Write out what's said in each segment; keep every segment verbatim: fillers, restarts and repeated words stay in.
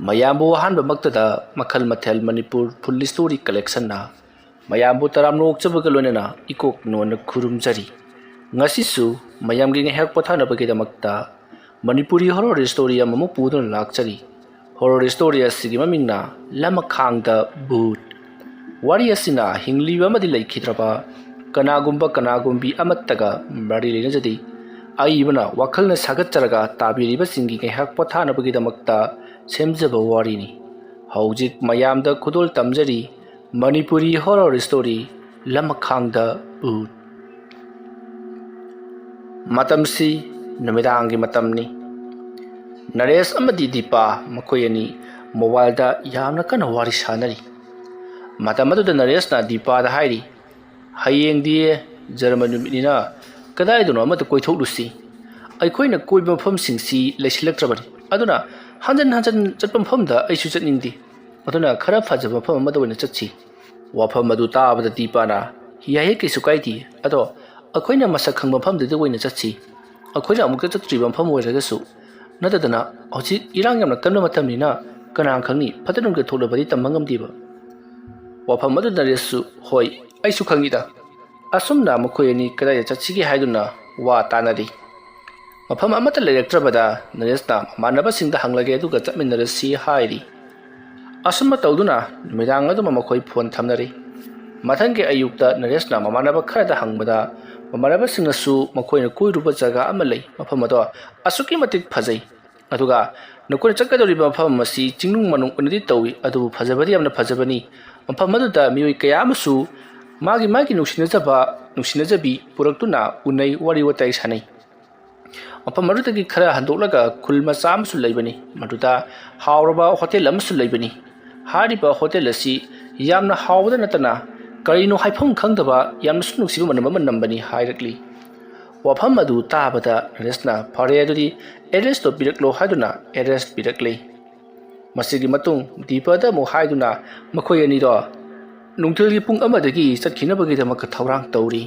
ꯃꯌꯥꯝꯕꯨ ꯑꯍꯥꯟꯕꯃꯛꯇꯗ ꯃꯈꯜ ꯃꯊꯦꯜ ꯃꯅꯤꯄꯨꯔ ꯐꯨꯜ ꯁ꯭ꯇꯣꯔꯤ ꯀꯂꯦꯛꯁꯟꯅ ꯃꯌꯥꯝꯕꯨ ꯇꯔꯥꯝꯅ ꯑꯣꯛꯆꯕꯒ ꯂꯣꯏꯅꯅ ꯏꯀꯣꯛ ꯅꯣꯟꯅ ꯈꯨꯔꯨꯝꯖꯔꯤ꯫ ꯉꯁꯤꯁꯨ ꯃꯌꯥꯝꯒꯤ ꯉꯥꯏꯍꯥꯛ ꯄꯣꯊꯥꯅꯕꯒꯤꯗꯃꯛꯇ ꯃꯅꯤꯄꯨꯔꯤ ꯍꯣꯔꯣꯔ ꯁ꯭ꯇꯣꯔꯤ ꯑꯃꯃꯨꯛ ꯄꯨꯗꯨꯅ ꯂꯥꯛꯆꯔꯤ꯫ ꯍꯣꯔꯣꯔ ꯁ꯭ꯇꯣꯔꯤ ꯑꯁꯤꯒꯤ ꯃꯃꯤꯡꯅ ꯂꯃꯈꯥꯡꯗ ꯚꯨꯠ꯫ ꯋꯥꯔꯤ ꯑꯁꯤꯅ ꯍꯤꯡꯂꯤꯕ ꯑꯃꯗꯤ ꯂꯩꯈꯤꯗ꯭ꯔꯕ ꯀꯅꯥꯒꯨꯝꯕ ꯀꯅꯥꯒꯨꯝꯕꯤ ꯑꯃꯠꯇꯒ ꯃꯔꯤ ꯂꯩꯅꯖꯗꯦ꯫ ꯑꯏꯕꯅ ꯋꯥꯈꯜꯅ ꯁꯥꯒꯠꯆꯔꯒ ꯇꯥꯕꯤꯔꯤꯕꯁꯤꯡꯒꯤ ꯉꯥꯏꯍꯥꯛ ꯄꯣꯊꯥꯅꯕꯒꯤꯗꯃꯛꯇ ꯁꯦꯝꯖꯕ ꯋꯥꯔꯤꯅꯤ꯫ ꯍꯧꯖꯤꯛ ꯃꯌꯥꯝꯗ ꯈꯨꯗꯣꯜ ꯇꯝꯖꯔꯤ ꯃꯅꯤꯄꯨꯔꯤ ꯍꯣꯔꯣꯔ ꯁ꯭ꯇꯣꯔꯤ ꯂꯃꯈꯥꯡꯗ ꯚꯨꯠ꯫ ꯃꯇꯝꯁꯤ ꯅꯨꯃꯤꯗꯥꯡꯒꯤ ꯃꯇꯝꯅꯤ꯫ ꯅꯔꯦꯁ ꯑꯃꯗꯤ ꯗꯤꯄꯥ ꯃꯈꯣꯏ ꯑꯅꯤ ꯃꯣꯕꯥꯏꯜꯗ ꯌꯥꯝꯅ ꯀꯟꯅ ꯋꯥꯔꯤ ꯁꯥꯅꯔꯤ꯫ ꯃꯇꯝ ꯑꯗꯨꯗ ꯅꯔꯦꯁꯅ ꯗꯤꯄꯥꯗ ꯍꯥꯏꯔꯤ, "ꯍꯌꯦꯡꯗꯤ ꯖꯔꯃ ꯅꯨꯃꯤꯠꯅꯤꯅ ꯀꯗꯥꯏꯗꯅꯣ ꯑꯃꯗ ꯀꯣꯏꯊꯣꯛꯂꯨꯁꯤ꯫ ꯑꯩꯈꯣꯏꯅ ꯀꯣꯏꯕ ꯃꯐꯝꯁꯤꯡꯁꯤ ꯂꯩꯁꯤꯜꯂꯛꯇ꯭ꯔꯕꯅꯤ꯫ ꯑꯗꯨꯅ ꯍꯟꯖꯟ ꯍꯟꯖꯟ ꯆꯠꯄ ꯃꯐꯝꯗ ꯑꯩꯁꯨ ꯆꯠꯅꯤꯡꯗꯦ꯫ ꯑꯗꯨꯅ ꯈꯔ ꯐꯖꯕ ꯃꯐꯝ ꯑꯃꯗ ꯑꯣꯏꯅ ꯆꯠꯁꯤ꯫" ꯋꯥꯐꯝ ꯑꯗꯨ ꯇꯥꯕꯗ ꯗꯤꯄꯥꯅ, "ꯌꯥꯏꯌꯦ, ꯀꯩꯁꯨ ꯀꯥꯏꯗꯦ꯫ ꯑꯗꯣ ꯑꯩꯈꯣꯏꯅ ꯃꯁꯛ ꯈꯪꯕ ꯃꯐꯝꯗꯨꯗ ꯑꯣꯏꯅ ꯆꯠꯁꯤ꯫ ꯑꯩꯈꯣꯏꯅ ꯑꯃꯨꯛꯇ ꯆꯠꯇ꯭ꯔꯤꯕ ꯃꯐꯝ ꯑꯣꯏꯔꯒꯁꯨ꯫ ꯅꯠꯇꯗꯅ ꯍꯧꯖꯤꯛ ꯏꯔꯥꯡ ꯌꯥꯝꯅ ꯀꯟꯕ ꯃꯇꯝꯅꯤꯅ ꯀꯅꯥ ꯈꯪꯅꯤ, ꯐꯠꯇ ꯅꯨꯡꯗ ꯊꯣꯛꯂꯕꯗꯤ ꯇꯝꯕ ꯉꯝꯗꯦꯕ꯫" ꯋꯥꯐꯝ ꯑꯗꯨ ꯅꯔꯦꯁꯁꯨ, "ꯍꯣꯏ, ꯑꯩꯁꯨ ꯈꯪꯉꯤꯗ꯫" ꯑꯁꯨꯝꯅ ꯃꯈꯣꯏ ꯑꯅꯤ ꯀꯗꯥꯏꯗ ꯆꯠꯁꯤꯒꯦ ꯍꯥꯏꯗꯨꯅ ꯋꯥ ꯇꯥꯅꯔꯤ꯫ ꯃꯐꯝ ꯑꯃꯠꯇ ꯂꯩꯔꯛꯇ꯭ꯔꯕꯗ ꯅꯔꯦꯁꯅ ꯃꯃꯥꯟꯅꯕꯁꯤꯡꯗ ꯍꯪꯂꯒꯦ ꯑꯗꯨꯒ ꯆꯠꯃꯤꯟꯅꯔꯁꯤ ꯍꯥꯏꯔꯤ꯫ ꯑꯁꯨꯝꯅ ꯇꯧꯗꯨꯅ ꯅꯨꯃꯤꯗꯥꯡ ꯑꯗꯨꯃ ꯃꯈꯣꯏ ꯐꯣꯟ ꯊꯝꯅꯔꯤ꯫ ꯃꯊꯪꯒꯤ ꯑꯌꯨꯛꯇ ꯅꯔꯦꯁꯅ ꯃꯃꯥꯟꯅꯕ ꯈꯔꯗ ꯍꯪꯕꯗ ꯃꯃꯥꯟꯅꯕꯁꯤꯡꯅꯁꯨ ꯃꯈꯣꯏꯅ ꯀꯣꯏꯔꯨꯕ ꯖꯒꯥ ꯑꯃ ꯂꯩ, ꯃꯐꯝ ꯑꯗꯣ ꯑꯁꯨꯛꯀꯤ ꯃꯇꯤꯛ ꯐꯖꯩ꯫ ꯑꯗꯨꯒ ꯅꯈꯣꯏꯅ ꯆꯠꯀꯗꯧꯔꯤꯕ ꯃꯐꯝ ꯑꯁꯤ ꯆꯤꯡꯅꯨꯡ ꯃꯥꯅꯨꯡ ꯑꯣꯏꯅꯗꯤ ꯇꯧꯏ, ꯑꯗꯨꯕꯨ ꯐꯖꯕꯗꯤ ꯌꯥꯝꯅ ꯐꯖꯕꯅꯤ꯫ ꯃꯐꯝ ꯑꯗꯨꯗ ꯃꯤꯑꯣꯏ ꯀꯌꯥ ꯑꯃꯁꯨ ꯃꯥꯒꯤ ꯃꯥꯒꯤ ꯅꯨꯡꯁꯤꯅꯖꯕ, ꯅꯨꯡꯁꯤꯅꯖꯕꯤ ꯄꯨꯔꯛꯇꯨꯅ ꯎꯅꯩ, ꯋꯥꯔꯤ ꯋꯥꯇꯥꯏ ꯁꯥꯟꯅꯩ꯫ ꯃꯐꯝ ꯑꯗꯨꯗꯒꯤ ꯈꯔ ꯍꯟꯗꯣꯛꯂꯒ ꯈꯨꯜ ꯃꯆꯥ ꯑꯃꯁꯨ ꯂꯩꯕꯅꯤ꯫ ꯃꯗꯨꯗ ꯍꯥꯎꯔꯕ ꯍꯣꯇꯦꯜ ꯑꯃꯁꯨ ꯂꯩꯕꯅꯤ꯫ ꯍꯥꯏꯔꯤꯕ ꯍꯣꯇꯦꯜ ꯑꯁꯤ ꯌꯥꯝꯅ ꯍꯥꯎꯕꯗ ꯅꯠꯇꯅ ꯀꯔꯤꯅꯣ ꯍꯥꯏꯐꯝ ꯈꯪꯗꯕ ꯌꯥꯝꯅꯁꯨ ꯅꯨꯡꯁꯤꯕ ꯃꯅꯝ ꯑꯃ ꯅꯝꯕꯅꯤ ꯍꯥꯏꯔꯛꯂꯤ꯫ ꯋꯥꯐꯝ ꯑꯗꯨ ꯇꯥꯕꯗ ꯅꯔꯦꯁꯅ, "ꯐꯔꯦ, ꯑꯗꯨꯗꯤ ꯑꯦꯗ꯭ꯔꯦꯁꯇꯣ ꯄꯤꯔꯛꯂꯣ" ꯍꯥꯏꯗꯨꯅ ꯑꯦꯗ꯭ꯔꯦꯁ ꯄꯤꯔꯛꯂꯤ꯫ ꯃꯁꯤꯒꯤ ꯃꯇꯨꯡ ꯗꯤꯄꯗ ꯑꯃꯨꯛ ꯍꯥꯏꯗꯨꯅ ꯃꯈꯣꯏ ꯑꯅꯤꯗꯣ ꯅꯨꯡꯊꯤꯜꯒꯤ ꯄꯨꯡ ꯑꯃꯗꯒꯤ ꯆꯠꯈꯤꯅꯕꯒꯤꯗꯃꯛꯇ ꯊꯧꯔꯥꯡ ꯇꯧꯔꯤ꯫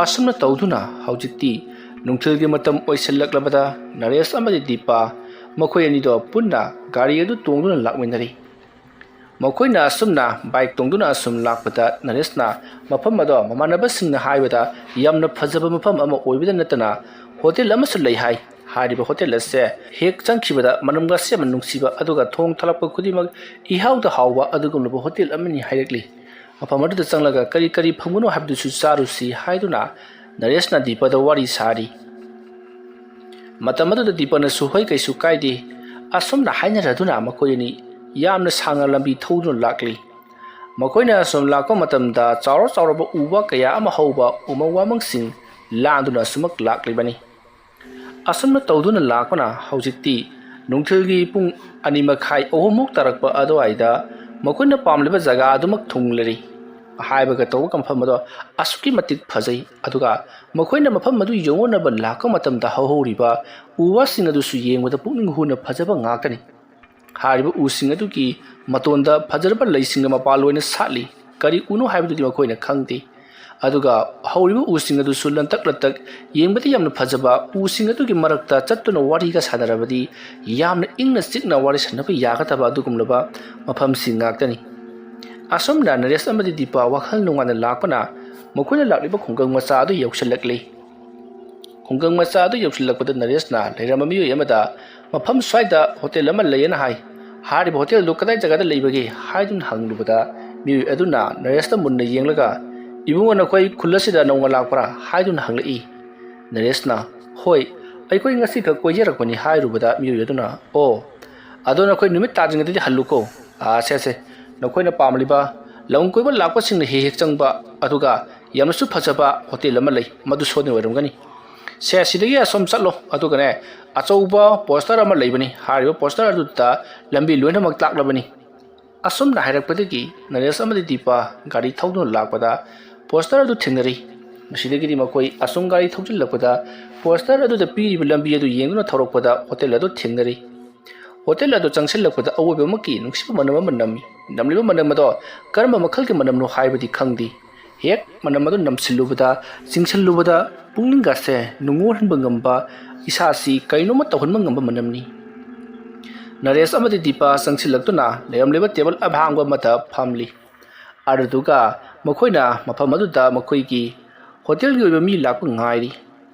ꯑꯁꯨꯝꯅ ꯇꯧꯗꯨꯅ ꯍꯧꯖꯤꯛꯇꯤ ꯅꯨꯡꯊꯤꯜꯒꯤ ꯃꯇꯝ ꯑꯣꯏꯁꯤꯜꯂꯛꯂꯕꯗ ꯅꯔꯦꯁ ꯑꯃꯗꯤ ꯗꯤꯄꯥ ꯃꯈꯣꯏ ꯑꯅꯤꯗꯣ ꯄꯨꯟꯅ ꯒꯥꯔꯤ ꯑꯗꯨ ꯇꯣꯡꯗꯨꯅ ꯂꯥꯛꯃꯤꯟꯅꯔꯤ꯫ ꯃꯈꯣꯏꯅ ꯑꯁꯨꯝꯅ ꯕꯥꯏꯛ ꯇꯣꯡꯗꯨꯅ ꯑꯁꯨꯝ ꯂꯥꯛꯄꯗ ꯅꯔꯦꯁꯅ ꯃꯐꯝ ꯑꯗꯣ ꯃꯃꯥꯟꯅꯕꯁꯤꯡꯅ ꯍꯥꯏꯕꯗ ꯌꯥꯝꯅ ꯐꯖꯕ ꯃꯐꯝ ꯑꯃ ꯑꯣꯏꯕꯗ ꯅꯠꯇꯅ ꯍꯣꯇꯦꯜ ꯑꯃꯁꯨ ꯂꯩ ꯍꯥꯏ꯫ ꯍꯥꯏꯔꯤꯕ ꯍꯣꯇꯦꯜ ꯑꯁꯦ ꯍꯦꯛ ꯆꯪꯈꯤꯕꯗ ꯃꯅꯝꯒꯁꯦ ꯌꯥꯝꯅ ꯅꯨꯡꯁꯤꯕ, ꯑꯗꯨꯒ ꯊꯣꯡ ꯊꯥꯂꯛꯄ ꯈꯨꯗꯤꯡꯃꯛ ꯏꯍꯥꯎꯗ ꯍꯥꯎꯕ ꯑꯗꯨꯒꯨꯝꯂꯕ ꯍꯣꯇꯦꯜ ꯑꯃꯅꯤ ꯍꯥꯏꯔꯛꯂꯤ꯫ ꯃꯐꯝ ꯑꯗꯨꯗ ꯆꯪꯂꯒ ꯀꯔꯤ ꯀꯔꯤ ꯐꯪꯕꯅꯣ ꯍꯥꯏꯕꯗꯨꯁꯨ ꯆꯥꯔꯨꯁꯤ ꯍꯥꯏꯗꯨꯅ ꯅꯔꯦꯁꯅ ꯗꯤꯄꯗ ꯋꯥꯔꯤ ꯁꯥꯔꯤ꯫ ꯃꯇꯝ ꯑꯗꯨꯗ ꯗꯤꯄꯅꯁꯨ "ꯍꯣꯏ, ꯀꯩꯁꯨ ꯀꯥꯏꯗꯦ" ꯑꯁꯨꯝꯅ ꯍꯥꯏꯅꯔꯗꯨꯅ ꯃꯈꯣꯏ ꯑꯅꯤ ꯌꯥꯝꯅ ꯁꯥꯡꯅ ꯂꯝꯕꯤ ꯊꯧꯗꯨꯅ ꯂꯥꯛꯂꯤ꯫ ꯃꯈꯣꯏꯅ ꯑꯁꯨꯝ ꯂꯥꯛꯄ ꯃꯇꯝꯗ ꯆꯥꯎꯔ ꯆꯥꯎꯔꯕ ꯎ ꯋꯥ ꯀꯌꯥ ꯑꯃ ꯍꯧꯕ ꯎꯃꯪ ꯋꯥꯃꯪꯁꯤꯡ ꯂꯥꯟꯗꯨꯅ ꯑꯁꯨꯃꯛ ꯂꯥꯛꯂꯤꯕꯅꯤ꯫ ꯑꯁꯨꯝꯅ ꯇꯧꯗꯨꯅ ꯂꯥꯛꯄꯅ ꯍꯧꯖꯤꯛꯇꯤ ꯅꯨꯡꯊꯤꯜꯒꯤ ꯄꯨꯡ ꯑꯅꯤ ꯃꯈꯥꯏ, ꯑꯍꯨꯝꯃꯨꯛ ꯇꯥꯔꯛꯄ ꯑꯗꯨꯋꯥꯏꯗ ꯃꯈꯣꯏꯅ ꯄꯥꯝꯂꯤꯕ ꯖꯒꯥ ꯑꯗꯨꯃꯛ ꯊꯨꯡꯂꯔꯤ꯫ ꯍꯥꯏꯕꯒ ꯇꯧꯕꯒ ꯃꯐꯝ ꯑꯗꯣ ꯑꯁꯨꯛꯀꯤ ꯃꯇꯤꯛ ꯐꯖꯩ, ꯑꯗꯨꯒ ꯃꯈꯣꯏꯅ ꯃꯐꯝ ꯑꯗꯨ ꯌꯧꯅꯅꯕ ꯂꯥꯛꯄ ꯃꯇꯝꯗ ꯍꯧꯍꯧꯔꯤꯕ ꯎ ꯋꯥꯁꯤꯡ ꯑꯗꯨꯁꯨ ꯌꯦꯡꯕꯗ ꯄꯨꯛꯅꯤꯡ ꯍꯨꯅ ꯐꯖꯕ ꯉꯥꯛꯇꯅꯤ꯫ ꯍꯥꯏꯔꯤꯕ ꯎꯁꯤꯡ ꯑꯗꯨꯒꯤ ꯃꯇꯣꯟꯗ ꯐꯖꯔꯕ ꯂꯩꯁꯤꯡꯅ ꯃꯄꯥꯟ ꯂꯣꯏꯅ ꯁꯥꯠꯂꯤ꯫ ꯀꯔꯤ ꯎꯅꯣ ꯍꯥꯏꯕꯗꯨꯗꯤ ꯃꯈꯣꯏꯅ ꯈꯪꯗꯦ꯫ ꯑꯗꯨꯒ ꯍꯧꯔꯤꯕ ꯎꯁꯤꯡ ꯑꯗꯨꯁꯨ ꯂꯟꯇꯛ ꯂꯟꯇꯛ, ꯌꯦꯡꯕꯗ ꯌꯥꯝꯅ ꯐꯖꯕ, ꯎꯁꯤꯡ ꯑꯗꯨꯒꯤ ꯃꯔꯛꯇ ꯆꯠꯇꯨꯅ ꯋꯥꯔꯤꯒ ꯁꯥꯟꯅꯔꯕꯗꯤ ꯌꯥꯝꯅ ꯏꯪꯅ ꯆꯤꯛꯅ ꯋꯥꯔꯤ ꯁꯥꯟꯅꯕ ꯌꯥꯒꯗꯕ ꯑꯗꯨꯒꯨꯝꯂꯕ ꯃꯐꯝꯁꯤꯡ ꯉꯥꯛꯇꯅꯤ꯫ ꯑꯁꯨꯝꯅ ꯅꯔꯦꯁ ꯑꯃꯗꯤ ꯗꯤꯄꯥ ꯋꯥꯈꯜ ꯅꯨꯡꯉꯥꯏꯅ ꯂꯥꯛꯄꯅ ꯃꯈꯣꯏꯅ ꯂꯥꯛꯂꯤꯕ ꯈꯨꯡꯒꯪ ꯃꯆꯥ ꯑꯗꯨ ꯌꯧꯁꯤꯜꯂꯛꯂꯤ꯫ ꯈꯨꯡꯒꯪ ꯃꯆꯥ ꯑꯗꯨ ꯌꯧꯁꯤꯜꯂꯛꯄꯗ ꯅꯔꯦꯁꯅ ꯂꯩꯔꯝꯕ ꯃꯤꯑꯣꯏ ꯑꯃꯗ ꯃꯐꯝ ꯁ꯭ꯋꯥꯏꯗ ꯍꯣꯇꯦꯜ ꯑꯃ ꯂꯩꯌꯦꯅ ꯍꯥꯏ꯫ ꯍꯥꯏꯔꯤꯕ ꯍꯣꯇꯦꯜꯗꯨ ꯀꯗꯥꯏ ꯖꯒꯥꯗ ꯂꯩꯕꯒꯦ ꯍꯥꯏꯗꯨꯅ ꯍꯪꯂꯨꯕꯗ ꯃꯤꯑꯣꯏ ꯑꯗꯨꯅ ꯅꯔꯦꯁꯇ ꯃꯨꯟꯅ ꯌꯦꯡꯂꯒ, "ꯏꯕꯨꯡꯉꯣ, ꯅꯈꯣꯏ ꯈꯨꯜ ꯑꯁꯤꯗ ꯅꯧꯅ ꯂꯥꯛꯄ꯭ꯔꯥ?" ꯍꯥꯏꯗꯨꯅ ꯍꯪꯂꯛꯏ꯫ ꯅꯔꯦꯁꯅ, "ꯍꯣꯏ, ꯑꯩꯈꯣꯏ ꯉꯁꯤꯈꯛ ꯀꯣꯏꯖꯔꯛꯄꯅꯤ" ꯍꯥꯏꯔꯨꯕꯗ ꯃꯤꯑꯣꯏ ꯑꯗꯨꯅ, "ꯑꯣ, ꯑꯗꯣ ꯅꯈꯣꯏ ꯅꯨꯃꯤꯠ ꯇꯥꯗ꯭ꯔꯤꯉꯩꯗꯗꯤ ꯍꯜꯂꯨꯀꯣ꯫ ꯑꯥ, ꯁꯦ, ꯁꯦ, ꯅꯈꯣꯏꯅ ꯄꯥꯝꯂꯤꯕ ꯂꯝ ꯀꯣꯏꯕ ꯂꯥꯛꯄꯁꯤꯡꯅ ꯍꯦꯛ ꯍꯦꯛ ꯆꯪꯕ, ꯑꯗꯨꯒ ꯌꯥꯝꯅꯁꯨ ꯐꯖꯕ ꯍꯣꯇꯦꯜ ꯑꯃ ꯂꯩ, ꯃꯗꯨ ꯁꯣꯏꯗꯅ ꯑꯣꯏꯔꯝꯒꯅꯤ꯫ ꯁꯦ, ꯁꯤꯗꯒꯤ ꯑꯁꯣꯝ ꯆꯠꯂꯣ, ꯑꯗꯨꯒꯅꯦ, ꯑꯆꯧꯕ ꯄꯣꯁꯇꯔ ꯑꯃ ꯂꯩꯕꯅꯤ꯫ ꯍꯥꯏꯔꯤꯕ ꯄꯣꯁꯇꯔ ꯑꯗꯨꯗ ꯂꯝꯕꯤ ꯂꯣꯏꯅꯃꯛ ꯇꯥꯛꯂꯕꯅꯤ"꯫ ꯑꯁꯨꯝꯅ ꯍꯥꯏꯔꯛꯄꯗꯒꯤ ꯅꯔꯦꯁ ꯑꯃꯗꯤ ꯗꯤꯄꯥ ꯒꯥꯔꯤ ꯊꯧꯗꯨꯅ ꯂꯥꯛꯄꯗ ꯄꯣꯁꯇꯔ ꯑꯗꯨ ꯊꯦꯡꯅꯔꯤ꯫ ꯃꯁꯤꯗꯒꯤꯗꯤ ꯃꯈꯣꯏ ꯑꯁꯨꯝ ꯒꯥꯔꯤ ꯊꯧꯖꯤꯜꯂꯛꯄꯗ ꯄꯣꯁꯇꯔ ꯑꯗꯨꯗ ꯄꯤꯔꯤꯕ ꯂꯝꯕꯤ ꯑꯗꯨ ꯌꯦꯡꯗꯨꯅ ꯊꯧꯔꯛꯄꯗ ꯍꯣꯇꯦꯜ ꯑꯗꯨ ꯊꯦꯡꯅꯔꯤ꯫ ꯍꯣꯇꯦꯜ ꯑꯗꯨ ꯆꯪꯁꯤꯜꯂꯛꯄꯗ ꯑꯑꯣꯏꯕꯃꯛꯀꯤ ꯅꯨꯡꯁꯤꯕ ꯃꯅꯝ ꯑꯃ ꯅꯝꯃꯤ꯫ ꯅꯝꯂꯤꯕ ꯃꯅꯝ ꯑꯗꯣ ꯀꯔꯝꯕ ꯃꯈꯜꯒꯤ ꯃꯅꯝꯅꯣ ꯍꯥꯏꯕꯗꯤ ꯈꯪꯗꯦ꯫ ꯍꯦꯛ ꯃꯅꯝ ꯑꯗꯨ ꯅꯝꯁꯤꯜꯂꯨꯕꯗ, ꯆꯤꯡꯁꯤꯜꯂꯨꯕꯗ ꯄꯨꯛꯅꯤꯡꯒꯁꯦ ꯅꯨꯡꯉꯣꯜꯍꯟꯕ ꯉꯝꯕ, ꯏꯁꯥꯁꯤ ꯀꯩꯅꯣꯝꯃ ꯇꯧꯍꯟꯕ ꯉꯝꯕ ꯃꯅꯝꯅꯤ꯫ ꯅꯔꯦꯁ ꯑꯃꯗꯤ ꯗꯤꯄꯥ ꯆꯪꯁꯤꯜꯂꯛꯇꯨꯅ ꯂꯩꯔꯝꯂꯤꯕ ꯇꯦꯕꯜ ꯑꯍꯥꯡꯕ ꯑꯃꯗ ꯐꯝꯂꯤ꯫ ꯑꯗꯨꯗꯨꯒ ꯃꯈꯣꯏꯅ ꯃꯐꯝ ꯑꯗꯨꯗ ꯃꯈꯣꯏꯒꯤ ꯍꯣꯇꯦꯜꯒꯤ ꯑꯣꯏꯕ ꯃꯤ ꯂꯥꯛꯄ ꯉꯥꯏꯔꯤ꯫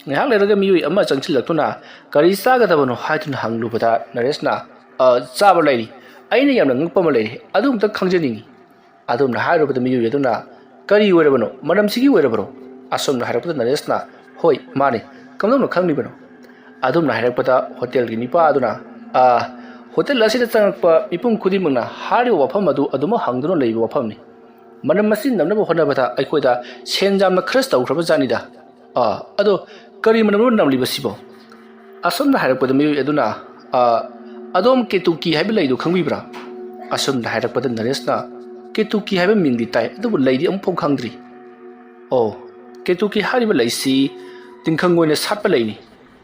ꯉꯥꯏꯍꯥꯛ ꯂꯩꯔꯒ ꯃꯤꯑꯣꯏ ꯑꯃ ꯆꯪꯁꯤꯜꯂꯛꯇꯨꯅ "ꯀꯔꯤ ꯆꯥꯒꯗꯕꯅꯣ?" ꯍꯥꯏꯗꯨꯅ ꯍꯪꯂꯨꯕꯗ ꯅꯔꯦꯁꯅ, "ꯑ, ꯆꯥꯕ ꯂꯩꯔꯤ꯫ ꯑꯩꯅ ꯌꯥꯝꯅ ꯉꯛꯄ ꯑꯃ ꯂꯩꯔꯤ꯫ ꯑꯗꯨ ꯑꯝꯇ ꯈꯪꯖꯅꯤꯡꯉꯤ꯫" ꯑꯗꯨꯝꯅ ꯍꯥꯏꯔꯨꯕꯗ ꯃꯤꯑꯣꯏ ꯑꯗꯨꯅ, "ꯀꯔꯤ ꯑꯣꯏꯔꯕꯅꯣ? ꯃꯅꯝꯁꯤꯒꯤ ꯑꯣꯏꯔꯕꯅꯣ?" ꯑꯁꯨꯝꯅ ꯍꯥꯏꯔꯛꯄꯗ ꯅꯔꯦꯁꯅ, "ꯍꯣꯏ, ꯃꯥꯅꯤ꯫ ꯀꯝꯗꯧꯅ ꯈꯪꯂꯤꯕꯅꯣ?" ꯑꯗꯨꯝꯅ ꯍꯥꯏꯔꯛꯄꯗ ꯍꯣꯇꯦꯜꯒꯤ ꯅꯤꯄꯥ ꯑꯗꯨꯅ, "ꯑ, ꯍꯣꯇꯦꯜ ꯑꯁꯤꯗ ꯆꯪꯂꯛꯄ ꯃꯤꯄꯨꯝ ꯈꯨꯗꯤꯡꯃꯛꯅ ꯍꯥꯏꯔꯤꯕ ꯋꯥꯐꯝ ꯑꯗꯨ ꯑꯗꯨꯃꯛ ꯍꯪꯗꯨꯅ ꯂꯩꯕ ꯋꯥꯐꯝꯅꯤ꯫ ꯃꯅꯝ ꯑꯁꯤ ꯅꯝꯅꯕ ꯍꯣꯠꯅꯕꯗ ꯑꯩꯈꯣꯏꯗ ꯁꯦꯟ ꯌꯥꯝꯅ ꯈꯔꯁ ꯇꯧꯈ꯭ꯔꯕ ꯖꯥꯠꯅꯤꯗ꯫ ꯑ, ꯑꯗꯣ ꯀꯔꯤ ꯃꯅꯝꯅꯣ ꯅꯝꯂꯤꯕꯁꯤꯕꯣ?" ꯑꯁꯨꯝꯅ ꯍꯥꯏꯔꯛꯄꯗ ꯃꯤꯑꯣꯏ ꯑꯗꯨꯅ, "ꯑ, ꯑꯗꯣꯝ ꯀꯦꯇꯨꯀꯤ ꯍꯥꯏꯕ ꯂꯩꯗꯨ ꯈꯪꯕꯤꯕ꯭ꯔꯥ?" ꯑꯁꯨꯝꯅ ꯍꯥꯏꯔꯛꯄꯗ ꯅꯔꯦꯁꯅ, "ꯀꯦꯇꯨꯀꯤ ꯍꯥꯏꯕ ꯃꯤꯡꯗꯤ ꯇꯥꯏ, ꯑꯗꯨꯕꯨ ꯂꯩꯗꯤ ꯑꯃꯨꯛꯐꯥꯎ ꯈꯪꯗ꯭ꯔꯤ꯫" "ꯑꯣ, ꯀꯦꯇꯨꯀꯤ ꯍꯥꯏꯔꯤꯕ ꯂꯩꯁꯤ ꯇꯤꯡꯈꯪ ꯑꯣꯏꯅ ꯁꯥꯠꯄ ꯂꯩꯅꯤ꯫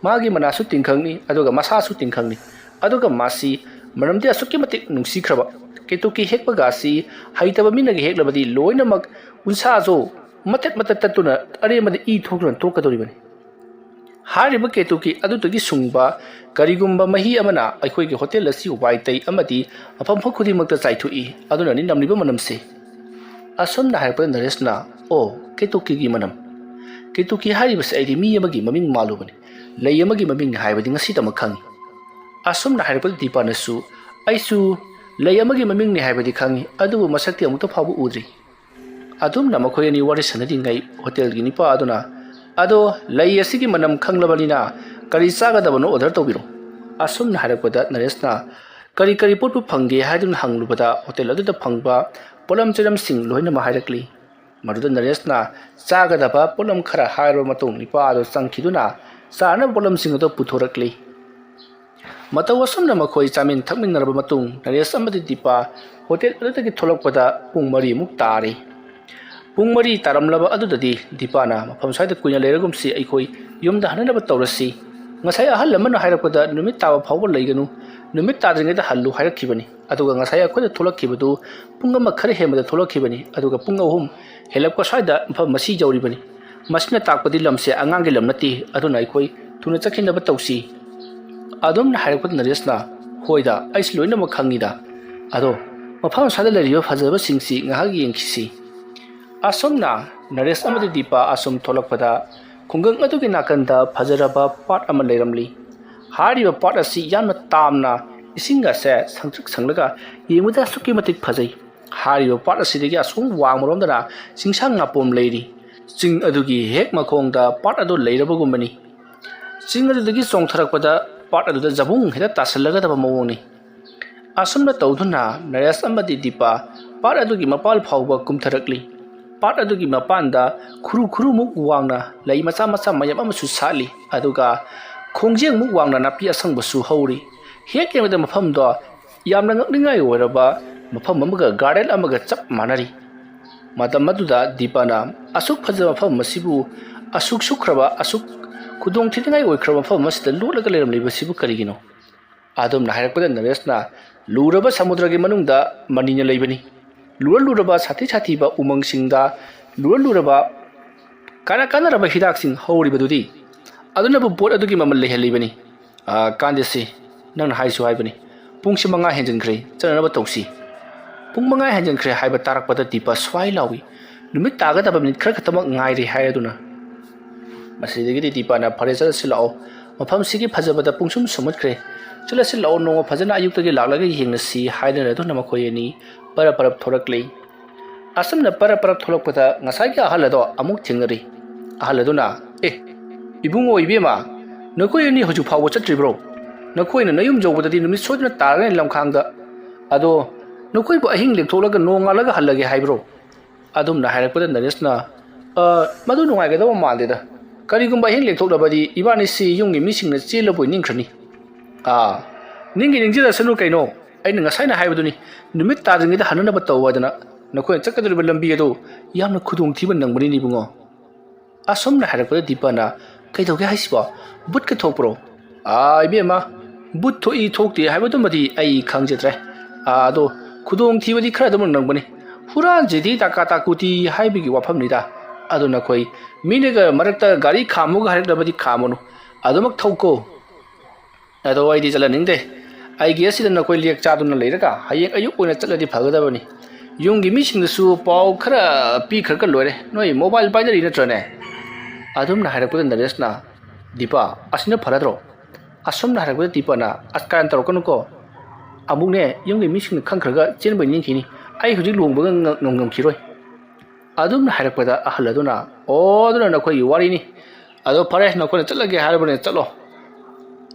ꯃꯥꯒꯤ ꯃꯅꯥꯁꯨ ꯇꯤꯡꯈꯪꯅꯤ, ꯑꯗꯨꯒ ꯃꯁꯥꯁꯨ ꯇꯤꯡꯈꯪꯅꯤ꯫ ꯑꯗꯨꯒ ꯃꯥꯁꯤ ꯃꯅꯝꯗꯤ ꯑꯁꯨꯛꯀꯤ ꯃꯇꯤꯛ ꯅꯨꯡꯁꯤꯈ꯭ꯔꯕ꯫ ꯀꯦꯇꯨꯀꯤ ꯍꯦꯛꯄꯒ ꯑꯁꯤ ꯍꯩꯇꯕ ꯃꯤꯅꯒ ꯍꯦꯛꯂꯕꯗꯤ ꯂꯣꯏꯅꯃꯛ ꯎꯟꯁꯥꯁꯨ ꯃꯇꯠ ꯃꯇꯠ ꯇꯠꯇꯨꯅ ꯑꯔꯦꯝꯕꯗ ꯏ ꯊꯣꯛꯇꯨꯅ ꯇꯣꯛꯀꯗꯧꯔꯤꯕꯅꯤ꯫ ꯍꯥꯏꯔꯤꯕ ꯀꯦꯇꯨꯀꯤ ꯑꯗꯨꯗꯒꯤ ꯁꯨꯡꯕ ꯀꯔꯤꯒꯨꯝꯕ ꯃꯍꯤ ꯑꯃꯅ ꯑꯩꯈꯣꯏꯒꯤ ꯍꯣꯇꯦꯜ ꯑꯁꯤ ꯋꯥꯏ ꯇꯩ ꯑꯃꯗꯤ ꯃꯐꯝ ꯈꯨꯗꯤꯡꯃꯛꯇ ꯆꯥꯏꯊꯣꯛꯏ꯫ ꯑꯗꯨꯅꯅꯤ ꯅꯝꯂꯤꯕ ꯃꯅꯝꯁꯦ꯫" ꯑꯁꯨꯝꯅ ꯍꯥꯏꯔꯛꯄꯗ ꯅꯔꯦꯁꯅ, "ꯑꯣ, ꯀꯦꯇꯨꯀꯤꯒꯤ ꯃꯅꯝ꯫ ꯀꯦꯇꯨꯀꯤ ꯍꯥꯏꯔꯤꯕꯁꯦ ꯑꯩꯗꯤ ꯃꯤ ꯑꯃꯒꯤ ꯃꯃꯤꯡ ꯃꯥꯜꯂꯨꯕꯅꯤ꯫ ꯂꯩ ꯑꯃꯒꯤ ꯃꯃꯤꯡꯅꯤ ꯍꯥꯏꯕꯗꯤ ꯉꯁꯤꯗꯃꯛ ꯈꯪꯉꯤ꯫" ꯑꯁꯨꯝꯅ ꯍꯥꯏꯔꯛꯄꯗ ꯗꯤꯄꯥꯅꯁꯨ, "ꯑꯩꯁꯨ ꯂꯩ ꯑꯃꯒꯤ ꯃꯃꯤꯡꯅꯤ ꯍꯥꯏꯕꯗꯤ ꯈꯪꯉꯤ, ꯑꯗꯨꯕꯨ ꯃꯁꯛꯇꯤ ꯑꯃꯨꯛꯇ ꯐꯥꯎꯕ ꯎꯗ꯭ꯔꯤ꯫" ꯑꯗꯨꯝꯅ ꯃꯈꯣꯏ ꯑꯅꯤ ꯋꯥꯔꯤ ꯁꯥꯟꯅꯔꯤꯉꯩ ꯍꯣꯇꯦꯜꯒꯤ ꯅꯤꯄꯥ ꯑꯗꯨꯅ, "ꯑꯗꯣ ꯂꯩ ꯑꯁꯤꯒꯤ ꯃꯅꯝ ꯈꯪꯂꯕꯅꯤꯅ ꯀꯔꯤ ꯆꯥꯒꯗꯕꯅꯣ ꯑꯣꯔꯗꯔ ꯇꯧꯕꯤꯔꯣ꯫" ꯑꯁꯨꯝꯅ ꯍꯥꯏꯔꯛꯄꯗ ꯅꯔꯦꯁꯅ, "ꯀꯔꯤ ꯀꯔꯤ ꯄꯣꯠꯄꯨ ꯐꯪꯒꯦ?" ꯍꯥꯏꯗꯨꯅ ꯍꯪꯂꯨꯕꯗ ꯍꯣꯇꯦꯜ ꯑꯗꯨꯗ ꯐꯪꯕ ꯄꯣꯠꯂꯝ ꯆꯩꯂꯝꯁꯤꯡ ꯂꯣꯏꯅꯃꯛ ꯍꯥꯏꯔꯛꯂꯤ꯫ ꯃꯗꯨꯗ ꯅꯔꯦꯁꯅ ꯆꯥꯒꯗꯕ ꯄꯣꯠꯂꯝ ꯈꯔ ꯍꯥꯏꯔꯕ ꯃꯇꯨꯡ ꯅꯤꯄꯥ ꯑꯗꯨ ꯆꯪꯈꯤꯗꯨꯅ ꯆꯥꯅꯕ ꯄꯣꯠꯂꯝꯁꯤꯡ ꯑꯗꯨ ꯄꯨꯊꯣꯔꯛꯂꯤ꯫ ꯃꯇꯧ ꯑꯁꯨꯝꯅ ꯃꯈꯣꯏ ꯆꯥꯃꯤꯟ ꯊꯛꯃꯤꯟꯅꯔꯕ ꯃꯇꯨꯡ ꯅꯔꯦꯁ ꯑꯃꯗꯤ ꯗꯤꯄꯥ ꯍꯣꯇꯦꯜ ꯑꯗꯨꯗꯒꯤ ꯊꯣꯛꯂꯛꯄꯗ ꯄꯨꯡ ꯃꯔꯤꯃꯨꯛ ꯇꯥꯔꯦ꯫ ꯄꯨꯡ ꯃꯔꯤ ꯇꯥꯔꯝꯂꯕ ꯑꯗꯨꯗꯗꯤ ꯗꯤꯄꯥꯅ, "ꯃꯐꯝ ꯁ꯭ꯋꯥꯏꯗ ꯀꯨꯏꯅ ꯂꯩꯔꯒꯨꯝꯁꯤ, ꯑꯩꯈꯣꯏ ꯌꯨꯝꯗ ꯍꯟꯅꯅꯕ ꯇꯧꯔꯁꯤ꯫ ꯉꯁꯥꯏ ꯑꯍꯜ ꯑꯃꯅ ꯍꯥꯏꯔꯛꯄꯗ ꯅꯨꯃꯤꯠ ꯇꯥꯕ ꯐꯥꯎꯕ ꯂꯩꯒꯅꯨ, ꯅꯨꯃꯤꯠ ꯇꯥꯗ꯭ꯔꯤꯉꯩꯗ ꯍꯜꯂꯨ ꯍꯥꯏꯔꯛꯈꯤꯕꯅꯤ꯫ ꯑꯗꯨꯒ ꯉꯁꯥꯏ ꯑꯩꯈꯣꯏꯅ ꯊꯣꯛꯂꯛꯈꯤꯕꯗꯨ ꯄꯨꯡ ꯑꯃ ꯈꯔ ꯍꯦꯟꯕꯗ ꯊꯣꯛꯂꯛꯈꯤꯕꯅꯤ꯫ ꯑꯗꯨꯒ ꯄꯨꯡ ꯑꯍꯨꯝ ꯍꯦꯜꯂꯛꯄ ꯁ꯭ꯋꯥꯏꯗ ꯃꯐꯝ ꯑꯁꯤ ꯌꯧꯔꯤꯕꯅꯤ꯫ ꯃꯁꯤꯅ ꯇꯥꯛꯄꯗꯤ ꯂꯝꯁꯦ ꯑꯉꯥꯡꯒꯤ ꯂꯝ ꯅꯠꯇꯦ꯫ ꯑꯗꯨꯅ ꯑꯩꯈꯣꯏ ꯊꯨꯅ ꯆꯠꯈꯤꯅꯕ ꯇꯧꯁꯤ꯫" ꯑꯗꯨꯝꯅ ꯍꯥꯏꯔꯛꯄꯗ ꯅꯔꯦꯁꯅ, "ꯍꯣꯏꯗ, ꯑꯩꯁꯨ ꯂꯣꯏꯅꯃꯛ ꯈꯪꯉꯤꯗ꯫ ꯑꯗꯣ ꯃꯐꯝ ꯑꯁ꯭ꯋꯥꯏꯗ ꯂꯩꯔꯤꯕ ꯐꯖꯕꯁꯤꯡꯁꯤ ꯉꯥꯏꯍꯥꯛ ꯌꯦꯡꯈꯤꯁꯤ"꯫ ꯑꯁꯨꯝꯅ ꯅꯔꯦꯁ ꯑꯃꯗꯤ ꯗꯤꯄꯥ ꯑꯁꯨꯝ ꯊꯣꯛꯂꯛꯄꯗ ꯈꯨꯡꯒꯪ ꯑꯗꯨꯒꯤ ꯅꯥꯀꯟꯗ ꯐꯖꯔꯕ ꯄꯥꯠ ꯑꯃ ꯂꯩꯔꯝꯂꯤ꯫ ꯍꯥꯏꯔꯤꯕ ꯄꯥꯠ ꯑꯁꯤ ꯌꯥꯝꯅ ꯇꯥꯝꯅ, ꯏꯁꯤꯡ ꯑꯁꯦ ꯁꯪꯇ꯭ꯔꯤꯛ ꯁꯪꯂꯒ ꯌꯦꯡꯕꯗ ꯑꯁꯨꯛꯀꯤ ꯃꯇꯤꯛ ꯐꯖꯩ꯫ ꯍꯥꯏꯔꯤꯕ ꯄꯥꯠ ꯑꯁꯤꯗꯒꯤ ꯑꯁꯣꯝ ꯋꯥꯡꯃꯔꯣꯝꯗꯅ ꯆꯤꯡꯁꯥꯡ ꯉꯥꯄꯣꯝ ꯂꯩꯔꯤ꯫ ꯆꯤꯡ ꯑꯗꯨꯒꯤ ꯍꯦꯛ ꯃꯈꯣꯡꯗ ꯄꯥꯠ ꯑꯗꯨ ꯂꯩꯔꯕꯒꯨꯝꯕꯅꯤ꯫ ꯆꯤꯡ ꯑꯗꯨꯗꯒꯤ ꯆꯣꯡꯊꯔꯛꯄꯗ ꯄꯥꯠ ꯑꯗꯨꯗ ꯖꯕꯨꯡ ꯍꯦꯛꯇ ꯇꯥꯁꯤꯜꯂꯒꯗꯕ ꯃꯑꯣꯡꯅꯤ꯫ ꯑꯁꯨꯝꯅ ꯇꯧꯗꯨꯅ ꯅꯔꯦꯁ ꯑꯃꯗꯤ ꯗꯤꯄꯥ ꯄꯥꯠ ꯑꯗꯨꯒꯤ ꯃꯄꯥꯜ ꯐꯥꯎꯕ ꯀꯨꯝꯊꯔꯛꯂꯤ꯫ ꯄꯥꯠ ꯑꯗꯨꯒꯤ ꯃꯄꯥꯟꯗ ꯈꯨꯔꯨ ꯈꯨꯔꯨꯃꯨꯛ ꯋꯥꯡꯅ ꯂꯩ ꯃꯆꯥ ꯃꯆꯥ ꯃꯌꯥꯝ ꯑꯃꯁꯨ ꯁꯥꯠꯂꯤ, ꯑꯗꯨꯒ ꯈꯣꯡꯖꯦꯡꯃꯨꯛ ꯋꯥꯡꯅ ꯅꯥꯄꯤ ꯑꯁꯪꯕꯁꯨ ꯍꯧꯔꯤ꯫ ꯍꯦꯛ ꯌꯦꯡꯕꯗ ꯃꯐꯝꯗꯣ ꯌꯥꯝꯅ ꯉꯛꯅꯤꯡꯉꯥꯏ ꯑꯣꯏꯔꯕ ꯃꯐꯝ ꯑꯃꯒ ꯒꯥꯔꯗꯦꯟ ꯑꯃꯒ ꯆꯞ ꯃꯥꯟꯅꯔꯤ꯫ ꯃꯇꯝ ꯑꯗꯨꯗ ꯗꯤꯄꯥꯅ, "ꯑꯁꯨꯛ ꯐꯖꯕ ꯃꯐꯝ ꯑꯁꯤꯕꯨ, ꯑꯁꯨꯛ ꯁꯨꯛꯈ꯭ꯔꯕ, ꯑꯁꯨꯛ ꯈꯨꯗꯣꯡ ꯊꯤꯅꯤꯡꯉꯥꯏ ꯑꯣꯏꯈ꯭ꯔꯕ ꯃꯐꯝ ꯑꯁꯤꯗ ꯂꯣꯠꯂꯒ ꯂꯩꯔꯝꯂꯤꯕꯁꯤꯕꯨ ꯀꯔꯤꯒꯤꯅꯣ?" ꯑꯗꯨꯝꯅ ꯍꯥꯏꯔꯛꯄꯗ ꯅꯔꯦꯁꯅ, "ꯂꯨꯔꯕ ꯁꯃꯨꯗ꯭ꯔꯒꯤ ꯃꯅꯨꯡꯗ ꯃꯅꯤꯅ ꯂꯩꯕꯅꯤ꯫ ꯂꯨꯔ ꯂꯨꯔꯕ ꯁꯥꯊꯤ ꯁꯥꯊꯤꯕ ꯎꯃꯪꯁꯤꯡꯗ ꯂꯨꯔ ꯂꯨꯔꯕ ꯀꯥꯟꯅ ꯀꯥꯟꯅꯔꯕ ꯍꯤꯗꯥꯛꯁꯤꯡ ꯍꯧꯔꯤꯕꯗꯨꯗꯤ ꯑꯗꯨꯅꯕꯨ ꯄꯣꯠ ꯑꯗꯨꯒꯤ ꯃꯃꯜ ꯂꯩꯍꯜꯂꯤꯕꯅꯤ꯫ ꯑꯥ, ꯀꯥꯟꯗꯦꯁꯤ, ꯅꯪꯅ ꯍꯥꯏꯁꯨ ꯍꯥꯏꯕꯅꯤ꯫ ꯄꯨꯡꯁꯤ ꯃꯉꯥ ꯍꯦꯟꯖꯤꯟꯈ꯭ꯔꯦ, ꯆꯠꯅꯅꯕ ꯇꯧꯁꯤ"꯫ ꯄꯨꯡ ꯃꯉꯥ ꯍꯦꯟꯖꯤꯟꯈ꯭ꯔꯦ ꯍꯥꯏꯕ ꯇꯥꯔꯛꯄꯗ ꯗꯤꯄꯥ ꯁ꯭ꯋꯥꯏ ꯂꯥꯎꯏ꯫ ꯅꯨꯃꯤꯠ ꯇꯥꯒꯗꯕ ꯃꯤꯅꯤꯠ ꯈꯔ ꯈꯛꯇꯃꯛ ꯉꯥꯏꯔꯦ ꯍꯥꯏꯔꯗꯨꯅ꯫ ꯃꯁꯤꯗꯒꯤꯗꯤ ꯗꯤꯄꯥꯅ, "ꯐꯔꯦ, ꯆꯠꯂꯁꯤ ꯂꯥꯛꯑꯣ꯫ ꯃꯐꯝꯁꯤꯒꯤ ꯐꯖꯕꯗ ꯄꯨꯡꯁꯨꯝ ꯁꯨꯝꯃꯠꯈ꯭ꯔꯦ꯫ ꯆꯠꯂꯁꯤ ꯂꯥꯛꯑꯣ, ꯅꯣꯡꯃ ꯐꯖꯅ ꯑꯌꯨꯛꯇꯒꯤ ꯂꯥꯛꯂꯒ ꯌꯦꯡꯂꯁꯤ" ꯍꯥꯏꯅꯔꯗꯨꯅ ꯃꯈꯣꯏ ꯑꯅꯤ ꯄꯔꯞ ꯄꯔꯞ ꯊꯣꯔꯛꯂꯤ꯫ ꯑꯁꯨꯝꯅ ꯄꯔꯞ ꯄꯔꯞ ꯊꯣꯛꯂꯛꯄꯗ ꯉꯁꯥꯏꯒꯤ ꯑꯍꯜ ꯑꯗꯣ ꯑꯃꯨꯛ ꯊꯦꯡꯅꯔꯤ꯫ ꯑꯍꯜ ꯑꯗꯨꯅ, "ꯑꯦ, ꯏꯕꯨꯡꯉꯣ, ꯏꯕꯦꯝꯃ, ꯅꯈꯣꯏ ꯑꯅꯤ ꯍꯧꯖꯤꯛ ꯐꯥꯎꯕ ꯆꯠꯇ꯭ꯔꯤꯕ꯭ꯔꯣ? ꯅꯈꯣꯏꯅ ꯅꯌꯨꯝ ꯌꯧꯕꯗꯗꯤ ꯅꯨꯃꯤꯠ ꯁꯣꯏꯗꯅ ꯇꯥꯔꯒꯅꯤ ꯂꯝꯈꯥꯡꯗ꯫ ꯑꯗꯣ ꯅꯈꯣꯏꯕꯨ ꯑꯍꯤꯡ ꯂꯦꯛꯊꯣꯛꯂꯒ ꯅꯣꯡꯉꯥꯜꯂꯒ ꯍꯜꯂꯒꯦ ꯍꯥꯏꯕ꯭ꯔꯣ?" ꯑꯗꯨꯝꯅ ꯍꯥꯏꯔꯛꯄꯗ ꯅꯔꯦꯁꯅ, "ꯑ, ꯃꯗꯨ ꯅꯨꯡꯉꯥꯏꯒꯗꯕ ꯃꯥꯟꯗꯦꯗ꯫ ꯀꯔꯤꯒꯨꯝꯕ ꯑꯍꯤꯡ ꯂꯦꯛꯊꯣꯛꯂꯕꯗꯤ ꯏꯕꯥꯅꯤꯁꯤ ꯌꯨꯝꯒꯤ ꯃꯤꯁꯤꯡꯅ ꯆꯦꯜꯂꯕꯣꯏ ꯅꯤꯡꯈ꯭ꯔꯅꯤ"꯫ "ꯑꯥ, ꯅꯤꯡꯒꯤ ꯅꯤꯡꯖꯔꯁꯅꯨ ꯀꯩꯅꯣ꯫ ꯑꯩꯅ ꯉꯁꯥꯏꯅ ꯍꯥꯏꯕꯗꯨꯅꯤ, ꯅꯨꯃꯤꯠ ꯇꯥꯗ꯭ꯔꯤꯉꯩꯗ ꯍꯟꯅꯅꯕ ꯇꯧ ꯍꯥꯏꯗꯅ꯫ ꯅꯈꯣꯏꯅ ꯆꯠꯀꯗꯧꯔꯤꯕ ꯂꯝꯕꯤ ꯑꯗꯨ ꯌꯥꯝꯅ ꯈꯨꯗꯣꯡꯊꯤꯕ ꯅꯪꯕꯅꯤꯅꯦ ꯏꯕꯨꯡꯉꯣ"꯫ ꯑꯁꯨꯝꯅ ꯍꯥꯏꯔꯛꯄꯗ ꯗꯤꯄꯥꯅ, "ꯀꯩꯗꯧꯒꯦ ꯍꯥꯏꯁꯤꯕꯣ? ꯕꯨꯠꯀ ꯊꯣꯛꯄ꯭ꯔꯣ?" "ꯑꯥ, ꯏꯕꯦꯝꯃ, ꯕꯨꯠ ꯊꯣꯛꯏ ꯊꯣꯛꯇꯦ ꯍꯥꯏꯕꯗꯨꯃꯗꯤ ꯑꯩ ꯈꯪꯖꯗ꯭ꯔꯦ꯫ ꯑꯥ, ꯑꯗꯣ ꯈꯨꯗꯣꯡꯊꯤꯕꯗꯤ ꯈꯔ ꯑꯗꯨꯝ ꯅꯪꯕꯅꯤ꯫ ꯍꯨꯔꯥꯟꯁꯤꯗꯤ ꯇꯥꯀꯥ ꯇꯥꯀꯨꯇꯤ ꯍꯥꯏꯕꯒꯤ ꯋꯥꯐꯝꯅꯤꯗ꯫ ꯑꯗꯨ ꯅꯈꯣꯏ ꯃꯤꯅꯒ ꯃꯔꯛꯇ ꯒꯥꯔꯤ ꯈꯥꯝꯃꯨꯒ ꯍꯥꯏꯔꯛꯂꯕꯗꯤ ꯈꯥꯝꯃꯨꯅꯨ꯫ ꯑꯗꯨꯃꯛ ꯊꯧꯀꯣ"꯫ "ꯑꯗꯣ ꯑꯩꯗꯤ ꯆꯠꯍꯟꯅꯤꯡꯗꯦ꯫ ꯑꯩꯒꯤ ꯑꯁꯤꯗ ꯅꯈꯣꯏ ꯂꯦꯛ ꯆꯥꯗꯨꯅ ꯂꯩꯔꯒ ꯍꯌꯦꯡ ꯑꯌꯨꯛ ꯑꯣꯏꯅ ꯆꯠꯂꯗꯤ ꯐꯒꯗꯕꯅꯤ꯫ ꯌꯨꯝꯒꯤ ꯃꯤꯁꯤꯡꯗꯁꯨ ꯄꯥꯎ ꯈꯔ ꯄꯤꯈ꯭ꯔꯒ ꯂꯣꯏꯔꯦ꯫ ꯅꯣꯏ ꯃꯣꯕꯥꯏꯜ ꯄꯥꯏꯅꯔꯤ ꯅꯠꯇ꯭ꯔꯅꯦ?" ꯑꯗꯨꯝꯅ ꯍꯥꯏꯔꯛꯄꯗ ꯅꯔꯦꯁꯅ, "ꯗꯤꯄꯥ, ꯑꯁꯤꯅ ꯐꯔꯗ꯭ꯔꯣ?" ꯑꯁꯨꯝꯅ ꯍꯥꯏꯔꯛꯄꯗ ꯗꯤꯄꯥꯅ, "ꯑꯁ, ꯀꯥꯔꯟ ꯇꯧꯔꯛꯀꯅꯨꯀꯣ꯫ ꯑꯃꯨꯛꯅꯦ ꯌꯨꯝꯒꯤ ꯃꯤꯁꯤꯡꯅ ꯈꯪꯈ꯭ꯔꯒ ꯆꯦꯟꯕꯩ ꯅꯤꯡꯈꯤꯅꯤ꯫ ꯑꯩ ꯍꯧꯖꯤꯛ ꯂꯨꯍꯣꯡꯕꯒ ꯉ-, ꯉꯝ-, ꯉꯝꯈꯤꯔꯣꯏ"꯫ ꯑꯗꯨꯝꯅ ꯍꯥꯏꯔꯛꯄꯗ ꯑꯍꯜ ꯑꯗꯨꯅ, "ꯑꯣ, ꯑꯗꯨꯅ ꯅꯈꯣꯏꯒꯤ ꯋꯥꯔꯤꯅꯤ꯫ ꯑꯗꯣ ꯐꯔꯦ, ꯅꯈꯣꯏꯅ ꯆꯠꯂꯒꯦ ꯍꯥꯏꯔꯕꯅꯤꯅ ꯆꯠꯂꯣ"꯫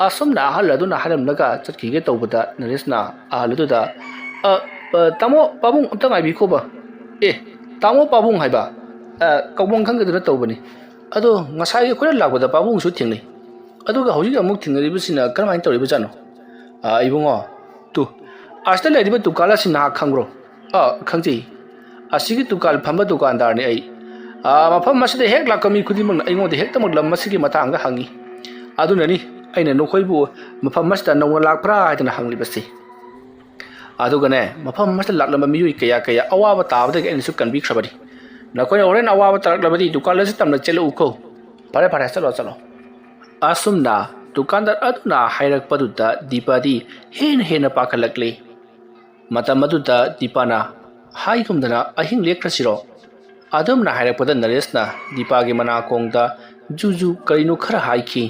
ꯑꯁꯨꯝꯅ ꯑꯍꯜ ꯑꯗꯨꯅ ꯍꯥꯏꯔꯝꯂꯒ ꯆꯠꯈꯤꯒꯦ ꯇꯧꯕꯗ ꯅꯔꯦꯁꯅ ꯑꯍꯜ ꯑꯗꯨꯗ, "ꯑ, ꯑ, ꯇꯥꯃꯣ ꯄꯥꯕꯨꯡ ꯑꯝꯇ ꯉꯥꯏꯕꯤꯈꯣꯕ꯫ ꯑꯦ, ꯇꯥꯃꯣ ꯄꯥꯕꯨꯡ ꯍꯥꯏꯕ, ꯑ, ꯀꯧꯐꯝ ꯈꯪꯗꯗꯅ ꯇꯧꯕꯅꯤ꯫ ꯑꯗꯣ ꯉꯁꯥꯏ ꯑꯩꯈꯣꯏꯅ ꯂꯥꯛꯄꯗ ꯄꯥꯕꯨꯡꯁꯨ ꯊꯦꯡꯅꯩ꯫ ꯑꯗꯨꯒ ꯍꯧꯖꯤꯛ ꯑꯃꯨꯛ ꯊꯦꯡꯅꯔꯤꯕꯁꯤꯅ ꯀꯔꯝꯍꯥꯏꯅ ꯇꯧꯔꯤꯕꯖꯥꯠꯅꯣ?" "ꯑ, ꯏꯕꯨꯡꯉꯣ, ꯇꯨ, ꯑꯁꯤꯗ ꯂꯩꯔꯤꯕ ꯗꯨꯀꯥꯟ ꯑꯁꯤ ꯅꯍꯥꯛ ꯈꯪꯕ꯭ꯔꯣ?" "ꯑ, ꯈꯪꯖꯩ꯫ ꯑꯁꯤꯒꯤ ꯗꯨꯀꯥꯟ ꯐꯝꯕ ꯗꯨꯀꯥꯟꯗꯥꯔꯅꯤ ꯑꯩ꯫ ꯑ, ꯃꯐꯝ ꯑꯁꯤꯗ ꯍꯦꯛ ꯂꯥꯛꯄ ꯃꯤ ꯈꯨꯗꯤꯡꯃꯛꯅ ꯑꯩꯉꯣꯟꯗ ꯍꯦꯛꯇꯃꯛ ꯂꯝ ꯑꯁꯤꯒꯤ ꯃꯇꯥꯡꯗ ꯍꯪꯉꯤ꯫ ꯑꯗꯨꯅꯅꯤ ꯑꯩꯅ ꯅꯈꯣꯏꯕꯨ ꯃꯐꯝ ꯑꯁꯤꯗ ꯅꯧꯅ ꯂꯥꯛꯄ꯭ꯔꯥ ꯍꯥꯏꯗꯅ ꯍꯪꯂꯤꯕꯁꯤ꯫ ꯑꯗꯨꯒꯅꯦ, ꯃꯐꯝ ꯑꯁꯤꯗ ꯂꯥꯛꯂꯝꯕ ꯃꯤꯑꯣꯏ ꯀꯌꯥ ꯀꯌꯥ ꯑꯋꯥꯕ ꯇꯥꯕꯗꯒꯤ ꯑꯩꯅꯁꯨ ꯀꯟꯕꯤꯈ꯭ꯔꯕꯅꯤ꯫ ꯅꯈꯣꯏꯅ ꯍꯣꯔꯦꯟ ꯑꯋꯥꯕ ꯇꯥꯔꯛꯂꯕꯗꯤ ꯗꯨꯀꯥꯟ ꯑꯁꯤ ꯇꯝꯅ ꯆꯦꯜꯂꯛꯎꯀꯣ꯫ ꯐꯔꯦ, ꯐꯔꯦ, ꯆꯠꯂꯣ, ꯆꯠꯂꯣ"꯫ ꯑꯁꯨꯝꯅ ꯗꯨꯀꯥꯟꯗꯥꯔ ꯑꯗꯨꯅ ꯍꯥꯏꯔꯛꯄꯗꯨꯗ ꯗꯤꯄꯥꯗꯤ ꯍꯦꯟꯅ ꯍꯦꯟꯅ ꯄꯥꯈꯠꯂꯛꯂꯤ꯫ ꯃꯇꯝ ꯑꯗꯨꯗ ꯗꯤꯄꯥꯅ ꯍꯥꯏꯒꯨꯝꯗꯅ, "ꯑꯍꯤꯡ ꯂꯦꯛꯈ꯭ꯔꯁꯤꯔꯣ?" ꯑꯗꯨꯝꯅ ꯍꯥꯏꯔꯛꯄꯗ ꯅꯔꯦꯁꯅ ꯗꯤꯄꯥꯒꯤ ꯃꯅꯥꯀꯣꯡꯗ ꯖꯨ ꯖꯨ ꯀꯔꯤꯅꯣ ꯈꯔ ꯍꯥꯏꯈꯤ꯫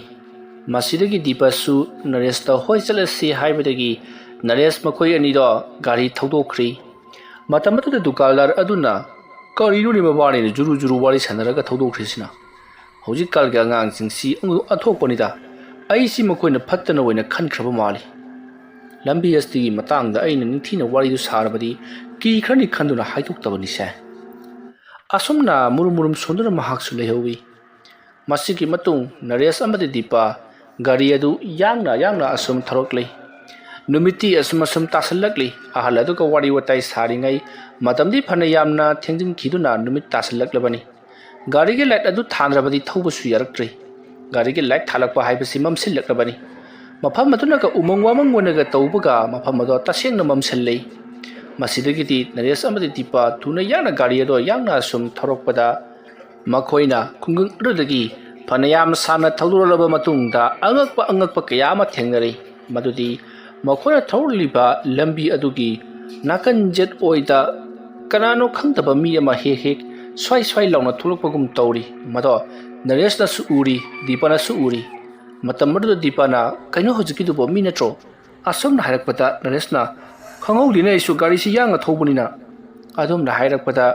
ꯃꯁꯤꯗꯒꯤ ꯗꯤꯄꯥꯁꯨ ꯅꯔꯦꯁꯇ "ꯍꯣꯏ, ꯆꯠꯂꯁꯤ" ꯍꯥꯏꯕꯗꯒꯤ ꯅꯔꯦꯁ ꯃꯈꯣꯏ ꯑꯅꯤꯗꯣ ꯒꯥꯔꯤ ꯊꯧꯗꯣꯛꯈ꯭ꯔꯤ꯫ ꯃꯇꯝ ꯑꯗꯨꯗ ꯗꯨꯀꯥꯟꯗꯥꯔ ꯑꯗꯨꯅ, "ꯀꯔꯤꯅꯣꯅꯦ ꯃꯕꯥꯅꯤꯅ ꯖꯨꯔꯨ ꯖꯨꯔꯨ ꯋꯥꯔꯤ ꯁꯥꯟꯅꯔꯒ ꯊꯧꯗꯣꯛꯈ꯭ꯔꯤꯁꯤꯅ? ꯍꯧꯖꯤꯛꯀꯥꯟꯒꯤ ꯑꯉꯥꯡꯁꯤꯡꯁꯤ ꯑꯣꯟꯊꯣꯛꯄꯅꯤꯗ꯫ ꯑꯩꯁꯤ ꯃꯈꯣꯏꯅ ꯐꯠꯇꯅ ꯑꯣꯏꯅ ꯈꯟꯈ꯭ꯔꯕ ꯃꯥꯜꯂꯤ꯫ ꯂꯝꯕꯤ ꯑꯁꯤꯒꯤ ꯃꯇꯥꯡꯗ ꯑꯩꯅ ꯅꯤꯡꯊꯤꯅ ꯋꯥꯔꯤꯗꯨ ꯁꯥꯔꯕꯗꯤ ꯀꯤꯈ꯭ꯔꯅꯤ ꯈꯟꯗꯨꯅ ꯍꯥꯏꯗꯣꯛꯇꯕꯅꯤꯁꯦ"꯫ ꯑꯁꯨꯝꯅ ꯃꯨꯔꯨꯝ ꯃꯨꯔꯨꯝ ꯁꯣꯟꯗꯨꯅ ꯃꯍꯥꯛꯁꯨ ꯂꯩꯍꯧꯏ꯫ ꯃꯁꯤꯒꯤ ꯃꯇꯨꯡ ꯅꯔꯦꯁ ꯑꯃꯗꯤ ꯗꯤꯄꯥ ꯒꯥꯔꯤ ꯑꯗꯨ ꯌꯥꯡꯅ ꯌꯥꯡꯅ ꯑꯁꯨꯝ ꯊꯧꯔꯛꯂꯤ꯫ ꯅꯨꯃꯤꯠꯇꯤ ꯑꯁꯨꯝ ꯑꯁꯨꯝ ꯇꯥꯁꯜꯂꯛꯂꯤ꯫ ꯑꯍꯜ ꯑꯗꯨꯒ ꯋꯥꯔꯤ ꯋꯥꯇꯥꯏ ꯁꯥꯔꯤꯉꯩ ꯃꯇꯝꯗꯤ ꯐꯅ ꯌꯥꯝꯅ ꯊꯦꯡꯖꯤꯟꯈꯤꯗꯨꯅ ꯅꯨꯃꯤꯠ ꯇꯥꯁꯜꯂꯛꯂꯕꯅꯤ꯫ ꯒꯥꯔꯤꯒꯤ ꯂꯥꯏꯠ ꯑꯗꯨ ꯊꯥꯟꯗ꯭ꯔꯕꯗꯤ ꯊꯧꯕꯁꯨ ꯌꯥꯔꯛꯇ꯭ꯔꯤ꯫ ꯒꯥꯔꯤꯒꯤ ꯂꯥꯏꯠ ꯊꯥꯜꯂꯛꯄ ꯍꯥꯏꯕꯁꯤ ꯃꯝꯁꯤꯜꯂꯛꯂꯕꯅꯤ꯫ ꯃꯐꯝ ꯑꯗꯨꯅꯒ ꯎꯃꯪ ꯋꯥꯃꯪ ꯑꯣꯏꯅꯒ ꯇꯧꯕꯒ ꯃꯐꯝ ꯑꯗꯣ ꯇꯁꯦꯡꯅ ꯃꯝꯁꯤꯜꯂꯤ꯫ ꯃꯁꯤꯗꯒꯤꯗꯤ ꯅꯔꯦꯁ ꯑꯃꯗꯤ ꯗꯤꯄꯥ ꯊꯨꯅ ꯌꯥꯡꯅ ꯒꯥꯔꯤ ꯑꯗꯣ ꯌꯥꯡꯅ ꯑꯁꯨꯝ ꯊꯧꯔꯛꯄꯗ ꯃꯈꯣꯏꯅ ꯈꯨꯡꯒꯪ ꯑꯗꯨꯗꯒꯤ ꯐꯅꯌꯥꯝ ꯁꯥꯡꯅ ꯊꯧꯗꯣꯔꯛꯂꯕ ꯃꯇꯨꯡꯗ ꯑꯉꯛꯄ ꯑꯉꯛꯄ ꯀꯌꯥ ꯑꯃ ꯊꯦꯡꯅꯔꯤ꯫ ꯃꯗꯨꯗꯤ ꯃꯈꯣꯏꯅ ꯊꯧꯔꯛꯂꯤꯕ ꯂꯝꯕꯤ ꯑꯗꯨꯒꯤ ꯅꯥꯀꯟ ꯌꯦꯠ ꯑꯣꯏꯗ ꯀꯅꯥꯅꯣ ꯈꯪꯗꯕ ꯃꯤ ꯑꯃ ꯍꯦꯛ ꯍꯦꯛ ꯁ꯭ꯋꯥꯏ ꯁ꯭ꯋꯥꯏ ꯂꯥꯎꯅ ꯊꯣꯛꯂꯛꯄꯒꯨꯝ ꯇꯧꯔꯤ꯫ ꯃꯗꯣ ꯅꯔꯦꯁꯅꯁꯨ ꯎꯔꯤ, ꯗꯤꯄꯥꯅꯁꯨ ꯎꯔꯤ꯫ ꯃꯇꯝ ꯑꯗꯨꯗ ꯗꯤꯄꯥꯅ, "ꯀꯩꯅꯣ ꯍꯧꯖꯤꯛꯀꯤꯗꯨꯕꯣ, ꯃꯤ ꯅꯠꯇ꯭ꯔꯣ?" ꯑꯁꯨꯝꯅ ꯍꯥꯏꯔꯛꯄꯗ ꯅꯔꯦꯁꯅ, "ꯈꯪꯍꯧꯗꯦꯅꯦ, ꯑꯩꯁꯨ ꯒꯥꯔꯤꯁꯤ ꯌꯥꯡꯅ ꯊꯧꯕꯅꯤꯅ"꯫ ꯑꯗꯨꯝꯅ ꯍꯥꯏꯔꯛꯄꯗ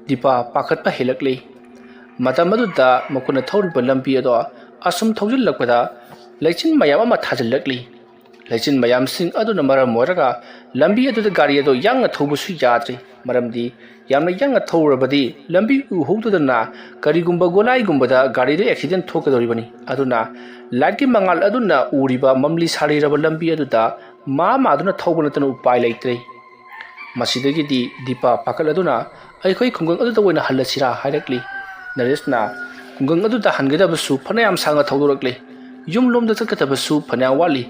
ꯗꯤꯄꯥ ꯄꯥꯈꯠꯄ ꯍꯦꯜꯂꯛꯂꯤ꯫ ꯃꯇꯝ ꯑꯗꯨꯗ ꯃꯈꯣꯏꯅ ꯊꯧꯔꯤꯕ ꯂꯝꯕꯤ ꯑꯗꯣ ꯑꯁꯨꯝ ꯊꯧꯖꯤꯜꯂꯛꯄꯗ ꯂꯩꯆꯤꯟ ꯃꯌꯥꯝ ꯑꯃ ꯊꯥꯖꯤꯜꯂꯛꯂꯤ꯫ ꯂꯩꯆꯤꯟ ꯃꯌꯥꯝꯁꯤꯡ ꯑꯗꯨꯅ ꯃꯔꯝ ꯑꯣꯏꯔꯒ ꯂꯝꯕꯤ ꯑꯗꯨꯗ ꯒꯥꯔꯤ ꯑꯗꯨ ꯌꯥꯡꯅ ꯊꯧꯕꯁꯨ ꯌꯥꯗ꯭ꯔꯤ꯫ ꯃꯔꯝꯗꯤ ꯌꯥꯝꯅ ꯌꯥꯡꯅ ꯊꯧꯔꯕꯗꯤ ꯂꯝꯕꯤ ꯎꯍꯧꯗꯗꯅ ꯀꯔꯤꯒꯨꯝꯕ ꯒꯣꯂꯥꯏꯒꯨꯝꯕꯗ ꯒꯥꯔꯤꯗꯨ ꯑꯦꯛꯁꯤꯗꯦꯟ ꯊꯣꯛꯀꯗꯧꯔꯤꯕꯅꯤ꯫ ꯑꯗꯨꯅ ꯂꯥꯏꯠꯀꯤ ꯃꯉꯥꯜ ꯑꯗꯨꯅ ꯎꯔꯤꯕ ꯃꯝꯂꯤ ꯁꯥꯔꯤꯔꯕ ꯂꯝꯕꯤ ꯑꯗꯨꯗ ꯃꯥ ꯃꯥꯗꯨꯅ ꯊꯧꯕ ꯅꯠꯇꯅ ꯎꯄꯥꯏ ꯂꯩꯇ꯭ꯔꯦ꯫ ꯃꯁꯤꯗꯒꯤꯗꯤ ꯗꯤꯄꯥ ꯄꯥꯈꯠꯂꯗꯨꯅ, "ꯑꯩꯈꯣꯏ ꯈꯨꯡꯒꯪ ꯑꯗꯨꯗ ꯑꯣꯏꯅ ꯍꯜꯂꯁꯤꯔꯥ?" ꯍꯥꯏꯔꯛꯂꯤ꯫ ꯅꯔꯦꯁꯅ, "ꯈꯨꯡꯒꯪ ꯑꯗꯨꯗ ꯍꯟꯒꯗꯕꯁꯨ ꯐꯅꯌꯥꯝ ꯁꯥꯡꯅ ꯊꯧꯗꯣꯔꯛꯂꯤ꯫ ꯌꯨꯝ ꯂꯣꯝꯗ ꯆꯠꯀꯗꯕꯁꯨ ꯐꯅꯌꯥꯝ ꯋꯥꯠꯂꯤ꯫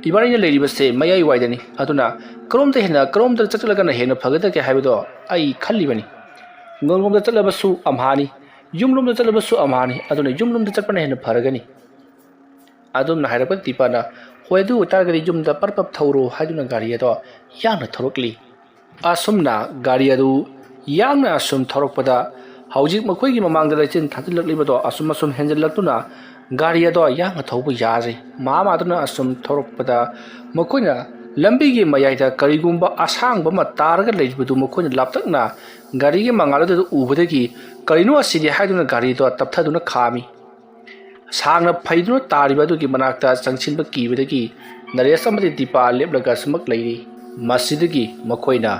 ꯏꯕꯥꯅꯤꯅ ꯂꯩꯔꯤꯕꯁꯦ ꯃꯌꯥꯏ ꯋꯥꯏꯗꯅꯤ꯫ ꯑꯗꯨꯅ ꯀꯔꯣꯝꯗ ꯍꯦꯟꯅ, ꯀꯔꯣꯝꯗ ꯆꯠꯂꯒꯅ ꯍꯦꯟꯅ ꯐꯒꯗꯒꯦ ꯍꯥꯏꯕꯗꯣ ꯑꯩ ꯈꯜꯂꯤꯕꯅꯤ꯫ ꯈꯨꯡꯒꯪꯂꯣꯝꯗ ꯆꯠꯂꯕꯁꯨ ꯑꯝꯍꯥꯅꯤ, ꯌꯨꯝꯂꯣꯝꯗ ꯆꯠꯂꯕꯁꯨ ꯑꯝꯍꯥꯅꯤ꯫ ꯑꯗꯨꯅ ꯌꯨꯝꯂꯣꯝꯗ ꯆꯠꯄꯅ ꯍꯦꯟꯅ ꯐꯔꯒꯅꯤ"꯫ ꯑꯗꯨꯝꯅ ꯍꯥꯏꯔꯛꯄꯗ ꯗꯤꯄꯥꯅ, "ꯍꯣꯏ, ꯑꯗꯨ ꯑꯣꯏꯇꯥꯔꯒꯗꯤ ꯌꯨꯝꯗ ꯄꯔꯞ ꯄꯔꯞ ꯊꯧꯔꯣ" ꯍꯥꯏꯗꯨꯅ ꯒꯥꯔꯤ ꯑꯗꯣ ꯌꯥꯡꯅ ꯊꯧꯔꯛꯂꯤ꯫ ꯑꯁꯨꯝꯅ ꯒꯥꯔꯤ ꯑꯗꯨ ꯌꯥꯡꯅ ꯑꯁꯨꯝ ꯊꯧꯔꯛꯄꯗ ꯍꯧꯖꯤꯛ ꯃꯈꯣꯏꯒꯤ ꯃꯃꯥꯡꯗ ꯂꯩꯆꯤꯟ ꯊꯥꯖꯤꯜꯂꯛꯂꯤꯕꯗꯣ ꯑꯁꯨꯝ ꯑꯁꯨꯝ ꯍꯦꯟꯖꯜꯂꯛꯇꯨꯅ ꯒꯥꯔꯤ ꯑꯗꯣ ꯌꯥꯡꯅ ꯊꯧꯕ ꯌꯥꯗ꯭ꯔꯦ꯫ ꯃꯍꯥ ꯃꯥꯗꯨꯅ ꯑꯁꯨꯝ ꯊꯧꯔꯛꯄꯗ ꯃꯈꯣꯏꯅ ꯂꯝꯕꯤꯒꯤ ꯃꯌꯥꯏꯗ ꯀꯔꯤꯒꯨꯝꯕ ꯑꯁꯥꯡꯕ ꯑꯃ ꯇꯥꯔꯒ ꯂꯩꯔꯤꯕꯗꯨ ꯃꯈꯣꯏꯅ ꯂꯥꯞꯇꯛꯅ ꯒꯥꯔꯤꯒꯤ ꯃꯉꯥꯜ ꯑꯗꯨꯗ ꯎꯕꯗꯒꯤ "ꯀꯔꯤꯅꯣ ꯑꯁꯤꯗꯤ?" ꯍꯥꯏꯗꯨꯅ ꯒꯥꯔꯤꯗꯣ ꯇꯞꯊꯗꯨꯅ ꯈꯥꯝꯃꯤ꯫ ꯁꯥꯡꯅ ꯐꯩꯗꯨꯅ ꯇꯥꯔꯤꯕ ꯑꯗꯨꯒꯤ ꯃꯅꯥꯛꯇ ꯆꯪꯁꯤꯟꯕ ꯀꯤꯕꯗꯒꯤ ꯅꯔꯦꯁ ꯑꯃꯗꯤ ꯗꯤꯄꯥ ꯂꯦꯞꯂꯒ ꯁꯨꯃꯛ ꯂꯩꯔꯤ꯫ ꯃꯁꯤꯗꯒꯤ ꯃꯈꯣꯏꯅ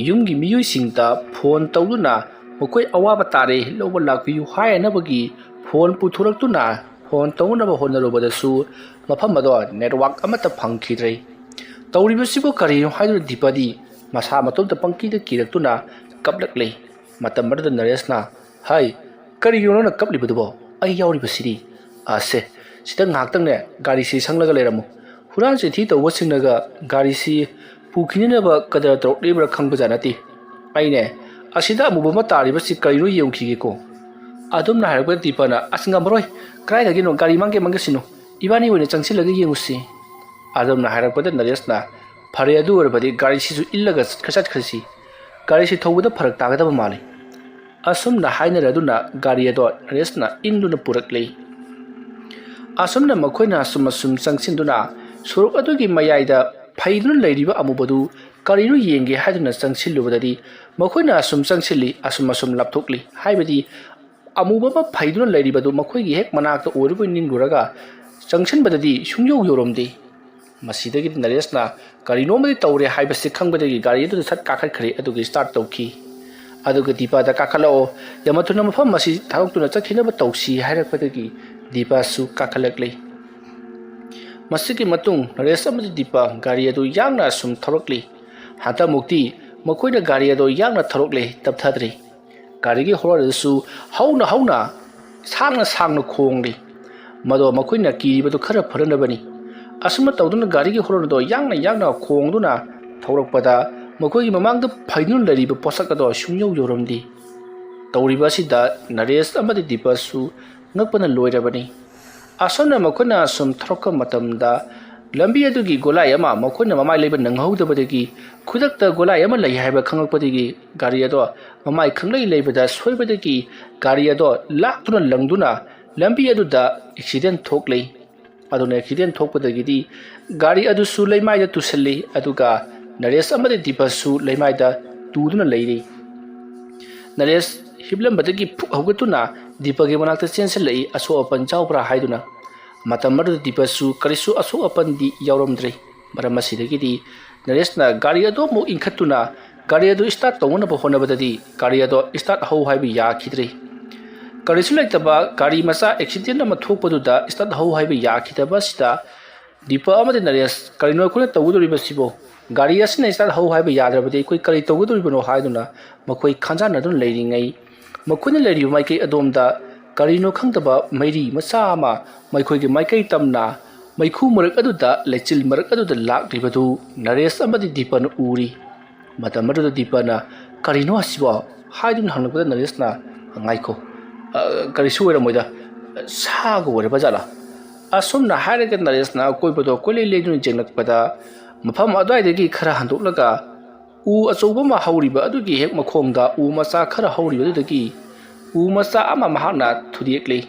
ꯌꯨꯝꯒꯤ ꯃꯤꯑꯣꯏꯁꯤꯡꯗ ꯐꯣꯟ ꯇꯧꯗꯨꯅ ꯃꯈꯣꯏ ꯑꯋꯥꯕ ꯇꯥꯔꯦ, ꯂꯧꯕ ꯂꯥꯛꯄꯤꯌꯨ ꯍꯥꯏꯅꯕꯒꯤ ꯐꯣꯟ ꯄꯨꯊꯣꯔꯛꯇꯨꯅ ꯐꯣꯟ ꯇꯧꯅꯕ ꯍꯣꯠꯅꯔꯨꯕꯗꯁꯨ ꯃꯐꯝ ꯑꯗꯣ ꯅꯦꯠꯋꯥꯛ ꯑꯃꯠꯇ ꯐꯪꯈꯤꯗ꯭ꯔꯦ꯫ ꯇꯧꯔꯤꯕꯁꯤꯕꯨ ꯀꯔꯤꯅꯣ ꯍꯥꯏꯗꯨꯅ ꯗꯤꯄꯥꯗꯤ ꯃꯁꯥ ꯃꯇꯣꯝꯇ ꯄꯪꯀꯤꯗ ꯀꯤꯔꯛꯇꯨꯅ ꯀꯞꯂꯛꯂꯦ꯫ ꯃꯇꯝ ꯑꯗꯨꯗ ꯅꯔꯦꯁꯅ, "ꯍꯥꯏ, ꯀꯔꯤꯒꯤꯅꯣ ꯅꯪꯅ ꯀꯞꯂꯤꯕꯗꯨꯕꯣ? ꯑꯩ ꯌꯥꯎꯔꯤꯕꯁꯤꯗꯤ"꯫ "ꯑꯁꯦ, ꯁꯤꯗ ꯉꯥꯏꯍꯥꯛꯇꯪꯅꯦ ꯒꯥꯔꯤꯁꯤ ꯁꯪꯂꯒ ꯂꯩꯔꯝꯃꯨ꯫ ꯍꯨꯔꯥꯟ ꯆꯤꯟꯊꯤ ꯇꯧꯕꯁꯤꯡꯅꯒ ꯒꯥꯔꯤꯁꯤ ꯄꯨꯈꯤꯅꯅꯕ ꯀꯗꯔ ꯇꯧꯔꯛꯂꯤꯕ꯭ꯔꯥ ꯈꯪꯕꯖꯥꯠ ꯅꯠꯇꯦ꯫ ꯑꯩꯅꯦ ꯑꯁꯤꯗ ꯑꯃꯨꯕ ꯑꯃ ꯇꯥꯔꯤꯕꯁꯤ ꯀꯔꯤꯅꯣ ꯌꯦꯡꯈꯤꯒꯦꯀꯣ"꯫ ꯑꯗꯨꯝꯅ ꯍꯥꯏꯔꯛꯄꯗ ꯗꯤꯄꯥꯅ, "ꯑꯁ, ꯉꯝꯃꯔꯣꯏ, ꯀꯗꯥꯏꯗꯒꯤꯅꯣ? ꯒꯥꯔꯤ ꯃꯥꯡꯒꯦ ꯃꯥꯡꯒꯦꯁꯤꯅꯨ, ꯏꯕꯥꯅꯤ ꯑꯣꯏꯅ ꯆꯪꯁꯤꯜꯂꯒ ꯌꯦꯡꯉꯨꯁꯤ"꯫ ꯑꯗꯨꯝꯅ ꯍꯥꯏꯔꯛꯄꯗ ꯅꯔꯦꯁꯅ, "ꯐꯔꯦ, ꯑꯗꯨ ꯑꯣꯏꯔꯕꯗꯤ ꯒꯥꯔꯤꯁꯤꯁꯨ ꯏꯜꯂꯒ ꯆꯠꯈ꯭ꯔꯁꯤ꯫ ꯒꯥꯔꯤꯁꯤ ꯊꯧꯕꯗ ꯐꯔꯛ ꯇꯥꯒꯗꯕ ꯃꯥꯜꯂꯤ"꯫ ꯑꯁꯨꯝꯅ ꯍꯥꯏꯅꯔꯗꯨꯅ ꯒꯥꯔꯤ ꯑꯗꯣ ꯅꯔꯦꯁꯅ ꯏꯟꯗꯨꯅ ꯄꯨꯔꯛꯂꯤ꯫ ꯑꯁꯨꯝꯅ ꯃꯈꯣꯏꯅ ꯑꯁꯨꯝ ꯑꯁꯨꯝ ꯆꯪꯁꯤꯟꯗꯨꯅ ꯁꯣꯔꯣꯛ ꯑꯗꯨꯒꯤ ꯃꯌꯥꯏꯗ ꯐꯩꯗꯨꯅ ꯂꯩꯔꯤꯕ ꯑꯃꯨꯕꯗꯨ ꯀꯔꯤꯅꯣ ꯌꯦꯡꯒꯦ ꯍꯥꯏꯗꯨꯅ ꯆꯪꯁꯤꯜꯂꯨꯕꯗꯗꯤ ꯃꯈꯣꯏꯅ ꯑꯁꯨꯝ ꯆꯪꯁꯤꯜꯂꯤ, ꯑꯁꯨꯝ ꯑꯁꯨꯝ ꯂꯥꯞꯊꯣꯛꯂꯤ꯫ ꯍꯥꯏꯕꯗꯤ ꯑꯃꯨꯕ ꯑꯃ ꯐꯩꯗꯨꯅ ꯂꯩꯔꯤꯕꯗꯨ ꯃꯈꯣꯏꯒꯤ ꯍꯦꯛ ꯃꯅꯥꯛꯇ ꯑꯣꯏꯔꯕꯣꯏ ꯅꯤꯡꯂꯨꯔꯒ ꯆꯪꯁꯤꯟꯕꯗꯗꯤ ꯁꯨꯡꯌꯧ ꯌꯧꯔꯝꯗꯦ꯫ ꯃꯁꯤꯗꯒꯤꯗꯤ ꯅꯔꯦꯁꯅ ꯀꯔꯤꯅꯣꯃꯗꯤ ꯇꯧꯔꯦ ꯍꯥꯏꯕꯁꯤ ꯈꯪꯕꯗꯒꯤ ꯒꯥꯔꯤ ꯑꯗꯨꯗ ꯁꯠ ꯀꯥꯈꯠꯈ꯭ꯔꯦ, ꯑꯗꯨꯒ start ꯇꯧꯈꯤ꯫ ꯑꯗꯨꯒ ꯗꯤꯄꯥꯗ, "ꯀꯥꯈꯠꯂꯛꯑꯣ, ꯌꯥꯝ ꯊꯨꯅ ꯃꯐꯝ ꯑꯁꯤ ꯊꯥꯗꯣꯛꯇꯨꯅ ꯆꯠꯈꯤꯅꯕ ꯇꯧꯁꯤ" ꯍꯥꯏꯔꯛꯄꯗꯒꯤ ꯗꯤꯄꯥꯁꯨ ꯀꯥꯈꯠꯂꯛꯂꯦ꯫ ꯃꯁꯤꯒꯤ ꯃꯇꯨꯡ ꯅꯔꯦꯁ ꯑꯃꯗꯤ ꯗꯤꯄꯥ ꯒꯥꯔꯤ ꯑꯗꯨ ꯌꯥꯡꯅ ꯑꯁꯨꯝ ꯊꯧꯔꯛꯂꯤ꯫ ꯍꯟꯗꯛꯃꯨꯛꯇꯤ ꯃꯈꯣꯏꯅ ꯒꯥꯔꯤ ꯑꯗꯨ ꯌꯥꯡꯅ ꯊꯧꯔꯛꯂꯦ, ꯇꯞꯊꯗ꯭ꯔꯦ꯫ ꯒꯥꯔꯤꯒꯤ horn ꯑꯗꯨꯁꯨ ꯍꯧꯅ ꯍꯧꯅ, ꯁꯥꯡꯅ ꯁꯥꯡꯅ ꯈꯣꯡꯂꯤ꯫ ꯃꯗꯣ ꯃꯈꯣꯏꯅ ꯀꯤꯔꯤꯕꯗꯨ ꯈꯔ ꯐꯅꯅꯕꯅꯤ꯫ ꯑꯁꯨꯝꯅ ꯇꯧꯗꯨꯅ ꯒꯥꯔꯤꯒꯤ horn ꯑꯗꯣ ꯌꯥꯡꯅ ꯌꯥꯡꯅ ꯈꯣꯡꯗꯨꯅ ꯊꯧꯔꯛꯄꯗ ꯃꯈꯣꯏꯒꯤ ꯃꯃꯥꯡꯗ ꯐꯩꯗꯨꯅ ꯂꯩꯔꯤꯕ ꯄꯣꯠꯁꯛ ꯑꯗꯣ ꯁꯨꯡꯌꯧ ꯌꯧꯔꯝꯗꯦ꯫ ꯇꯧꯔꯤꯕ ꯑꯁꯤꯗ ꯅꯔꯦꯁ ꯑꯃꯗꯤ ꯗꯤꯄꯁꯨ ꯉꯛꯄꯅ ꯂꯣꯏꯔꯕꯅꯤ꯫ ꯑꯁꯨꯝꯅ ꯃꯈꯣꯏꯅ ꯁꯨꯝ ꯊꯧꯔꯛꯄ ꯃꯇꯝꯗ ꯂꯝꯕꯤ ꯑꯗꯨꯒꯤ ꯒꯣꯂꯥꯏ ꯑꯃ ꯃꯈꯣꯏꯅ ꯃꯃꯥꯏ ꯂꯩꯕ ꯅꯪꯍꯧꯗꯕꯗꯒꯤ ꯈꯨꯗꯛꯇ ꯒꯣꯂꯥꯏ ꯑꯃ ꯂꯩ ꯍꯥꯏꯕ ꯈꯪꯂꯛꯄꯗꯒꯤ ꯒꯥꯔꯤ ꯑꯗꯣ ꯃꯃꯥꯏ ꯈꯪꯂꯩ ꯂꯩꯕꯗ ꯁꯣꯏꯕꯗꯒꯤ ꯒꯥꯔꯤ ꯑꯗꯣ ꯂꯥꯛꯇꯨꯅ ꯂꯪꯗꯨꯅ ꯂꯝꯕꯤ ꯑꯗꯨꯗ accident ꯊꯣꯛꯂꯦ꯫ ꯑꯗꯨꯅ accident ꯊꯣꯛꯄꯗꯒꯤꯗꯤ ꯒꯥꯔꯤ ꯑꯗꯨꯁꯨ ꯂꯩꯃꯥꯏꯗ ꯇꯨꯁꯤꯜꯂꯤ, ꯑꯗꯨꯒ ꯅꯔꯦꯁ ꯑꯃꯗꯤ ꯗꯤꯄꯁꯨ ꯂꯩꯃꯥꯏꯗ ꯇꯨꯗꯨꯅ ꯂꯩꯔꯤ꯫ ꯅꯔꯦꯁ ꯍꯤꯞꯂꯝꯕꯗꯒꯤ ꯐꯨꯛ ꯍꯧꯒꯠꯇꯨꯅ ꯗꯤꯄꯒꯤ ꯃꯅꯥꯛꯇ ꯆꯦꯟꯁꯤꯜꯂꯛꯏ, ꯑꯁꯣꯛ ꯑꯄꯟ ꯌꯥꯎꯕ꯭ꯔꯥ ꯍꯥꯏꯗꯨꯅ꯫ ꯃꯇꯝ ꯑꯗꯨꯗ ꯗꯤꯄꯁꯨ ꯀꯔꯤꯁꯨ ꯑꯁꯣꯛ ꯑꯄꯟꯗꯤ ꯌꯥꯎꯔꯝꯗ꯭ꯔꯦ꯫ ꯃꯔꯝ ꯑꯁꯤꯗꯒꯤꯗꯤ ꯅꯔꯦꯁꯅ ꯒꯥꯔꯤ ꯑꯗꯨ ꯑꯃꯨꯛ ꯏꯟꯈꯠꯇꯨꯅ ꯒꯥꯔꯤ ꯑꯗꯨ start ꯇꯧꯅꯅꯕ ꯍꯣꯠꯅꯕꯗꯗꯤ ꯒꯥꯔꯤ ꯑꯗꯣ start ꯍꯧ ꯍꯥꯏꯕ ꯌꯥꯈꯤꯗ꯭ꯔꯦ꯫ ꯀꯔꯤꯁꯨ ꯂꯩꯇꯕ ꯒꯥꯔꯤ ꯃꯆꯥ accident ꯑꯃ ꯊꯣꯛꯄꯗꯨꯗ start ꯍꯧ ꯍꯥꯏꯕ ꯌꯥꯈꯤꯗꯕ ꯑꯁꯤꯗ ꯗꯤꯄ ꯑꯃꯗꯤ ꯅꯔꯦꯁ, "ꯀꯔꯤꯅꯣ ꯑꯩꯈꯣꯏꯅ ꯇꯧꯒꯗꯧꯔꯤꯕꯁꯤꯕꯣ? ꯒꯥꯔꯤ ꯑꯁꯤꯅ start ꯍꯧ ꯍꯥꯏꯕ ꯌꯥꯗ꯭ꯔꯕꯗꯤ ꯑꯩꯈꯣꯏ ꯀꯔꯤ ꯇꯧꯒꯗꯧꯔꯤꯕꯅꯣ?" ꯍꯥꯏꯗꯨꯅ ꯃꯈꯣꯏ ꯈꯟꯖꯥꯟꯅꯗꯨꯅ ꯂꯩꯔꯤꯉꯩ, ꯃꯈꯣꯏꯅ ꯂꯩꯔꯤꯕ ꯃꯥꯏꯀꯩ ꯑꯗꯣꯝꯗ ꯀꯔꯤꯅꯣ ꯈꯪꯗꯕ ꯃꯩꯔꯤ ꯃꯆꯥ ꯑꯃ ꯃꯈꯣꯏꯒꯤ ꯃꯥꯏꯀꯩ ꯇꯝꯅ ꯃꯩꯈꯨ ꯃꯔꯛ ꯑꯗꯨꯗ, ꯂꯩꯆꯤꯜ ꯃꯔꯛ ꯑꯗꯨꯗ ꯂꯥꯛꯂꯤꯕꯗꯨ ꯅꯔꯦꯁ ꯑꯃꯗꯤ ꯗꯤꯄꯅ ꯎꯔꯤ꯫ ꯃꯇꯝ ꯑꯗꯨꯗ ꯗꯤꯄꯅ, "ꯀꯔꯤꯅꯣ ꯑꯁꯤꯕꯣ?" ꯍꯥꯏꯗꯨꯅ ꯍꯪꯂꯛꯄꯗ ꯅꯔꯦꯁꯅ, "ꯉꯥꯏꯈꯣ, ꯑ, ꯀꯔꯤꯁꯨ ꯑꯣꯏꯔꯝꯃꯣꯏꯗ, ꯁꯥꯒ ꯑꯣꯏꯔꯕ ꯖꯥꯠꯂꯥ?" ꯑꯁꯨꯝꯅ ꯍꯥꯏꯔꯒ ꯅꯔꯦꯁꯅ ꯑꯀꯣꯏꯕꯗꯣ ꯀꯣꯏꯂꯩ ꯂꯩꯗꯨꯅ ꯌꯦꯡꯂꯛꯄꯗ, ꯃꯐꯝ ꯑꯗꯨꯋꯥꯏꯗꯒꯤ ꯈꯔ ꯍꯟꯗꯣꯛꯂꯒ ꯎ ꯑꯆꯧꯕ ꯑꯃ ꯍꯧꯔꯤꯕ ꯑꯗꯨꯒꯤ ꯍꯦꯛ ꯃꯈꯣꯡꯗ ꯎ ꯃꯆꯥ ꯈꯔ ꯍꯧꯔꯤꯕ ꯑꯗꯨꯗꯒꯤ ꯎ ꯃꯆꯥ ꯑꯃ ꯃꯍꯥꯛꯅ ꯊꯨꯗꯦꯛꯂꯤ꯫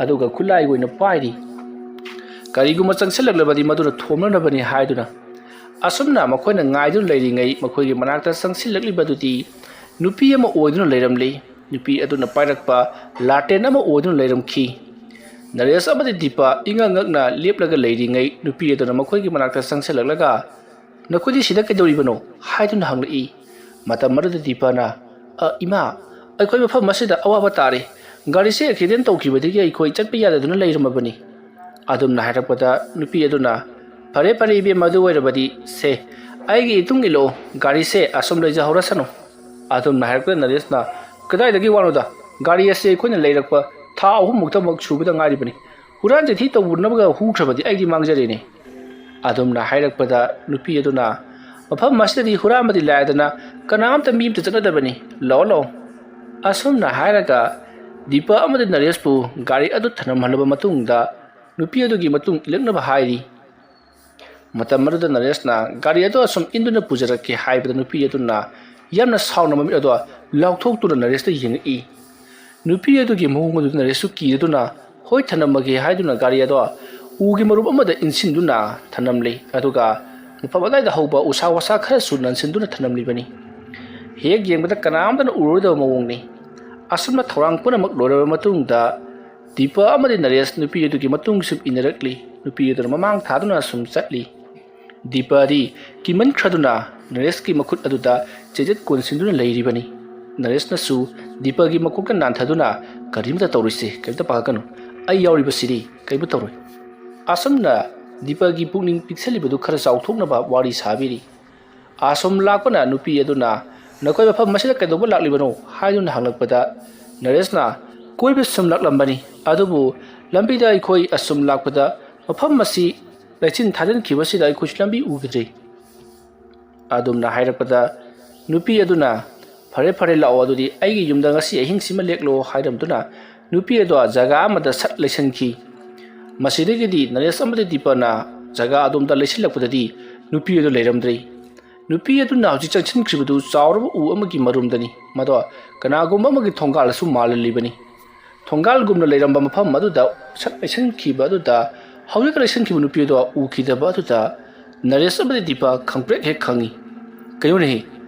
ꯑꯗꯨꯒ ꯈꯨꯠꯂꯥꯏꯒꯤ ꯑꯣꯏꯅ ꯄꯥꯏꯔꯤ꯫ ꯀꯔꯤꯒꯨꯝꯕ ꯆꯪꯁꯤꯜꯂꯛꯂꯕꯗꯤ ꯃꯗꯨꯅ ꯊꯣꯝꯂꯛꯅꯕꯅꯤ ꯍꯥꯏꯗꯨꯅ꯫ ꯑꯁꯨꯝꯅ ꯃꯈꯣꯏꯅ ꯉꯥꯏꯗꯨꯅ ꯂꯩꯔꯤꯉꯩ ꯃꯈꯣꯏꯒꯤ ꯃꯅꯥꯛꯇ ꯆꯪꯁꯤꯜꯂꯛꯂꯤꯕ ꯑꯗꯨꯗꯤ ꯅꯨꯄꯤ ꯑꯃ ꯑꯣꯏꯗꯨꯅ ꯂꯩꯔꯝꯂꯤ꯫ ꯅꯨꯄꯤ ꯑꯗꯨꯅ ꯄꯥꯏꯔꯛꯄ ꯂꯥꯇꯦꯟ ꯑꯃ ꯑꯣꯏꯗꯨꯅ ꯂꯩꯔꯝꯈꯤ꯫ ꯅꯔꯦꯁ ꯑꯃꯗꯤ ꯗꯤꯄꯥ ꯏꯉꯛ ꯉꯛꯅ ꯂꯦꯞꯂꯒ ꯂꯩꯔꯤꯉꯩ ꯅꯨꯄꯤ ꯑꯗꯨꯅ ꯃꯈꯣꯏꯒꯤ ꯃꯅꯥꯛꯇ ꯆꯪꯁꯤꯜꯂꯛꯂꯒ, "ꯅꯈꯣꯏꯗꯤ ꯁꯤꯗ ꯀꯩꯗꯧꯔꯤꯕꯅꯣ?" ꯍꯥꯏꯗꯨꯅ ꯍꯪꯂꯛꯏ꯫ ꯃꯇꯝ ꯑꯗꯨꯗ ꯗꯤꯄꯥꯅ, "ꯑ, ꯏꯃꯥ, ꯑꯩꯈꯣꯏ ꯃꯐꯝ ꯑꯁꯤꯗ ꯑꯋꯥꯕ ꯇꯥꯔꯦ꯫ ꯒꯥꯔꯤꯁꯦ ꯑꯦꯛꯁꯤꯗꯦꯟ ꯇꯧꯈꯤꯕꯗꯒꯤ ꯑꯩꯈꯣꯏ ꯆꯠꯄ ꯌꯥꯗꯗꯨꯅ ꯂꯩꯔꯝꯃꯕꯅꯤ"꯫ ꯑꯗꯨꯝꯅ ꯍꯥꯏꯔꯛꯄꯗ ꯅꯨꯄꯤ ꯑꯗꯨꯅ, "ꯐꯔꯦ, ꯐꯔꯦ ꯏꯕꯦꯝꯃ, ꯑꯗꯨ ꯑꯣꯏꯔꯕꯗꯤ ꯁꯦ, ꯑꯩꯒꯤ ꯏꯇꯨꯡ ꯏꯜꯂꯛꯑꯣ, ꯒꯥꯔꯤꯁꯦ ꯑꯁꯨꯝ ꯂꯩꯖꯍꯧꯔꯁꯅꯨ"꯫ ꯑꯗꯨꯝꯅ ꯍꯥꯏꯔꯛꯄꯗ ꯅꯔꯦꯁꯅ, "ꯀꯗꯥꯏꯗꯒꯤ ꯋꯥꯅꯣꯗ? ꯒꯥꯔꯤ ꯑꯁꯤ ꯑꯩꯈꯣꯏꯅ ꯂꯩꯔꯛꯄ ꯊꯥ ꯑꯍꯨꯝꯃꯨꯛꯇꯃꯛ ꯁꯨꯕꯗ ꯉꯥꯏꯔꯤꯕꯅꯤ꯫ ꯍꯨꯔꯥꯟ ꯆꯤꯟꯊꯤ ꯇꯧꯅꯕꯒ ꯍꯨꯈ꯭ꯔꯕꯗꯤ ꯑꯩꯗꯤ ꯃꯥꯡꯖꯔꯦꯅꯦ"꯫ ꯑꯗꯨꯝꯅ ꯍꯥꯏꯔꯛꯄꯗ ꯅꯨꯄꯤ ꯑꯗꯨꯅ, "ꯃꯐꯝ ꯑꯁꯤꯗꯗꯤ ꯍꯨꯔꯥꯟꯕꯗꯤ ꯂꯥꯏꯗꯅ ꯀꯅꯥꯝꯇ ꯃꯤ ꯑꯃꯇ ꯆꯠꯅꯗꯕꯅꯤ꯫ ꯂꯥꯛꯑꯣ, ꯂꯥꯛꯑꯣ"꯫ ꯑꯁꯨꯝꯅ ꯍꯥꯏꯔꯒ ꯗꯤꯄꯥ ꯑꯃꯗꯤ ꯅꯔꯦꯁꯄꯨ ꯒꯥꯔꯤ ꯑꯗꯨ ꯊꯅꯝꯍꯜꯂꯕ ꯃꯇꯨꯡꯗ ꯅꯨꯄꯤ ꯑꯗꯨꯒꯤ ꯃꯇꯨꯡ ꯏꯜꯂꯛꯅꯕ ꯍꯥꯏꯔꯤ꯫ ꯃꯇꯝ ꯑꯗꯨꯗ ꯅꯔꯦꯁꯅ ꯒꯥꯔꯤ ꯑꯗꯨ ꯑꯁꯨꯝ ꯏꯟꯗꯨꯅ ꯄꯨꯖꯔꯛꯀꯦ ꯍꯥꯏꯕꯗ ꯅꯨꯄꯤ ꯑꯗꯨꯅ ꯌꯥꯝꯅ ꯁꯥꯎꯅ ꯃꯃꯤꯠ ꯑꯗꯣ ꯂꯥꯎꯊꯣꯛꯇꯨꯅ ꯅꯔꯦꯁꯇ ꯌꯦꯡꯉꯛꯏ꯫ ꯅꯨꯄꯤ ꯑꯗꯨꯒꯤ ꯃꯑꯣꯡ ꯑꯗꯨꯗ ꯅꯔꯦꯁꯁꯨ ꯀꯤꯗꯨꯅ, "ꯍꯣꯏ, ꯊꯅꯝꯃꯒꯦ" ꯍꯥꯏꯗꯨꯅ ꯒꯥꯔꯤ ꯑꯗꯣ ꯎꯒꯤ ꯃꯔꯨꯞ ꯑꯃꯗ ꯏꯟꯁꯤꯟꯗꯨꯅ ꯊꯅꯝꯂꯤ꯫ ꯑꯗꯨꯒ ꯃꯐꯝ ꯑꯗꯨꯋꯥꯏꯗ ꯍꯧꯕ ꯎꯁꯥ ꯋꯥꯁꯥ ꯈꯔꯁꯨ ꯅꯟꯁꯤꯟꯗꯨꯅ ꯊꯅꯝꯂꯤꯕꯅꯤ꯫ ꯍꯦꯛ ꯌꯦꯡꯕꯗ ꯀꯅꯥꯝꯇꯅ ꯎꯔꯔꯣꯏꯗꯕ ꯃꯑꯣꯡꯅꯤ꯫ ꯑꯁꯨꯝꯅ ꯊꯧꯔꯥꯡ ꯄꯨꯝꯅꯃꯛ ꯂꯣꯏꯔꯕ ꯃꯇꯨꯡꯗ ꯗꯤꯄꯥ ꯑꯃꯗꯤ ꯅꯔꯦꯁ ꯅꯨꯄꯤ ꯑꯗꯨꯒꯤ ꯃꯇꯨꯡ ꯁꯨꯝ ꯏꯟꯅꯔꯛꯂꯤ꯫ ꯅꯨꯄꯤ ꯑꯗꯨꯅ ꯃꯃꯥꯡ ꯊꯥꯗꯨꯅ ꯁꯨꯝ ꯆꯠꯂꯤ꯫ ꯗꯤꯄꯥꯗꯤ ꯀꯤꯃꯟꯈ꯭ꯔꯗꯨꯅ ꯅꯔꯦꯁꯀꯤ ꯃꯈꯨꯠ ꯑꯗꯨꯗ ꯆꯦꯖꯦꯠ ꯀꯣꯟꯁꯤꯟꯗꯨꯅ ꯂꯩꯔꯤꯕꯅꯤ꯫ ꯅꯔꯦꯁꯅꯁꯨ ꯗꯤꯄꯥꯒꯤ ꯃꯀꯣꯛꯇ ꯅꯥꯟꯊꯗꯨꯅ, "ꯀꯔꯤꯝꯇ ꯇꯧꯔꯣꯏꯁꯦ, ꯀꯔꯤꯝꯇ ꯄꯥꯈꯠꯀꯅꯨ꯫ ꯑꯩ ꯌꯥꯎꯔꯤꯕꯁꯤꯗꯤ, ꯀꯔꯤꯝꯇ ꯇꯧꯔꯣꯏ"꯫ ꯑꯁꯨꯝꯅ ꯗꯤꯄꯥꯒꯤ ꯄꯨꯛꯅꯤꯡ ꯄꯤꯛꯁꯜꯂꯤꯕꯗꯨ ꯈꯔ ꯆꯥꯎꯊꯣꯛꯅꯕ ꯋꯥꯔꯤ ꯁꯥꯕꯤꯔꯤ꯫ ꯑꯁꯨꯝ ꯂꯥꯛꯄꯅ ꯅꯨꯄꯤ ꯑꯗꯨꯅ, "ꯅꯈꯣꯏ ꯃꯐꯝ ꯑꯁꯤꯗ ꯀꯩꯗꯧꯕ ꯂꯥꯛꯂꯤꯕꯅꯣ?" ꯍꯥꯏꯗꯨꯅ ꯍꯪꯂꯛꯄꯗ ꯅꯔꯦꯁꯅ, "ꯀꯣꯏꯕ ꯁꯨꯝ ꯂꯥꯛꯂꯝꯕꯅꯤ, ꯑꯗꯨꯕꯨ ꯂꯝꯕꯤꯗ ꯑꯩꯈꯣꯏ ꯑꯁꯨꯝ ꯂꯥꯛꯄꯗ ꯃꯐꯝ ꯑꯁꯤ ꯂꯩꯆꯤꯟ ꯊꯥꯖꯤꯟꯈꯤꯕꯁꯤꯗ ꯑꯩꯈꯣꯏꯁꯨ ꯂꯝꯕꯤ ꯎꯈꯤꯗ꯭ꯔꯦ"꯫ ꯑꯗꯨꯝꯅ ꯍꯥꯏꯔꯛꯄꯗ ꯅꯨꯄꯤ ꯑꯗꯨꯅ, "ꯐꯔꯦ, ꯐꯔꯦ, ꯂꯥꯛꯑꯣ, ꯑꯗꯨꯗꯤ ꯑꯩꯒꯤ ꯌꯨꯝꯗ ꯉꯁꯤ ꯑꯍꯤꯡꯁꯤꯃ ꯂꯦꯛꯂꯣ" ꯍꯥꯏꯔꯝꯗꯨꯅ ꯅꯨꯄꯤ ꯑꯗꯣ ꯖꯒꯥ ꯑꯃꯗ ꯁꯠ ꯂꯩꯁꯟꯈꯤ꯫ ꯃꯁꯤꯗꯒꯤꯗꯤ ꯅꯔꯦꯁ ꯑꯃꯗꯤ ꯗꯤꯄꯥꯅ ꯖꯒꯥ ꯑꯗꯣꯝꯗ ꯂꯩꯁꯤꯜꯂꯛꯄꯗꯗꯤ ꯅꯨꯄꯤ ꯑꯗꯨ ꯂꯩꯔꯝꯗ꯭ꯔꯦ꯫ ꯅꯨꯄꯤ ꯑꯗꯨꯅ ꯍꯧꯖꯤꯛ ꯆꯪꯁꯤꯟꯈ꯭ꯔꯤꯕꯗꯨ ꯆꯥꯎꯔꯕ ꯎ ꯑꯃꯒꯤ ꯃꯔꯨꯝꯗꯅꯤ꯫ ꯃꯗꯣ ꯀꯅꯥꯒꯨꯝꯕ ꯑꯃꯒꯤ ꯊꯣꯡꯒꯥꯜꯗꯁꯨ ꯃꯥꯜꯍꯜꯂꯤꯕꯅꯤ꯫ ꯊꯣꯡꯒꯥꯜꯒꯨꯝꯅ ꯂꯩꯔꯝꯕ ꯃꯐꯝ ꯑꯗꯨꯗ ꯁꯛ ꯂꯩꯁꯟꯈꯤꯕ ꯑꯗꯨꯗ ꯍꯧꯖꯤꯛ ꯂꯩꯁꯟꯈꯤꯕ ꯅꯨꯄꯤ ꯑꯗꯣ ꯎꯈꯤꯗꯕ ꯑꯗꯨꯗ ꯅꯔꯦꯁ ꯑꯃꯗꯤ ꯗꯤꯄꯥ ꯈꯪꯄ꯭ꯔꯦꯛ ꯍꯦꯛ ꯈꯪꯉꯤ꯫ "ꯀꯩꯅꯣꯅꯦꯍꯦ,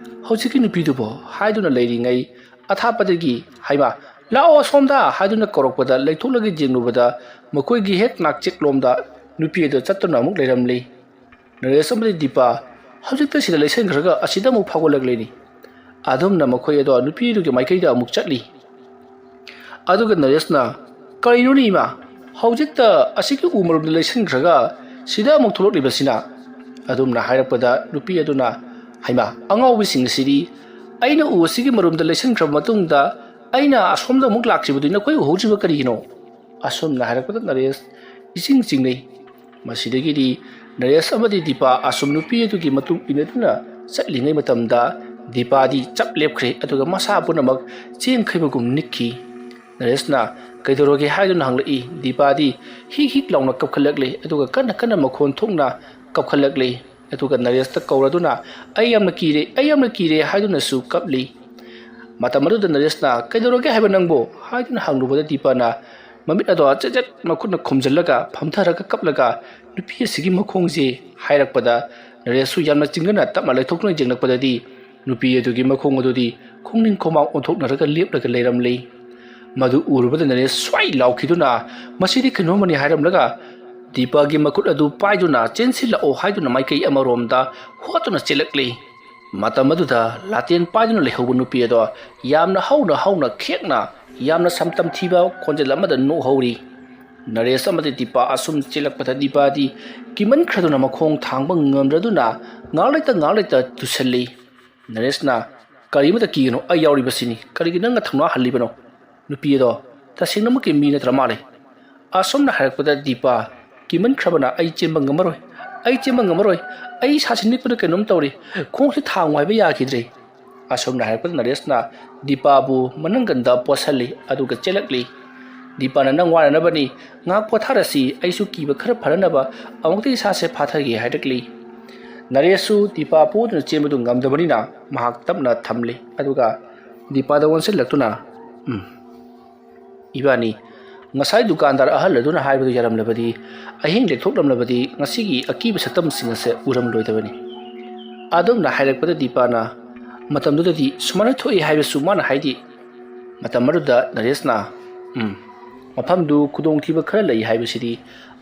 ꯍꯧꯖꯤꯛꯀꯤ ꯅꯨꯄꯤꯗꯨꯕꯣ?" ꯍꯥꯏꯗꯨꯅ ꯂꯩꯔꯤꯉꯩ ꯑꯊꯥꯞꯄꯗꯒꯤ, "ꯍꯩꯃꯥ, ꯂꯥꯛꯑꯣ ꯑꯁꯣꯝꯗ" ꯍꯥꯏꯗꯨꯅ ꯀꯧꯔꯛꯄꯗ ꯂꯩꯊꯣꯛꯂꯒ ꯌꯦꯡꯂꯨꯕꯗ ꯃꯈꯣꯏꯒꯤ ꯍꯦꯛ ꯅꯥꯛꯆꯦꯛꯂꯣꯝꯗ ꯅꯨꯄꯤ ꯑꯗꯨ ꯆꯠꯇꯨꯅ ꯑꯃꯨꯛ ꯂꯩꯔꯝꯂꯤ꯫ ꯅꯔꯦꯁ ꯑꯃꯗꯤ ꯗꯤꯄꯥ ꯍꯧꯖꯤꯛꯇ ꯁꯤꯗ ꯂꯩꯁꯟꯈ꯭ꯔꯒ ꯑꯁꯤꯗ ꯑꯃꯨꯛ ꯐꯥꯎꯒꯠꯂꯛꯂꯤꯅꯤ꯫ ꯑꯗꯨꯝꯅ ꯃꯈꯣꯏ ꯑꯗꯣ ꯅꯨꯄꯤ ꯑꯗꯨꯒꯤ ꯃꯥꯏꯀꯩꯗ ꯑꯃꯨꯛ ꯆꯠꯂꯤ꯫ ꯑꯗꯨꯒ ꯅꯔꯦꯁꯅ, "ꯀꯔꯤꯅꯣꯅꯦ ꯏꯃꯥ, ꯍꯧꯖꯤꯛꯇ ꯑꯁꯤꯒꯤ ꯎ ꯃꯔꯨꯝꯗ ꯂꯩꯁꯟꯈ꯭ꯔꯒ ꯁꯤꯗ ꯑꯃꯨꯛ ꯊꯣꯛꯂꯛꯂꯤꯕꯁꯤꯅ?" ꯑꯗꯨꯝꯅ ꯍꯥꯏꯔꯛꯄꯗ ꯅꯨꯄꯤ ꯑꯗꯨꯅ, "ꯍꯩꯃꯥ, ꯑꯉꯥꯎꯕꯤꯁꯤꯡ ꯑꯁꯤꯗꯤ! ꯑꯩꯅ ꯎ ꯑꯁꯤꯒꯤ ꯃꯔꯨꯝꯗ ꯂꯩꯁꯟꯈ꯭ꯔꯕ ꯃꯇꯨꯡꯗ ꯑꯩꯅ ꯑꯁꯣꯝꯗ ꯑꯃꯨꯛ ꯂꯥꯛꯈꯤꯕꯗꯨ ꯅꯈꯣꯏ ꯎꯍꯧꯗ꯭ꯔꯤꯕ ꯀꯔꯤꯒꯤꯅꯣ?" ꯑꯁꯨꯝꯅ ꯍꯥꯏꯔꯛꯄꯗ ꯅꯔꯦꯁ ꯏꯆꯤꯡ ꯆꯤꯡꯅꯩ꯫ ꯃꯁꯤꯗꯒꯤꯗꯤ ꯅꯔꯦꯁ ꯑꯃꯗꯤ ꯗꯤꯄꯥ ꯑꯁꯨꯝ ꯅꯨꯄꯤ ꯑꯗꯨꯒꯤ ꯃꯇꯨꯡ ꯏꯟꯅꯗꯨꯅ ꯆꯠꯂꯤꯉꯩ ꯃꯇꯝꯗ ꯗꯤꯄꯥꯗꯤ ꯆꯞ ꯂꯦꯞꯈ꯭ꯔꯦ, ꯑꯗꯨꯒ ꯃꯁꯥ ꯄꯨꯝꯅꯃꯛ ꯆꯦꯡꯈꯩꯕꯒꯨꯝ ꯅꯤꯛꯈꯤ꯫ ꯅꯔꯦꯁꯅ "ꯀꯩꯗꯧꯔꯒꯦ?" ꯍꯥꯏꯗꯨꯅ ꯍꯪꯂꯛꯏ꯫ ꯗꯤꯄꯥꯗꯤ ꯍꯤꯛ ꯍꯤꯛ ꯂꯥꯎꯅ ꯀꯞꯈꯠꯂꯛꯂꯦ, ꯑꯗꯨꯒ ꯀꯟꯅ ꯀꯟꯅ ꯃꯈꯣꯟ ꯊꯣꯛꯅ ꯀꯞꯈꯠꯂꯛꯂꯦ꯫ ꯑꯗꯨꯒ ꯅꯔꯦꯁꯇ ꯀꯧꯔꯗꯨꯅ, "ꯑꯩ ꯌꯥꯝꯅ ꯀꯤꯔꯦ, ꯑꯩ ꯌꯥꯝꯅ ꯀꯤꯔꯦ" ꯍꯥꯏꯗꯨꯅꯁꯨ ꯀꯞꯂꯤ꯫ ꯃꯇꯝ ꯑꯗꯨꯗ ꯅꯔꯦꯁꯅ, "ꯀꯩꯗꯧꯔꯒꯦ ꯍꯥꯏꯕ ꯅꯪꯕꯨ?" ꯍꯥꯏꯗꯨꯅ ꯍꯪꯂꯨꯕꯗ ꯗꯤꯄꯥꯅ ꯃꯃꯤꯠ ꯑꯗꯣ ꯆꯦꯠ ꯆꯦꯠ ꯃꯈꯨꯠꯅ ꯈꯨꯝꯖꯤꯜꯂꯒ ꯐꯝꯊꯔꯒ ꯀꯞꯂꯒ ꯅꯨꯄꯤ ꯑꯁꯤꯒꯤ ꯃꯈꯣꯡꯁꯦ ꯍꯥꯏꯔꯛꯄꯗ ꯅꯔꯦꯁꯁꯨ ꯌꯥꯝꯅ ꯆꯤꯡꯅꯅ ꯇꯞꯅ ꯂꯩꯊꯣꯛꯇꯨꯅ ꯌꯦꯡꯂꯛꯄꯗꯗꯤ ꯅꯨꯄꯤ ꯑꯗꯨꯒꯤ ꯃꯈꯣꯡ ꯑꯗꯨꯗꯤ ꯈꯣꯡꯅꯤꯡ ꯈꯣꯡꯃꯥꯡ ꯑꯣꯟꯊꯣꯛꯅꯔꯒ ꯂꯦꯞꯂꯒ ꯂꯩꯔꯝꯂꯤ꯫ ꯃꯗꯨ ꯎꯔꯨꯕꯗ ꯅꯔꯦꯁ ꯁ꯭ꯋꯥꯏ ꯂꯥꯎꯈꯤꯗꯨꯅ, "ꯃꯁꯤꯗꯤ ꯀꯩꯅꯣꯝꯃꯅꯤ" ꯍꯥꯏꯔꯝꯂꯒ ꯗꯤꯄꯥꯒꯤ ꯃꯈꯨꯠ ꯑꯗꯨ ꯄꯥꯏꯗꯨꯅ ꯆꯦꯟꯁꯤꯜꯂꯛꯑꯣ ꯍꯥꯏꯗꯨꯅ ꯃꯥꯏꯀꯩ ꯑꯃꯔꯣꯝꯗ ꯍꯣꯠꯇꯨꯅ ꯆꯦꯜꯂꯛꯂꯤ꯫ ꯃꯇꯝ ꯑꯗꯨꯗ ꯂꯥꯇꯦꯟ ꯄꯥꯏꯗꯨꯅ ꯂꯩꯍꯧꯕ ꯅꯨꯄꯤ ꯑꯗꯣ ꯌꯥꯝꯅ ꯍꯧꯅ ꯍꯧꯅ ꯈꯦꯡꯅ ꯌꯥꯝꯅ ꯁꯝꯇꯝ ꯊꯤꯕ ꯈꯣꯟꯖꯦꯜ ꯑꯃꯗ ꯅꯣꯛꯍꯧꯔꯤ꯫ ꯅꯔꯦꯁ ꯑꯃꯗꯤ ꯗꯤꯄꯥ ꯑꯁꯨꯝ ꯆꯦꯜꯂꯛꯄꯗ ꯗꯤꯄꯥꯗꯤ ꯀꯤꯃꯟꯈ꯭ꯔꯗꯨꯅ ꯃꯈꯣꯡ ꯊꯥꯡꯕ ꯉꯝꯗ꯭ꯔꯗꯨꯅ ꯉꯥꯛ ꯂꯩꯇ ꯉꯥꯛ ꯂꯩꯇ ꯇꯨꯁꯜꯂꯤ꯫ ꯅꯔꯦꯁꯅ, "ꯀꯔꯤꯃꯇ ꯀꯤꯒꯅꯨ, ꯑꯩ ꯌꯥꯎꯔꯤꯕꯁꯤꯅꯤ꯫ ꯀꯔꯤꯒꯤ ꯅꯪꯅ ꯊꯧꯅꯥ ꯍꯜꯂꯤꯕꯅꯣ? ꯅꯨꯄꯤ ꯑꯗꯣ ꯇꯁꯦꯡꯅꯃꯛꯀꯤ ꯃꯤ ꯅꯠꯇ꯭ꯔ ꯃꯥꯜꯂꯦ"꯫ ꯑꯁꯨꯝꯅ ꯍꯥꯏꯔꯛꯄꯗ ꯗꯤꯄꯥ ꯀꯤꯃꯟꯈ꯭ꯔꯕꯅ, "ꯑꯩ ꯆꯦꯟꯕ ꯉꯝꯃꯔꯣꯏ, ꯑꯩ ꯆꯦꯟꯕ ꯉꯝꯃꯔꯣꯏ, ꯑꯩ ꯏꯁꯥꯁꯤ ꯅꯤꯛꯄꯅ ꯀꯩꯅꯣꯝ ꯇꯧꯔꯦ, ꯈꯣꯡꯁꯤ ꯊꯥꯡꯉꯨ ꯍꯥꯏꯕ ꯌꯥꯈꯤꯗ꯭ꯔꯦ"꯫ ꯑꯁꯨꯝꯅ ꯍꯥꯏꯔꯛꯄꯗ ꯅꯔꯦꯁꯅ ꯗꯤꯄꯥꯕꯨ ꯃꯅꯪꯒꯟꯗ ꯄꯣꯠꯁꯜꯂꯤ, ꯑꯗꯨꯒ ꯆꯦꯜꯂꯛꯂꯤ꯫ "ꯗꯤꯄꯥꯅ ꯅꯪ ꯋꯥꯅꯅꯕꯅꯤ, ꯉꯥꯏꯍꯥꯛ ꯄꯣꯊꯥꯔꯁꯤ, ꯑꯩꯁꯨ ꯀꯤꯕ ꯈꯔ ꯐꯅꯅꯕ ꯑꯃꯨꯛꯇ ꯏꯁꯥꯁꯦ ꯐꯥꯊꯒꯦ" ꯍꯥꯏꯔꯛꯂꯤ꯫ ꯅꯔꯦꯁꯁꯨ ꯗꯤꯄꯥ ꯄꯣꯗꯨꯅ ꯆꯦꯟꯕꯗꯨ ꯉꯝꯗꯕꯅꯤꯅ ꯃꯍꯥꯛ ꯇꯞꯅ ꯊꯝꯂꯤ꯫ ꯑꯗꯨꯒ ꯗꯤꯄꯥꯗ ꯑꯣꯟꯁꯤꯜꯂꯛꯇꯨꯅ, "ꯎꯝ, ꯏꯕꯥꯅꯤ ꯉꯁꯥꯏ ꯗꯨꯀꯥꯟꯗꯥꯔ ꯑꯍꯜ ꯑꯗꯨꯅ ꯍꯥꯏꯕꯗꯨ ꯌꯥꯔꯝꯂꯕꯗꯤ, ꯑꯍꯤꯡ ꯂꯦꯛꯊꯣꯛꯂꯝꯂꯕꯗꯤ ꯉꯁꯤꯒꯤ ꯑꯀꯤꯕ ꯁꯛꯇꯝꯁꯤꯡ ꯑꯁꯦ ꯎꯔꯝꯂꯣꯏꯗꯕꯅꯤ"꯫ ꯑꯗꯨꯝꯅ ꯍꯥꯏꯔꯛꯄꯗ ꯗꯤꯄꯥꯅ, "ꯃꯇꯝꯗꯨꯗꯗꯤ ꯁꯨꯃꯥꯏꯅ ꯊꯣꯛꯏ ꯍꯥꯏꯕꯁꯨ ꯃꯥꯅ ꯍꯥꯏꯗꯦ"꯫ ꯃꯇꯝ ꯑꯗꯨꯗ ꯅꯔꯦꯁꯅ, "ꯎꯝ, ꯃꯐꯝꯗꯨ ꯈꯨꯗꯣꯡꯊꯤꯕ ꯈꯔ ꯂꯩ ꯍꯥꯏꯕꯁꯤꯗꯤ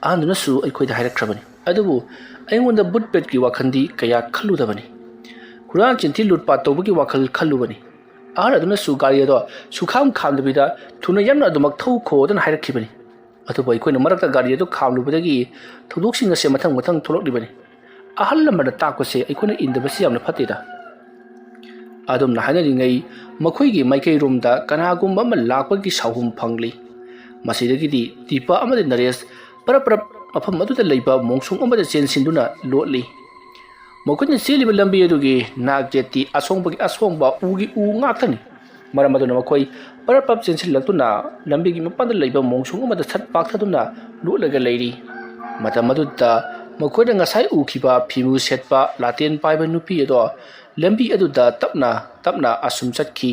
ꯑꯍꯟꯗꯨꯅꯁꯨ ꯑꯩꯈꯣꯏꯗ ꯍꯥꯏꯔꯛꯈ꯭ꯔꯕꯅꯤ, ꯑꯗꯨꯕꯨ ꯑꯩꯉꯣꯟꯗ ꯚꯨꯠ ꯄ꯭ꯔꯦꯠꯀꯤ ꯋꯥꯈꯜꯗꯤ ꯀꯌꯥ ꯈꯜꯂꯨꯗꯕꯅꯤ꯫ ꯍꯨꯔꯥꯟ ꯆꯤꯟꯊꯤ ꯂꯨꯠꯄꯥꯠ ꯇꯧꯕꯒꯤ ꯋꯥꯈꯜ ꯈꯜꯂꯨꯕꯅꯤ꯫ ꯑꯍꯜ ꯑꯗꯨꯅꯁꯨ ꯒꯥꯔꯤ ꯑꯗꯣ ꯁꯨꯈꯥꯝ ꯈꯥꯝꯗꯕꯤꯗ ꯊꯨꯅ ꯌꯥꯝꯅ ꯑꯗꯨꯃꯛ ꯊꯧꯈꯣꯗꯅ ꯍꯥꯏꯔꯛꯈꯤꯕꯅꯤ꯫ ꯑꯗꯨꯕꯨ ꯑꯩꯈꯣꯏꯅ ꯃꯔꯛꯇ ꯒꯥꯔꯤ ꯑꯗꯨ ꯈꯥꯝꯂꯨꯕꯗꯒꯤ ꯊꯧꯗꯣꯛꯁꯤꯡ ꯑꯁꯦ ꯃꯊꯪ ꯃꯊꯪ ꯊꯣꯛꯂꯛꯂꯤꯕꯅꯤ꯫ ꯑꯍꯜ ꯂꯃꯟꯅ ꯇꯥꯛꯄꯁꯦ ꯑꯩꯈꯣꯏꯅ ꯏꯟꯗꯕꯁꯤ ꯌꯥꯝꯅ ꯐꯠꯇꯦꯗ"꯫ ꯑꯗꯨꯝꯅ ꯍꯥꯏꯅꯔꯤꯉꯩ ꯃꯈꯣꯏꯒꯤ ꯃꯥꯏꯀꯩꯔꯣꯝꯗ ꯀꯅꯥꯒꯨꯝꯕ ꯑꯃ ꯂꯥꯛꯄꯒꯤ ꯁꯥꯎꯍꯨꯝ ꯐꯪꯂꯤ꯫ ꯃꯁꯤꯗꯒꯤꯗꯤ ꯗꯤꯄꯥ ꯑꯃꯗꯤ ꯅꯔꯦꯁ ꯄꯔꯞ ꯄꯔꯞ ꯃꯐꯝ ꯑꯗꯨꯗ ꯂꯩꯕ ꯃꯣꯡꯁꯣꯡ ꯑꯃꯗ ꯆꯦꯟꯁꯤꯟꯗꯨꯅ ꯂꯣꯠꯂꯤ꯫ ꯃꯈꯣꯏꯅ ꯆꯦꯜꯂꯤꯕ ꯂꯝꯕꯤ ꯑꯗꯨꯒꯤ ꯅꯥꯛ ꯌꯦꯠꯇꯤ ꯑꯁꯣꯡꯕꯒꯤ ꯑꯁꯣꯡꯕ ꯎꯒꯤ ꯎ ꯉꯥꯛꯇꯅꯤ꯫ ꯃꯔꯝ ꯑꯗꯨꯅ ꯃꯈꯣꯏ ꯄꯔꯞ ꯄꯔꯞ ꯆꯦꯟꯁꯤꯜꯂꯛꯇꯨꯅ ꯂꯝꯕꯤꯒꯤ ꯃꯄꯥꯟꯗ ꯂꯩꯕ ꯃꯣꯡꯁꯣꯡ ꯑꯃꯗ ꯁꯠ ꯄꯥꯛꯊꯗꯨꯅ ꯂꯣꯠꯂꯒ ꯂꯩꯔꯤ꯫ ꯃꯇꯝ ꯑꯗꯨꯗ ꯃꯈꯣꯏꯅ ꯉꯁꯥꯏ ꯎꯈꯤꯕ ꯐꯤꯃꯨ ꯁꯦꯠꯄ ꯂꯥꯇꯦꯟ ꯄꯥꯏꯕ ꯅꯨꯄꯤ ꯑꯗꯣ ꯂꯝꯕꯤ ꯑꯗꯨꯗ ꯇꯞꯅ ꯇꯞꯅ ꯑꯁꯨꯝ ꯆꯠꯈꯤ꯫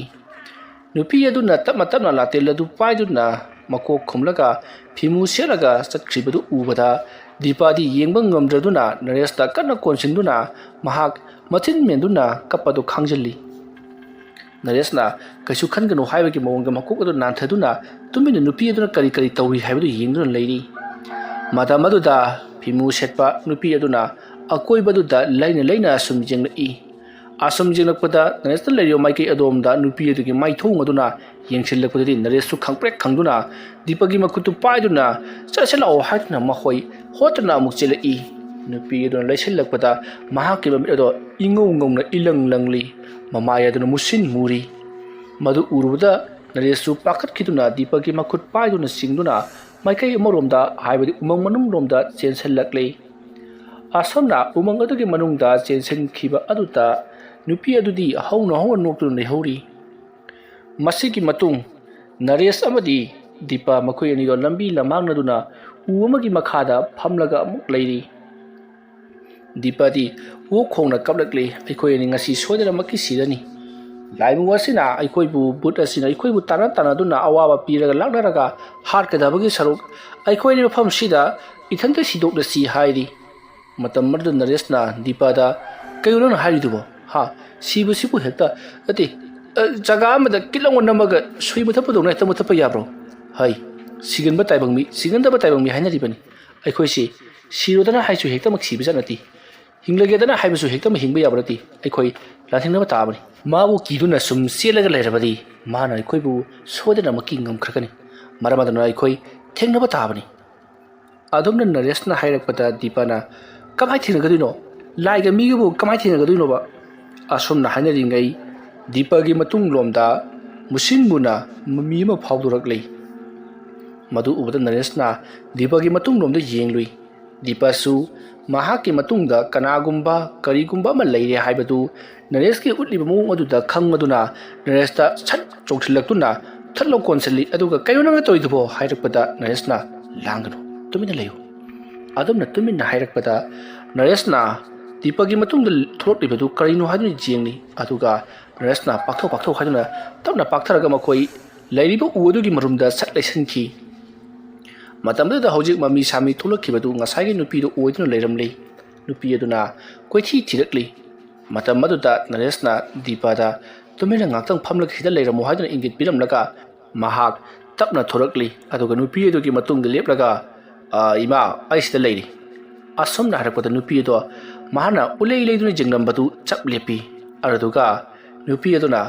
ꯅꯨꯄꯤ ꯑꯗꯨꯅ ꯇꯞꯅ ꯇꯞꯅ ꯂꯥꯇꯦꯟ ꯑꯗꯨ ꯄꯥꯏꯗꯨꯅ ꯃꯀꯣꯛ ꯈꯨꯝꯂꯒ ꯐꯤꯃꯨ ꯁꯦꯠꯂꯒ ꯆꯠꯈ꯭ꯔꯤꯕꯗꯨ ꯎꯕꯗ ꯗꯤꯄꯥꯗꯤ ꯌꯦꯡꯕ ꯉꯝꯗ꯭ꯔꯗꯨꯅ ꯅꯔꯦꯁꯇ ꯀꯟꯅ ꯀꯣꯟꯁꯤꯟꯗꯨꯅ ꯃꯍꯥꯛ ꯃꯊꯤꯟ ꯃꯦꯟꯗꯨꯅ ꯀꯞꯄꯗꯨ ꯈꯥꯡꯖꯤꯜꯂꯤ꯫ ꯅꯔꯦꯁꯅ "ꯀꯩꯁꯨ ꯈꯟꯒꯅꯨ" ꯍꯥꯏꯕꯒꯤ ꯃꯑꯣꯡꯗ ꯃꯀꯣꯛ ꯑꯗꯨ ꯅꯥꯟꯊꯗꯨꯅ ꯇꯨꯃꯤꯟꯅ ꯅꯨꯄꯤ ꯑꯗꯨꯅ ꯀꯔꯤ ꯀꯔꯤ ꯇꯧꯔꯤ ꯍꯥꯏꯕꯗꯨ ꯌꯦꯡꯗꯨꯅ ꯂꯩꯔꯤ꯫ ꯃꯇꯝ ꯑꯗꯨꯗ ꯐꯤꯃꯨ ꯁꯦꯠꯄ ꯅꯨꯄꯤ ꯑꯗꯨꯅ ꯑꯀꯣꯏꯕꯗꯨꯗ ꯂꯩꯅ ꯂꯩꯅ ꯑꯁꯨꯝ ꯌꯦꯡꯂꯛꯏ꯫ ꯑꯁꯨꯝ ꯌꯦꯡꯂꯛꯄꯗ ꯅꯔꯦꯁꯅ ꯂꯩꯔꯤꯕ ꯃꯥꯏꯀꯩ ꯑꯗꯣꯝꯗ ꯅꯨꯄꯤ ꯑꯗꯨꯒꯤ ꯃꯥꯏꯊꯣꯡ ꯑꯗꯨꯅ ꯌꯦꯡꯁꯤꯜꯂꯛꯄꯗꯗꯤ ꯅꯔꯦꯁꯁꯨ ꯈꯪꯄ꯭ꯔꯦꯛ ꯈꯪꯗꯨꯅ ꯗꯤꯄꯛꯀꯤ ꯃꯈꯨꯠꯇꯨ ꯄꯥꯏꯗꯨꯅ "ꯆꯠꯁꯤꯜꯂꯛꯑꯣ" ꯍꯥꯏꯗꯨꯅ ꯃꯈꯣꯏ ꯍꯣꯠꯇꯨꯅ ꯑꯃꯨꯛ ꯆꯦꯜꯂꯛꯏ꯫ ꯅꯨꯄꯤ ꯑꯗꯨꯅ ꯂꯩꯁꯤꯜꯂꯛꯄꯗ ꯃꯍꯥꯛꯀꯤ ꯃꯃꯤꯠ ꯑꯗꯣ ꯏꯉꯧ ꯉꯧꯅ ꯏꯂꯪ ꯂꯪꯂꯤ꯫ ꯃꯃꯥꯏ ꯑꯗꯨꯅ ꯃꯨꯁꯤꯟ ꯃꯨꯔꯤ꯫ ꯃꯗꯨ ꯎꯔꯨꯕꯗ ꯅꯔꯦꯁꯁꯨ ꯄꯥꯈꯠꯈꯤꯗꯨꯅ ꯗꯤꯄꯛꯀꯤ ꯃꯈꯨꯠ ꯄꯥꯏꯗꯨꯅ ꯆꯤꯡꯗꯨꯅ ꯃꯥꯏꯀꯩ ꯑꯃꯔꯣꯝꯗ, ꯍꯥꯏꯕꯗꯤ ꯎꯃꯪ ꯃꯅꯨꯡꯂꯣꯝꯗ ꯆꯦꯟꯁꯤꯜꯂꯛꯂꯤ꯫ ꯑꯁꯨꯝꯅ ꯎꯃꯪ ꯑꯗꯨꯒꯤ ꯃꯅꯨꯡꯗ ꯆꯦꯟꯁꯤꯟꯈꯤꯕ ꯑꯗꯨꯗ ꯅꯨꯄꯤ ꯑꯗꯨꯗꯤ ꯍꯧꯅ ꯍꯧꯅ ꯅꯣꯛꯇꯨꯅ ꯂꯩꯍꯧꯔꯤ꯫ ꯃꯁꯤꯒꯤ ꯃꯇꯨꯡ ꯅꯔꯦꯁ ꯑꯃꯗꯤ ꯗꯤꯄꯥ ꯃꯈꯣꯏ ꯑꯅꯤꯗꯣ ꯂꯝꯕꯤ ꯂꯝꯃꯥꯡꯅꯗꯨꯅ ꯎ ꯑꯃꯒꯤ ꯃꯈꯥꯗ ꯐꯝꯂꯒ ꯑꯃꯨꯛ ꯂꯩꯔꯤ꯫ ꯗꯤꯄꯥꯗꯤ ꯑꯣꯛ ꯈꯣꯡꯅ ꯀꯞꯂꯛꯂꯤ, "ꯑꯩꯈꯣꯏ ꯑꯅꯤ ꯉꯁꯤ ꯁꯣꯏꯗꯅꯃꯛꯀꯤ ꯁꯤꯔꯅꯤ꯫ ꯂꯥꯏꯃꯨ ꯑꯁꯤꯅ ꯑꯩꯈꯣꯏꯕꯨ, ꯚꯨꯠ ꯑꯁꯤꯅ ꯑꯩꯈꯣꯏꯕꯨ ꯇꯥꯟꯅ ꯇꯥꯟꯅꯗꯨꯅ ꯑꯋꯥꯕ ꯄꯤꯔꯒ ꯂꯥꯛꯅꯔꯒ ꯍꯥꯠꯀꯗꯕꯒꯤ ꯁꯔꯨꯛ ꯑꯩꯈꯣꯏ ꯑꯅꯤ ꯃꯐꯝꯁꯤꯗ ꯏꯊꯟꯇ ꯁꯤꯗꯣꯛꯂꯁꯤ" ꯍꯥꯏꯔꯤ꯫ ꯃꯇꯝ ꯑꯗꯨꯗ ꯅꯔꯦꯁꯅ ꯗꯤꯄꯥꯗ, "ꯀꯩꯅꯣ ꯅꯪꯅ ꯍꯥꯏꯔꯤꯗꯨꯕꯣ? ꯍꯥ? ꯁꯤꯕꯁꯤꯕꯨ ꯍꯦꯛꯇ, ꯅꯠꯇꯦ, ꯑ, ꯖꯒꯥ ꯑꯃꯗ ꯀꯤꯠ ꯂꯥꯎꯅ ꯅꯝꯃꯒ ꯁꯨꯏ ꯃꯨꯊꯠꯄꯗꯧꯅ ꯍꯦꯛꯇ ꯃꯨꯊꯠꯄ ꯌꯥꯕ꯭ꯔꯣ? ꯍꯥꯏ, ꯁꯤꯒꯟꯕ ꯇꯥꯏꯕꯪ ꯃꯤ, ꯁꯤꯒꯟꯗꯕ ꯇꯥꯏꯕꯪ ꯃꯤ ꯍꯥꯏꯅꯔꯤꯕꯅꯤ꯫ ꯑꯩꯈꯣꯏꯁꯤ ꯁꯤꯔꯣꯗꯅ ꯍꯥꯏꯁꯨ ꯍꯦꯛꯇꯃꯛ ꯁꯤꯕꯖꯥꯠ ꯅꯠꯇꯦ꯫ ꯍꯤꯡꯂꯒꯦꯗꯅ ꯍꯥꯏꯕꯁꯨ ꯍꯦꯛꯇꯃꯛ ꯍꯤꯡꯕ ꯌꯥꯕ ꯅꯠꯇꯦ꯫ ꯑꯩꯈꯣꯏ ꯂꯥꯟꯊꯦꯡꯅꯕ ꯇꯥꯕꯅꯤ꯫ ꯃꯥꯕꯨ ꯀꯤꯗꯨꯅ ꯁꯨꯝ ꯆꯦꯜꯂꯒ ꯂꯩꯔꯕꯗꯤ ꯃꯥꯅ ꯑꯩꯈꯣꯏꯕꯨ ꯁꯣꯏꯗꯅꯃꯛꯀꯤ ꯉꯝꯈ꯭ꯔꯒꯅꯤ꯫ ꯃꯔꯝ ꯑꯗꯨꯅ ꯑꯩꯈꯣꯏ ꯊꯦꯡꯅꯕ ꯇꯥꯕꯅꯤ꯫" ꯑꯗꯣꯝꯅ ꯅꯔꯦꯁꯅ ꯍꯥꯏꯔꯛꯄꯗ ꯗꯤꯄꯥꯅ, "ꯀꯃꯥꯏ ꯊꯦꯡꯅꯒꯗꯣꯏꯅꯣ? ꯂꯥꯏꯒ ꯃꯤꯒꯕꯨ ꯀꯃꯥꯏ ꯊꯦꯡꯅꯒꯗꯣꯏꯅꯣꯕ?" ꯑꯁꯨꯝꯅ ꯍꯥꯏꯅꯔꯤꯉꯩ ꯗꯤꯄꯥꯒꯤ ꯃꯇꯨꯡꯂꯣꯝꯗ ꯃꯨꯁꯤꯟ ꯃꯨꯅ ꯃꯃꯤ ꯑꯃ ꯐꯥꯎꯗꯣꯔꯛꯂꯤ꯫ ꯃꯗꯨ ꯎꯕꯗ ꯅꯔꯦꯁꯅ ꯗꯤꯄꯥꯒꯤ ꯃꯇꯨꯡꯂꯣꯝꯗ ꯌꯦꯡꯂꯨꯏ꯫ ꯗꯤꯄꯥꯁꯨ ꯃꯍꯥꯛꯀꯤ ꯃꯇꯨꯡꯗ ꯀꯅꯥꯒꯨꯝꯕ ꯀꯔꯤꯒꯨꯝꯕ ꯑꯃ ꯂꯩꯔꯦ ꯍꯥꯏꯕꯗꯨ ꯅꯔꯦꯁꯀꯤ ꯎꯠꯂꯤꯕ ꯃꯑꯣꯡ ꯑꯗꯨꯗ ꯈꯪꯂꯗꯨꯅ ꯅꯔꯦꯁꯇ ꯁꯠ ꯆꯣꯡꯁꯤꯜꯂꯛꯇꯨꯅ ꯊꯠ ꯂꯥꯎ ꯀꯣꯟꯁꯤꯜꯂꯤ꯫ ꯑꯗꯨꯒ, "ꯀꯩꯅꯣ ꯅꯪꯅ ꯇꯧꯔꯤꯗꯨꯕꯣ?" ꯍꯥꯏꯔꯛꯄꯗ ꯅꯔꯦꯁꯅ, "ꯂꯥꯡꯒꯅꯨ, ꯇꯨꯃꯤꯟꯅ ꯂꯩꯌꯨ꯫" ꯑꯗꯨꯝꯅ ꯇꯨꯃꯤꯟꯅ ꯍꯥꯏꯔꯛꯄꯗ ꯅꯔꯦꯁꯅ ꯗꯤꯄꯥꯒꯤ ꯃꯇꯨꯡꯗ ꯊꯣꯛꯂꯛꯂꯤꯕꯗꯨ ꯀꯔꯤꯅꯣ ꯍꯥꯏꯗꯨꯅ ꯌꯦꯡꯂꯤ꯫ ꯑꯗꯨꯒ ꯅꯔꯦꯁꯅ, "ꯄꯥꯛꯊꯧ, ꯄꯥꯛꯊꯧ" ꯍꯥꯏꯗꯨꯅ ꯇꯞꯅ ꯄꯥꯛꯊꯔꯒ ꯃꯈꯣꯏ ꯂꯩꯔꯤꯕ ꯎ ꯑꯗꯨꯒꯤ ꯃꯔꯨꯝꯗ ꯁꯠ ꯂꯩꯁꯤꯟꯈꯤ꯫ ꯃꯇꯝ ꯑꯗꯨꯗ ꯍꯧꯖꯤꯛ ꯃꯃꯤ ꯁꯥꯃꯤ ꯊꯣꯛꯂꯛꯈꯤꯕꯗꯨ ꯉꯁꯥꯏꯒꯤ ꯅꯨꯄꯤꯗꯨ ꯑꯣꯏꯗꯨꯅ ꯂꯩꯔꯝꯂꯤ꯫ ꯅꯨꯄꯤ ꯑꯗꯨꯅ ꯀꯣꯏꯊꯤ ꯊꯤꯔꯛꯂꯤ꯫ ꯃꯇꯝ ꯑꯗꯨꯗ ꯅꯔꯦꯁꯅ ꯗꯤꯄꯥꯗ, "ꯇꯨꯃꯤꯟꯅ ꯉꯥꯛꯇꯪ ꯐꯝꯂꯒ ꯁꯤꯗ ꯂꯩꯔꯝꯃꯣ" ꯍꯥꯏꯗꯨꯅ ꯏꯪꯒꯤꯠ ꯄꯤꯔꯝꯂꯒ ꯃꯍꯥꯛ ꯇꯞꯅ ꯊꯣꯔꯛꯂꯤ꯫ ꯑꯗꯨꯒ ꯅꯨꯄꯤ ꯑꯗꯨꯒꯤ ꯃꯇꯨꯡꯗ ꯂꯦꯞꯂꯒ, "ꯑ, ꯏꯃꯥ, ꯑꯩ ꯁꯤꯗ ꯂꯩꯔꯤ꯫" ꯑꯁꯨꯝꯅ ꯍꯥꯏꯔꯛꯄꯗ ꯅꯨꯄꯤ ꯑꯗꯣ ꯃꯍꯥꯛꯅ ꯎꯂꯩ ꯂꯩꯗꯨꯅ ꯌꯦꯡꯂꯝꯕꯗꯨ ꯆꯞ ꯂꯦꯞꯄꯤ꯫ ꯑꯗꯨꯗꯨꯒ ꯅꯨꯄꯤ ꯑꯗꯨꯅ,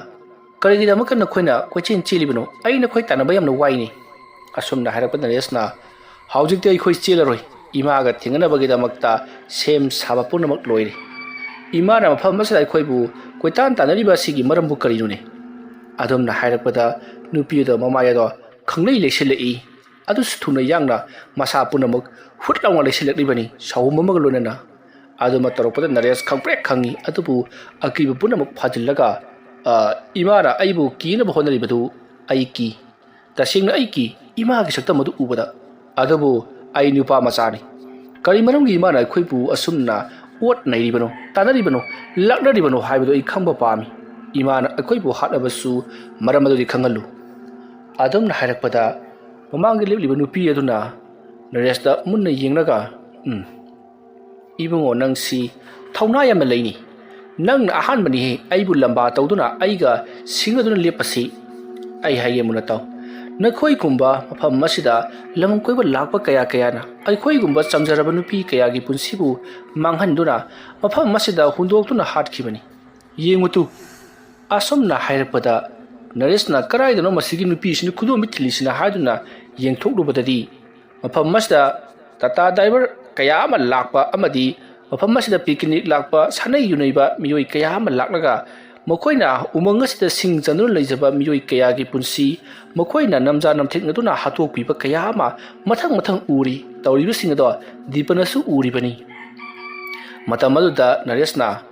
"ꯀꯔꯤꯒꯤꯗꯃꯛꯇ ꯅꯈꯣꯏꯅ ꯀꯣꯏꯆꯦꯟ ꯆꯦꯜꯂꯤꯕꯅꯣ? ꯑꯩ ꯅꯈꯣꯏ ꯇꯥꯟꯅꯕ ꯌꯥꯝꯅ ꯋꯥꯏꯅꯦ꯫" ꯑꯁꯨꯝꯅ ꯍꯥꯏꯔꯛꯄꯗ ꯅꯔꯦꯁꯅ, "ꯍꯧꯖꯤꯛꯇꯤ ꯑꯩꯈꯣꯏ ꯆꯦꯜꯂꯔꯣꯏ꯫ ꯏꯃꯥꯒ ꯊꯦꯡꯅꯅꯕꯒꯤꯗꯃꯛꯇ ꯁꯦꯝ ꯁꯥꯕ ꯄꯨꯝꯅꯃꯛ ꯂꯣꯏꯔꯦ꯫ ꯏꯃꯥꯅ ꯃꯐꯝ ꯑꯁꯤꯗ ꯑꯩꯈꯣꯏꯕꯨ ꯀꯣꯏꯇꯥꯟ ꯇꯥꯟꯅꯔꯤꯕ ꯑꯁꯤꯒꯤ ꯃꯔꯝꯕꯨ ꯀꯔꯤꯅꯣꯅꯦ?" ꯑꯗꯨꯝꯅ ꯍꯥꯏꯔꯛꯄꯗ ꯅꯨꯄꯤ ꯑꯗꯣ ꯃꯃꯥꯏ ꯑꯗꯣ ꯈꯪꯂꯩ ꯂꯩꯁꯤꯜꯂꯛꯏ꯫ ꯑꯗꯨꯁꯨ ꯊꯨꯅ ꯌꯥꯡꯅ ꯃꯁꯥ ꯄꯨꯝꯅꯃꯛ ꯍꯨꯠ ꯂꯥꯎꯅ ꯂꯩꯁꯤꯜꯂꯛꯂꯤꯕꯅꯤ, ꯁꯥꯎꯍꯨꯝ ꯑꯃꯒ ꯂꯣꯏꯅꯅ꯫ ꯑꯗꯨꯃ ꯇꯧꯔꯛꯄꯗ ꯅꯔꯦꯁ ꯈꯪꯄ꯭ꯔꯦꯛ ꯈꯪꯉꯤ, ꯑꯗꯨꯕꯨ ꯑꯀꯤꯕ ꯄꯨꯝꯅꯃꯛ ꯐꯥꯖꯤꯜꯂꯒ, "ꯑ, ꯏꯃꯥꯅ ꯑꯩꯕꯨ ꯀꯤꯅꯕ ꯍꯣꯠꯅꯔꯤꯕꯗꯨ ꯑꯩ ꯀꯤ꯫ ꯇꯁꯦꯡꯅ ꯑꯩ ꯀꯤ ꯏꯃꯥꯒꯤ ꯁꯛꯇꯝ ꯑꯗꯨ ꯎꯕꯗ꯫ ꯑꯗꯨꯕꯨ ꯑꯩ ꯅꯨꯄꯥ ꯃꯆꯥꯅꯤ꯫ ꯀꯔꯤ ꯃꯔꯝꯒꯤ ꯏꯃꯥꯅ ꯑꯩꯈꯣꯏꯕꯨ ꯑꯁꯨꯝꯅ ꯑꯣꯠ ꯅꯩꯔꯤꯕꯅꯣ, ꯇꯥꯟꯅꯔꯤꯕꯅꯣ, ꯂꯥꯛꯅꯔꯤꯕꯅꯣ ꯍꯥꯏꯕꯗꯨ ꯑꯩ ꯈꯪꯕ ꯄꯥꯝꯃꯤ꯫ ꯏꯃꯥꯅ ꯑꯩꯈꯣꯏꯕꯨ ꯍꯥꯠꯂꯕꯁꯨ ꯃꯔꯝ ꯑꯗꯨꯗꯤ ꯈꯪꯍꯜꯂꯨ꯫ ꯑꯗꯨꯝꯅ ꯍꯥꯏꯔꯛꯄꯗ ꯃꯃꯥꯡꯗ ꯂꯦꯞꯂꯤꯕ ꯅꯨꯄꯤ ꯑꯗꯨꯅ ꯅꯔꯦꯁꯇ ꯃꯨꯟꯅ ꯌꯦꯡꯂꯒ, "ꯎꯝ, ꯏꯕꯨꯡꯉꯣ, ꯅꯪꯁꯤ ꯊꯧꯅꯥ ꯌꯥꯝꯅ ꯂꯩꯅꯤ꯫ ꯅꯪꯅ ꯑꯍꯥꯟꯕꯅꯤꯍꯦ ꯑꯩꯕꯨ ꯂꯝꯕꯥ ꯇꯧꯗꯨꯅ ꯑꯩꯒ ꯁꯤꯡꯅꯗꯨꯅ ꯂꯦꯞꯄꯁꯤ꯫ ꯑꯩ ꯍꯥꯏꯒꯦ ꯃꯨꯟꯅ ꯇꯥꯎ꯫ ꯅꯈꯣꯏꯒꯨꯝꯕ ꯃꯐꯝ ꯑꯁꯤꯗ ꯂꯝ ꯀꯣꯏꯕ ꯂꯥꯛꯄ ꯀꯌꯥ ꯀꯌꯥꯅ ꯑꯩꯈꯣꯏꯒꯨꯝꯕ ꯆꯝꯖꯔꯕ ꯅꯨꯄꯤ ꯀꯌꯥꯒꯤ ꯄꯨꯟꯁꯤꯕꯨ ꯃꯥꯡꯍꯟꯗꯨꯅ ꯃꯐꯝ ꯑꯁꯤꯗ ꯍꯨꯟꯗꯣꯛꯇꯨꯅ ꯍꯥꯠꯈꯤꯕꯅꯤ꯫ ꯌꯦꯡꯉꯨ ꯇꯨ!" ꯑꯁꯨꯝꯅ ꯍꯥꯏꯔꯛꯄꯗ ꯅꯔꯦꯁꯅ, "ꯀꯗꯥꯏꯗꯅꯣ ꯃꯁꯤꯒꯤ ꯅꯨꯄꯤꯁꯤꯅ ꯈꯨꯗꯣꯝꯕꯤ ꯊꯤꯜꯂꯤꯁꯤꯅ?" ꯍꯥꯏꯗꯨꯅ ꯌꯦꯡꯊꯣꯛꯂꯨꯕꯗꯗꯤ ꯃꯐꯝ ꯑꯁꯤꯗ ꯇꯥꯇꯥ ꯗ꯭ꯔꯥꯏꯚꯔ ꯀꯌꯥ ꯑꯃ ꯂꯥꯛꯄ ꯑꯃꯗꯤ ꯃꯐꯝ ꯑꯁꯤꯗ ꯄꯤꯛꯅꯤꯛ ꯂꯥꯛꯄ, ꯁꯥꯟꯅ ꯌꯨꯅꯩꯕ ꯃꯤꯑꯣꯏ ꯀꯌꯥ ꯑꯃ ꯂꯥꯛꯂꯒ ꯃꯈꯣꯏꯅ ꯎꯃꯪ ꯑꯁꯤꯗ ꯁꯤꯡ ꯆꯟꯗꯨꯅ ꯂꯩꯖꯕ ꯃꯤꯑꯣꯏ ꯀꯌꯥꯒꯤ ꯄꯨꯟꯁꯤ ꯃꯈꯣꯏꯅ ꯅꯝꯖꯥ ꯅꯝꯊꯦꯛꯅꯗꯨꯅ ꯍꯥꯠꯇꯣꯛꯄꯤꯕ ꯀꯌꯥ ꯑꯃ ꯃꯊꯪ ꯃꯊꯪ ꯎꯔꯤ꯫ ꯇꯧꯔꯤꯕꯁꯤꯡ ꯑꯗꯣ ꯗꯤꯄꯅꯁꯨ ꯎꯔꯤꯕꯅꯤ꯫ ꯃꯇꯝ ꯑꯗꯨꯗ ꯅꯔꯦꯁꯅ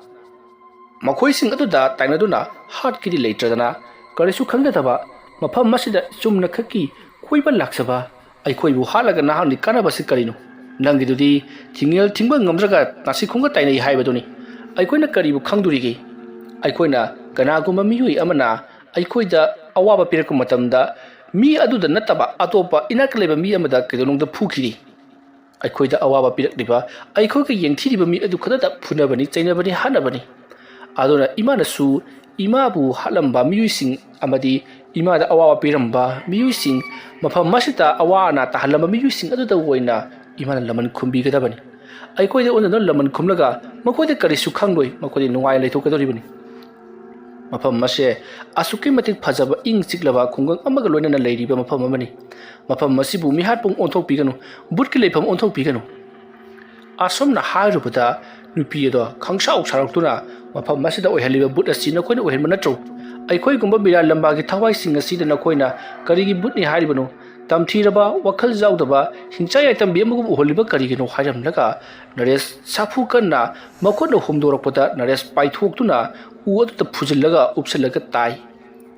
ꯃꯈꯣꯏꯁꯤꯡ ꯑꯗꯨꯗ ꯇꯥꯏꯅꯗꯨꯅ ꯍꯥꯠꯀꯦꯗꯤ ꯂꯩꯇ꯭ꯔꯗꯅ ꯀꯔꯤꯁꯨ ꯈꯪꯖꯗꯕ ꯃꯐꯝ ꯑꯁꯤꯗ ꯆꯨꯝꯅ ꯈꯛꯀꯤ ꯀꯣꯏꯕ ꯂꯥꯛꯆꯕ ꯑꯩꯈꯣꯏꯕꯨ ꯍꯥꯠꯂꯒ ꯅꯍꯥꯛꯅ ꯀꯥꯟꯅꯕꯁꯤ ꯀꯔꯤꯅꯣ? ꯅꯪꯒꯤꯗꯨꯗꯤ ꯊꯤꯡꯉꯦꯜ ꯊꯤꯡꯕ ꯉꯝꯗ꯭ꯔꯒ ꯅꯥꯁꯤꯈꯣꯡꯒ ꯇꯥꯏꯅꯩ ꯍꯥꯏꯕꯗꯨꯅꯤ꯫ ꯑꯩꯈꯣꯏꯅ ꯀꯔꯤꯕꯨ ꯈꯪꯗꯣꯔꯤꯒꯦ? ꯑꯩꯈꯣꯏꯅ ꯀꯅꯥꯒꯨꯝꯕ ꯃꯤꯑꯣꯏ ꯑꯃꯅ ꯑꯩꯈꯣꯏꯗ ꯑꯋꯥꯕ ꯄꯤꯔꯛꯄ ꯃꯇꯝꯗ ꯃꯤ ꯑꯗꯨꯗ ꯅꯠꯇꯕ ꯑꯇꯣꯞꯄ ꯏꯅꯥꯛ ꯂꯩꯕ ꯃꯤ ꯑꯃꯗ ꯀꯩꯗꯧꯅꯨꯡꯗ ꯐꯨꯈꯤꯗꯦ꯫ ꯑꯩꯈꯣꯏꯗ ꯑꯋꯥꯕ ꯄꯤꯔꯛꯂꯤꯕ, ꯑꯩꯈꯣꯏꯒ ꯌꯦꯡꯊꯤꯔꯤꯕ ꯃꯤ ꯑꯗꯨ ꯈꯛꯇꯗ ꯐꯨꯅꯕꯅꯤ, ꯆꯩꯅꯕꯅꯤ, ꯍꯥꯠꯅꯕꯅꯤ꯫ ꯑꯗꯨꯅ ꯏꯃꯥꯅꯁꯨ ꯏꯃꯥꯕꯨ ꯍꯥꯠꯂꯝꯕ ꯃꯤꯑꯣꯏꯁꯤꯡ ꯑꯃꯗꯤ ꯏꯃꯥꯗ ꯑꯋꯥꯕ ꯄꯤꯔꯝꯕ ꯃꯤꯑꯣꯏꯁꯤꯡ, ꯃꯐꯝ ꯑꯁꯤꯗ ꯑꯋꯥ ꯑꯅꯥ ꯇꯥꯍꯜꯂꯝꯕ ꯃꯤꯑꯣꯏꯁꯤꯡ ꯑꯗꯨꯗ ꯑꯣꯏꯅ ꯏꯃꯥꯅ ꯂꯃꯟ ꯈꯨꯝꯕꯤꯒꯗꯕꯅꯤ꯫ ꯑꯩꯈꯣꯏꯗ ꯑꯣꯟꯗꯨꯅ ꯂꯃꯟ ꯈꯨꯝꯂꯒ ꯃꯈꯣꯏꯗ ꯀꯔꯤꯁꯨ ꯈꯪꯂꯣꯏ, ꯃꯈꯣꯏꯗꯤ ꯅꯨꯡꯉꯥꯏꯅ ꯂꯩꯊꯣꯛꯀꯗꯧꯔꯤꯕꯅꯤ꯫ ꯃꯐꯝ ꯑꯁꯦ ꯑꯁꯨꯛꯀꯤ ꯃꯇꯤꯛ ꯐꯖꯕ, ꯏꯪ ꯆꯤꯛꯂꯕ ꯈꯨꯡꯒꯪ ꯑꯃꯒ ꯂꯣꯏꯅꯅ ꯂꯩꯔꯤꯕ ꯃꯐꯝ ꯑꯃꯅꯤ꯫ ꯃꯐꯝ ꯑꯁꯤꯕꯨ ꯃꯤꯍꯥꯠꯄꯨꯡ ꯑꯣꯟꯊꯣꯛꯄꯤꯒꯅꯨ, ꯕꯨꯠꯀꯤ ꯂꯩꯐꯝ ꯑꯣꯟꯊꯣꯛꯄꯤꯒꯅꯨ꯫ ꯑꯁꯨꯝꯅ ꯍꯥꯏꯔꯨꯕꯗ ꯅꯨꯄꯤ ꯑꯗꯣ ꯈꯪꯁꯥꯎ ꯁꯥꯎꯔꯛꯇꯨꯅ ꯃꯐꯝ ꯑꯁꯤꯗ ꯑꯣꯏꯍꯜꯂꯤꯕ ꯕꯨꯠ ꯑꯁꯤ ꯅꯈꯣꯏꯅ ꯑꯣꯏꯍꯟꯕ ꯅꯠꯇ꯭ꯔꯣ? ꯑꯩꯈꯣꯏꯒꯨꯝꯕ ꯃꯤꯔꯥ ꯂꯝꯕꯥꯒꯤ ꯊꯋꯥꯏꯁꯤꯡ ꯑꯁꯤꯗ ꯅꯈꯣꯏꯅ ꯀꯔꯤꯒꯤ ꯕꯨꯠꯅꯤ ꯍꯥꯏꯔꯤꯕꯅꯣ? ꯇꯝꯊꯤꯔꯕ, ꯋꯥꯈꯜ ꯌꯥꯎꯗꯕ, ꯍꯤꯡꯆꯥ ꯌꯥꯏꯇꯝꯕꯤ ꯑꯃꯒꯨꯝ ꯎꯍꯜꯂꯤꯕ ꯀꯔꯤꯒꯤꯅꯣ ꯍꯥꯏꯔꯝꯂꯒ ꯅꯔꯦꯁ ꯁꯥꯐꯨ ꯀꯟꯅ ꯃꯈꯨꯠꯅ ꯍꯨꯝꯗꯣꯔꯛꯄꯗ ꯅꯔꯦꯁ ꯄꯥꯏꯊꯣꯛꯇꯨꯅ ꯎ ꯑꯗꯨꯗ ꯐꯨꯖꯤꯜꯂꯒ ꯎꯞꯁꯤꯜꯂꯒ ꯇꯥꯏ꯫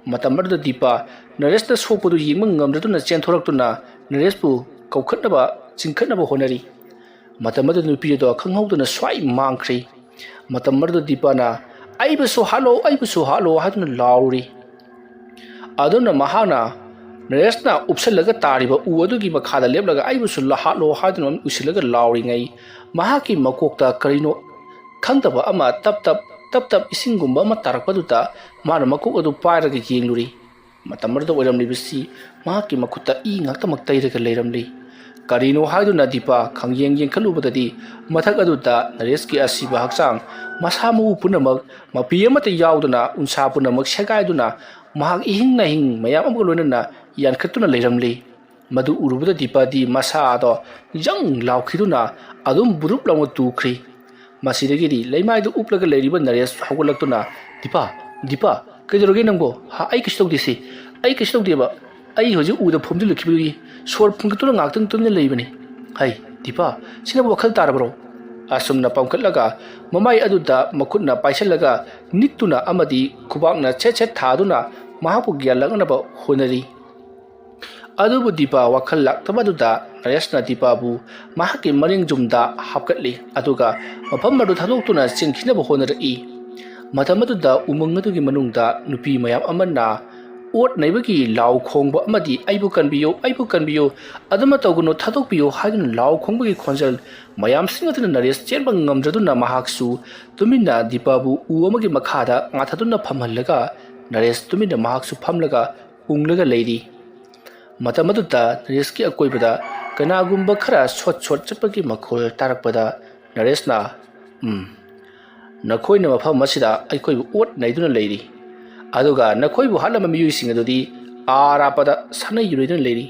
ꯃꯇꯝ ꯑꯗꯨꯗ ꯗꯤꯄꯥ ꯅꯔꯦꯁꯅ ꯁꯣꯛꯄꯗꯨ ꯌꯦꯡꯕ ꯉꯝꯗ꯭ꯔꯗꯨꯅ ꯆꯦꯟꯊꯣꯔꯛꯇꯨꯅ ꯅꯔꯦꯁꯄꯨ ꯀꯧꯈꯠꯅꯕ, ꯆꯤꯡꯈꯠꯅꯕ ꯍꯣꯠꯅꯔꯤ꯫ ꯃꯇꯝ ꯑꯗꯨꯗ ꯅꯨꯄꯤ ꯑꯗꯣ ꯈꯪꯍꯧꯗꯅ ꯁ꯭ꯋꯥꯏ ꯃꯥꯡꯈ꯭ꯔꯦ꯫ ꯃꯇꯝ ꯑꯗꯨꯗ ꯗꯤꯄꯥꯅ, "ꯑꯩꯕꯨꯁꯨ ꯍꯥꯠꯂꯣ, ꯑꯩꯕꯨꯁꯨ ꯍꯥꯠꯂꯣ" ꯍꯥꯏꯗꯨꯅ ꯂꯥꯎꯔꯤ꯫ ꯑꯗꯨꯅ ꯃꯍꯥꯛꯅ ꯅꯔꯦꯁꯅ ꯎꯞꯁꯜꯂꯒ ꯇꯥꯔꯤꯕ ꯎ ꯑꯗꯨꯒꯤ ꯃꯈꯥꯗ ꯂꯦꯞꯂꯒ "ꯑꯩꯕꯨꯁꯨ ꯍꯥꯠꯂꯣ" ꯍꯥꯏꯗꯨꯅ ꯎꯁꯤꯜꯂꯒ ꯂꯥꯎꯔꯤꯉꯩ, ꯃꯍꯥꯛꯀꯤ ꯃꯀꯣꯛꯇ ꯀꯔꯤꯅꯣ ꯈꯪꯗꯕ ꯑꯃ ꯇꯞ ꯇꯞ, ꯇꯞ ꯇꯞ ꯏꯁꯤꯡꯒꯨꯝꯕ ꯑꯃ ꯇꯥꯔꯛꯄꯗꯨꯗ ꯃꯥꯅ ꯃꯀꯣꯛ ꯑꯗꯨ ꯄꯥꯏꯔꯒ ꯌꯦꯡꯂꯨꯔꯤ꯫ ꯃꯇꯝ ꯑꯗꯨꯗ ꯑꯣꯏꯔꯝꯂꯤꯕꯁꯤ ꯃꯍꯥꯛꯀꯤ ꯃꯈꯨꯠꯇ ꯏ ꯉꯥꯛꯇꯃꯛ ꯇꯩꯔꯒ ꯂꯩꯔꯝꯂꯤ꯫ ꯀꯔꯤꯅꯣ ꯍꯥꯏꯗꯨꯅ ꯗꯤꯄꯥ ꯈꯪꯌꯦꯡ ꯌꯦꯡꯈꯠꯂꯨꯕꯗꯗꯤ ꯃꯊꯛ ꯑꯗꯨꯗ ꯅꯔꯦꯁꯀꯤ ꯑꯁꯤꯕ ꯍꯛꯆꯥꯡ, ꯃꯁꯥ ꯃꯎ ꯄꯨꯝꯅꯃꯛ, ꯃꯄꯤ ꯑꯃꯠꯇ ꯌꯥꯎꯗꯅ ꯎꯟꯁꯥ ꯄꯨꯝꯅꯃꯛ ꯁꯦꯒꯥꯏꯗꯨꯅ ꯃꯍꯥꯛ ꯏꯍꯤꯡ ꯅꯥꯍꯤꯡ ꯃꯌꯥꯝ ꯑꯃꯒ ꯂꯣꯏꯅꯅ ꯌꯥꯟꯈꯠꯇꯨꯅ ꯂꯩꯔꯝꯂꯤ꯫ ꯃꯗꯨ ꯎꯔꯨꯕꯗ ꯗꯤꯄꯥꯗꯤ ꯃꯁꯥꯗꯣ ꯖꯪ ꯂꯥꯎꯈꯤꯗꯨꯅ ꯑꯗꯨꯝ ꯕꯨꯔꯨꯞ ꯂꯥꯎꯅ ꯇꯨꯈ꯭ꯔꯤ꯫ ꯃꯁꯤꯗꯒꯤꯗꯤ ꯂꯩꯃꯥꯏꯗ ꯎꯞꯂꯒ ꯂꯩꯔꯤꯕ ꯅꯔꯦꯁ ꯍꯧꯒꯠꯂꯛꯇꯨꯅ, "ꯗꯤꯄꯥ, ꯗꯤꯄꯥ, ꯀꯩꯗꯧꯔꯒꯦ ꯅꯪꯕꯣ? ꯍꯥ, ꯑꯩ ꯀꯩꯁꯨ ꯇꯧꯗꯦ ꯁꯤ, ꯑꯩ ꯀꯩꯁꯨ ꯇꯧꯗꯦꯕ꯫ ꯑꯩ ꯍꯧꯖꯤꯛ ꯎꯗ ꯐꯣꯝꯖꯤꯜꯂꯛꯈꯤꯕꯒꯤ ꯁꯣꯔ ꯐꯨꯟꯒꯠꯇꯨꯅ ꯉꯥꯏꯍꯥꯛꯇꯪ ꯇꯨꯃꯤꯟꯅ ꯂꯩꯕꯅꯤ꯫ ꯍꯩ, ꯗꯤꯄꯥ, ꯁꯤꯅꯕꯨ ꯋꯥꯈꯜ ꯇꯥꯔꯕ꯭ꯔꯣ?" ꯑꯁꯨꯝꯅ ꯄꯝꯈꯠꯂꯒ ꯃꯃꯥꯏ ꯑꯗꯨꯗ ꯃꯈꯨꯠꯅ ꯄꯥꯏꯁꯤꯜꯂꯒ ꯅꯤꯛꯇꯨꯅ ꯑꯃꯗꯤ ꯈꯨꯕꯥꯛꯅ ꯁꯦꯠ ꯁꯦꯠ ꯊꯥꯗꯨꯅ ꯃꯍꯥꯛꯄꯨ ꯒ꯭ꯌꯥꯟ ꯂꯥꯛꯅꯕ ꯍꯣꯠꯅꯔꯤ꯫ ꯑꯗꯨꯕꯨ ꯗꯤꯄꯥ ꯋꯥꯈꯜ ꯂꯥꯛꯇꯕ ꯑꯗꯨꯗ ꯅꯔꯦꯁꯅ ꯗꯤꯄꯥꯕꯨ ꯃꯍꯥꯛꯀꯤ ꯃꯅꯤꯡ ꯖꯨꯝꯗ ꯍꯥꯞꯀꯠꯂꯤ, ꯑꯗꯨꯒ ꯃꯐꯝ ꯑꯗꯨ ꯊꯥꯗꯣꯛꯇꯨꯅ ꯆꯦꯟꯈꯤꯅꯕ ꯍꯣꯠꯅꯔꯛꯏ꯫ ꯃꯇꯝ ꯑꯗꯨꯗ ꯎꯃꯪ ꯑꯗꯨꯒꯤ ꯃꯅꯨꯡꯗ ꯅꯨꯄꯤ ꯃꯌꯥꯝ ꯑꯃꯅ ꯑꯣꯠ ꯅꯩꯕꯒꯤ ꯂꯥꯎ ꯈꯣꯡꯕ ꯑꯃꯗꯤ "ꯑꯩꯕꯨ ꯀꯟꯕꯤꯌꯨ, ꯑꯩꯕꯨ ꯀꯟꯕꯤꯌꯨ, ꯑꯗꯨꯃ ꯇꯧꯒꯅꯨ, ꯊꯥꯗꯣꯛꯄꯤꯌꯨ" ꯍꯥꯏꯗꯨꯅ ꯂꯥꯎ ꯈꯣꯡꯕꯒꯤ ꯈꯣꯟꯖꯦꯜ ꯃꯌꯥꯝꯁꯤꯡ ꯑꯗꯨꯅ ꯅꯔꯦꯁ ꯆꯦꯟꯕ ꯉꯝꯗ꯭ꯔꯗꯨꯅ ꯃꯍꯥꯛꯁꯨ ꯇꯨꯃꯤꯟꯅ ꯗꯤꯄꯥꯕꯨ ꯎ ꯑꯃꯒꯤ ꯃꯈꯥꯗ ꯉꯥꯊꯗꯨꯅ ꯐꯝꯍꯜꯂꯒ ꯅꯔꯦꯁ ꯇꯨꯃꯤꯟꯅ ꯃꯍꯥꯛꯁꯨ ꯐꯝꯂꯒ ꯎꯪꯂꯒ ꯂꯩꯔꯤ꯫ ꯃꯇꯝ ꯑꯗꯨꯗ ꯅꯔꯦꯁꯀꯤ ꯑꯀꯣꯏꯕꯗ ꯀꯅꯥꯒꯨꯝꯕ ꯈꯔ ꯁꯣꯠ ꯁꯣꯠ ꯆꯠꯄꯒꯤ ꯃꯈꯣꯜ ꯇꯥꯔꯛꯄꯗ ꯅꯔꯦꯁꯅ, "ꯎꯝ, ꯅꯈꯣꯏꯅ ꯃꯐꯝ ꯑꯁꯤꯗ ꯑꯩꯈꯣꯏꯕꯨ ꯑꯣꯠ ꯅꯩꯗꯨꯅ ꯂꯩꯔꯤ, ꯑꯗꯨꯒ ꯅꯈꯣꯏꯕꯨ ꯍꯥꯠꯂꯝꯕ ꯃꯤꯑꯣꯏꯁꯤꯡ ꯑꯗꯨꯗꯤ ꯑꯥ ꯑꯔꯥꯞꯄꯗ ꯁꯥꯟꯅ ꯌꯨꯅꯩꯗꯨꯅ ꯂꯩꯔꯤ꯫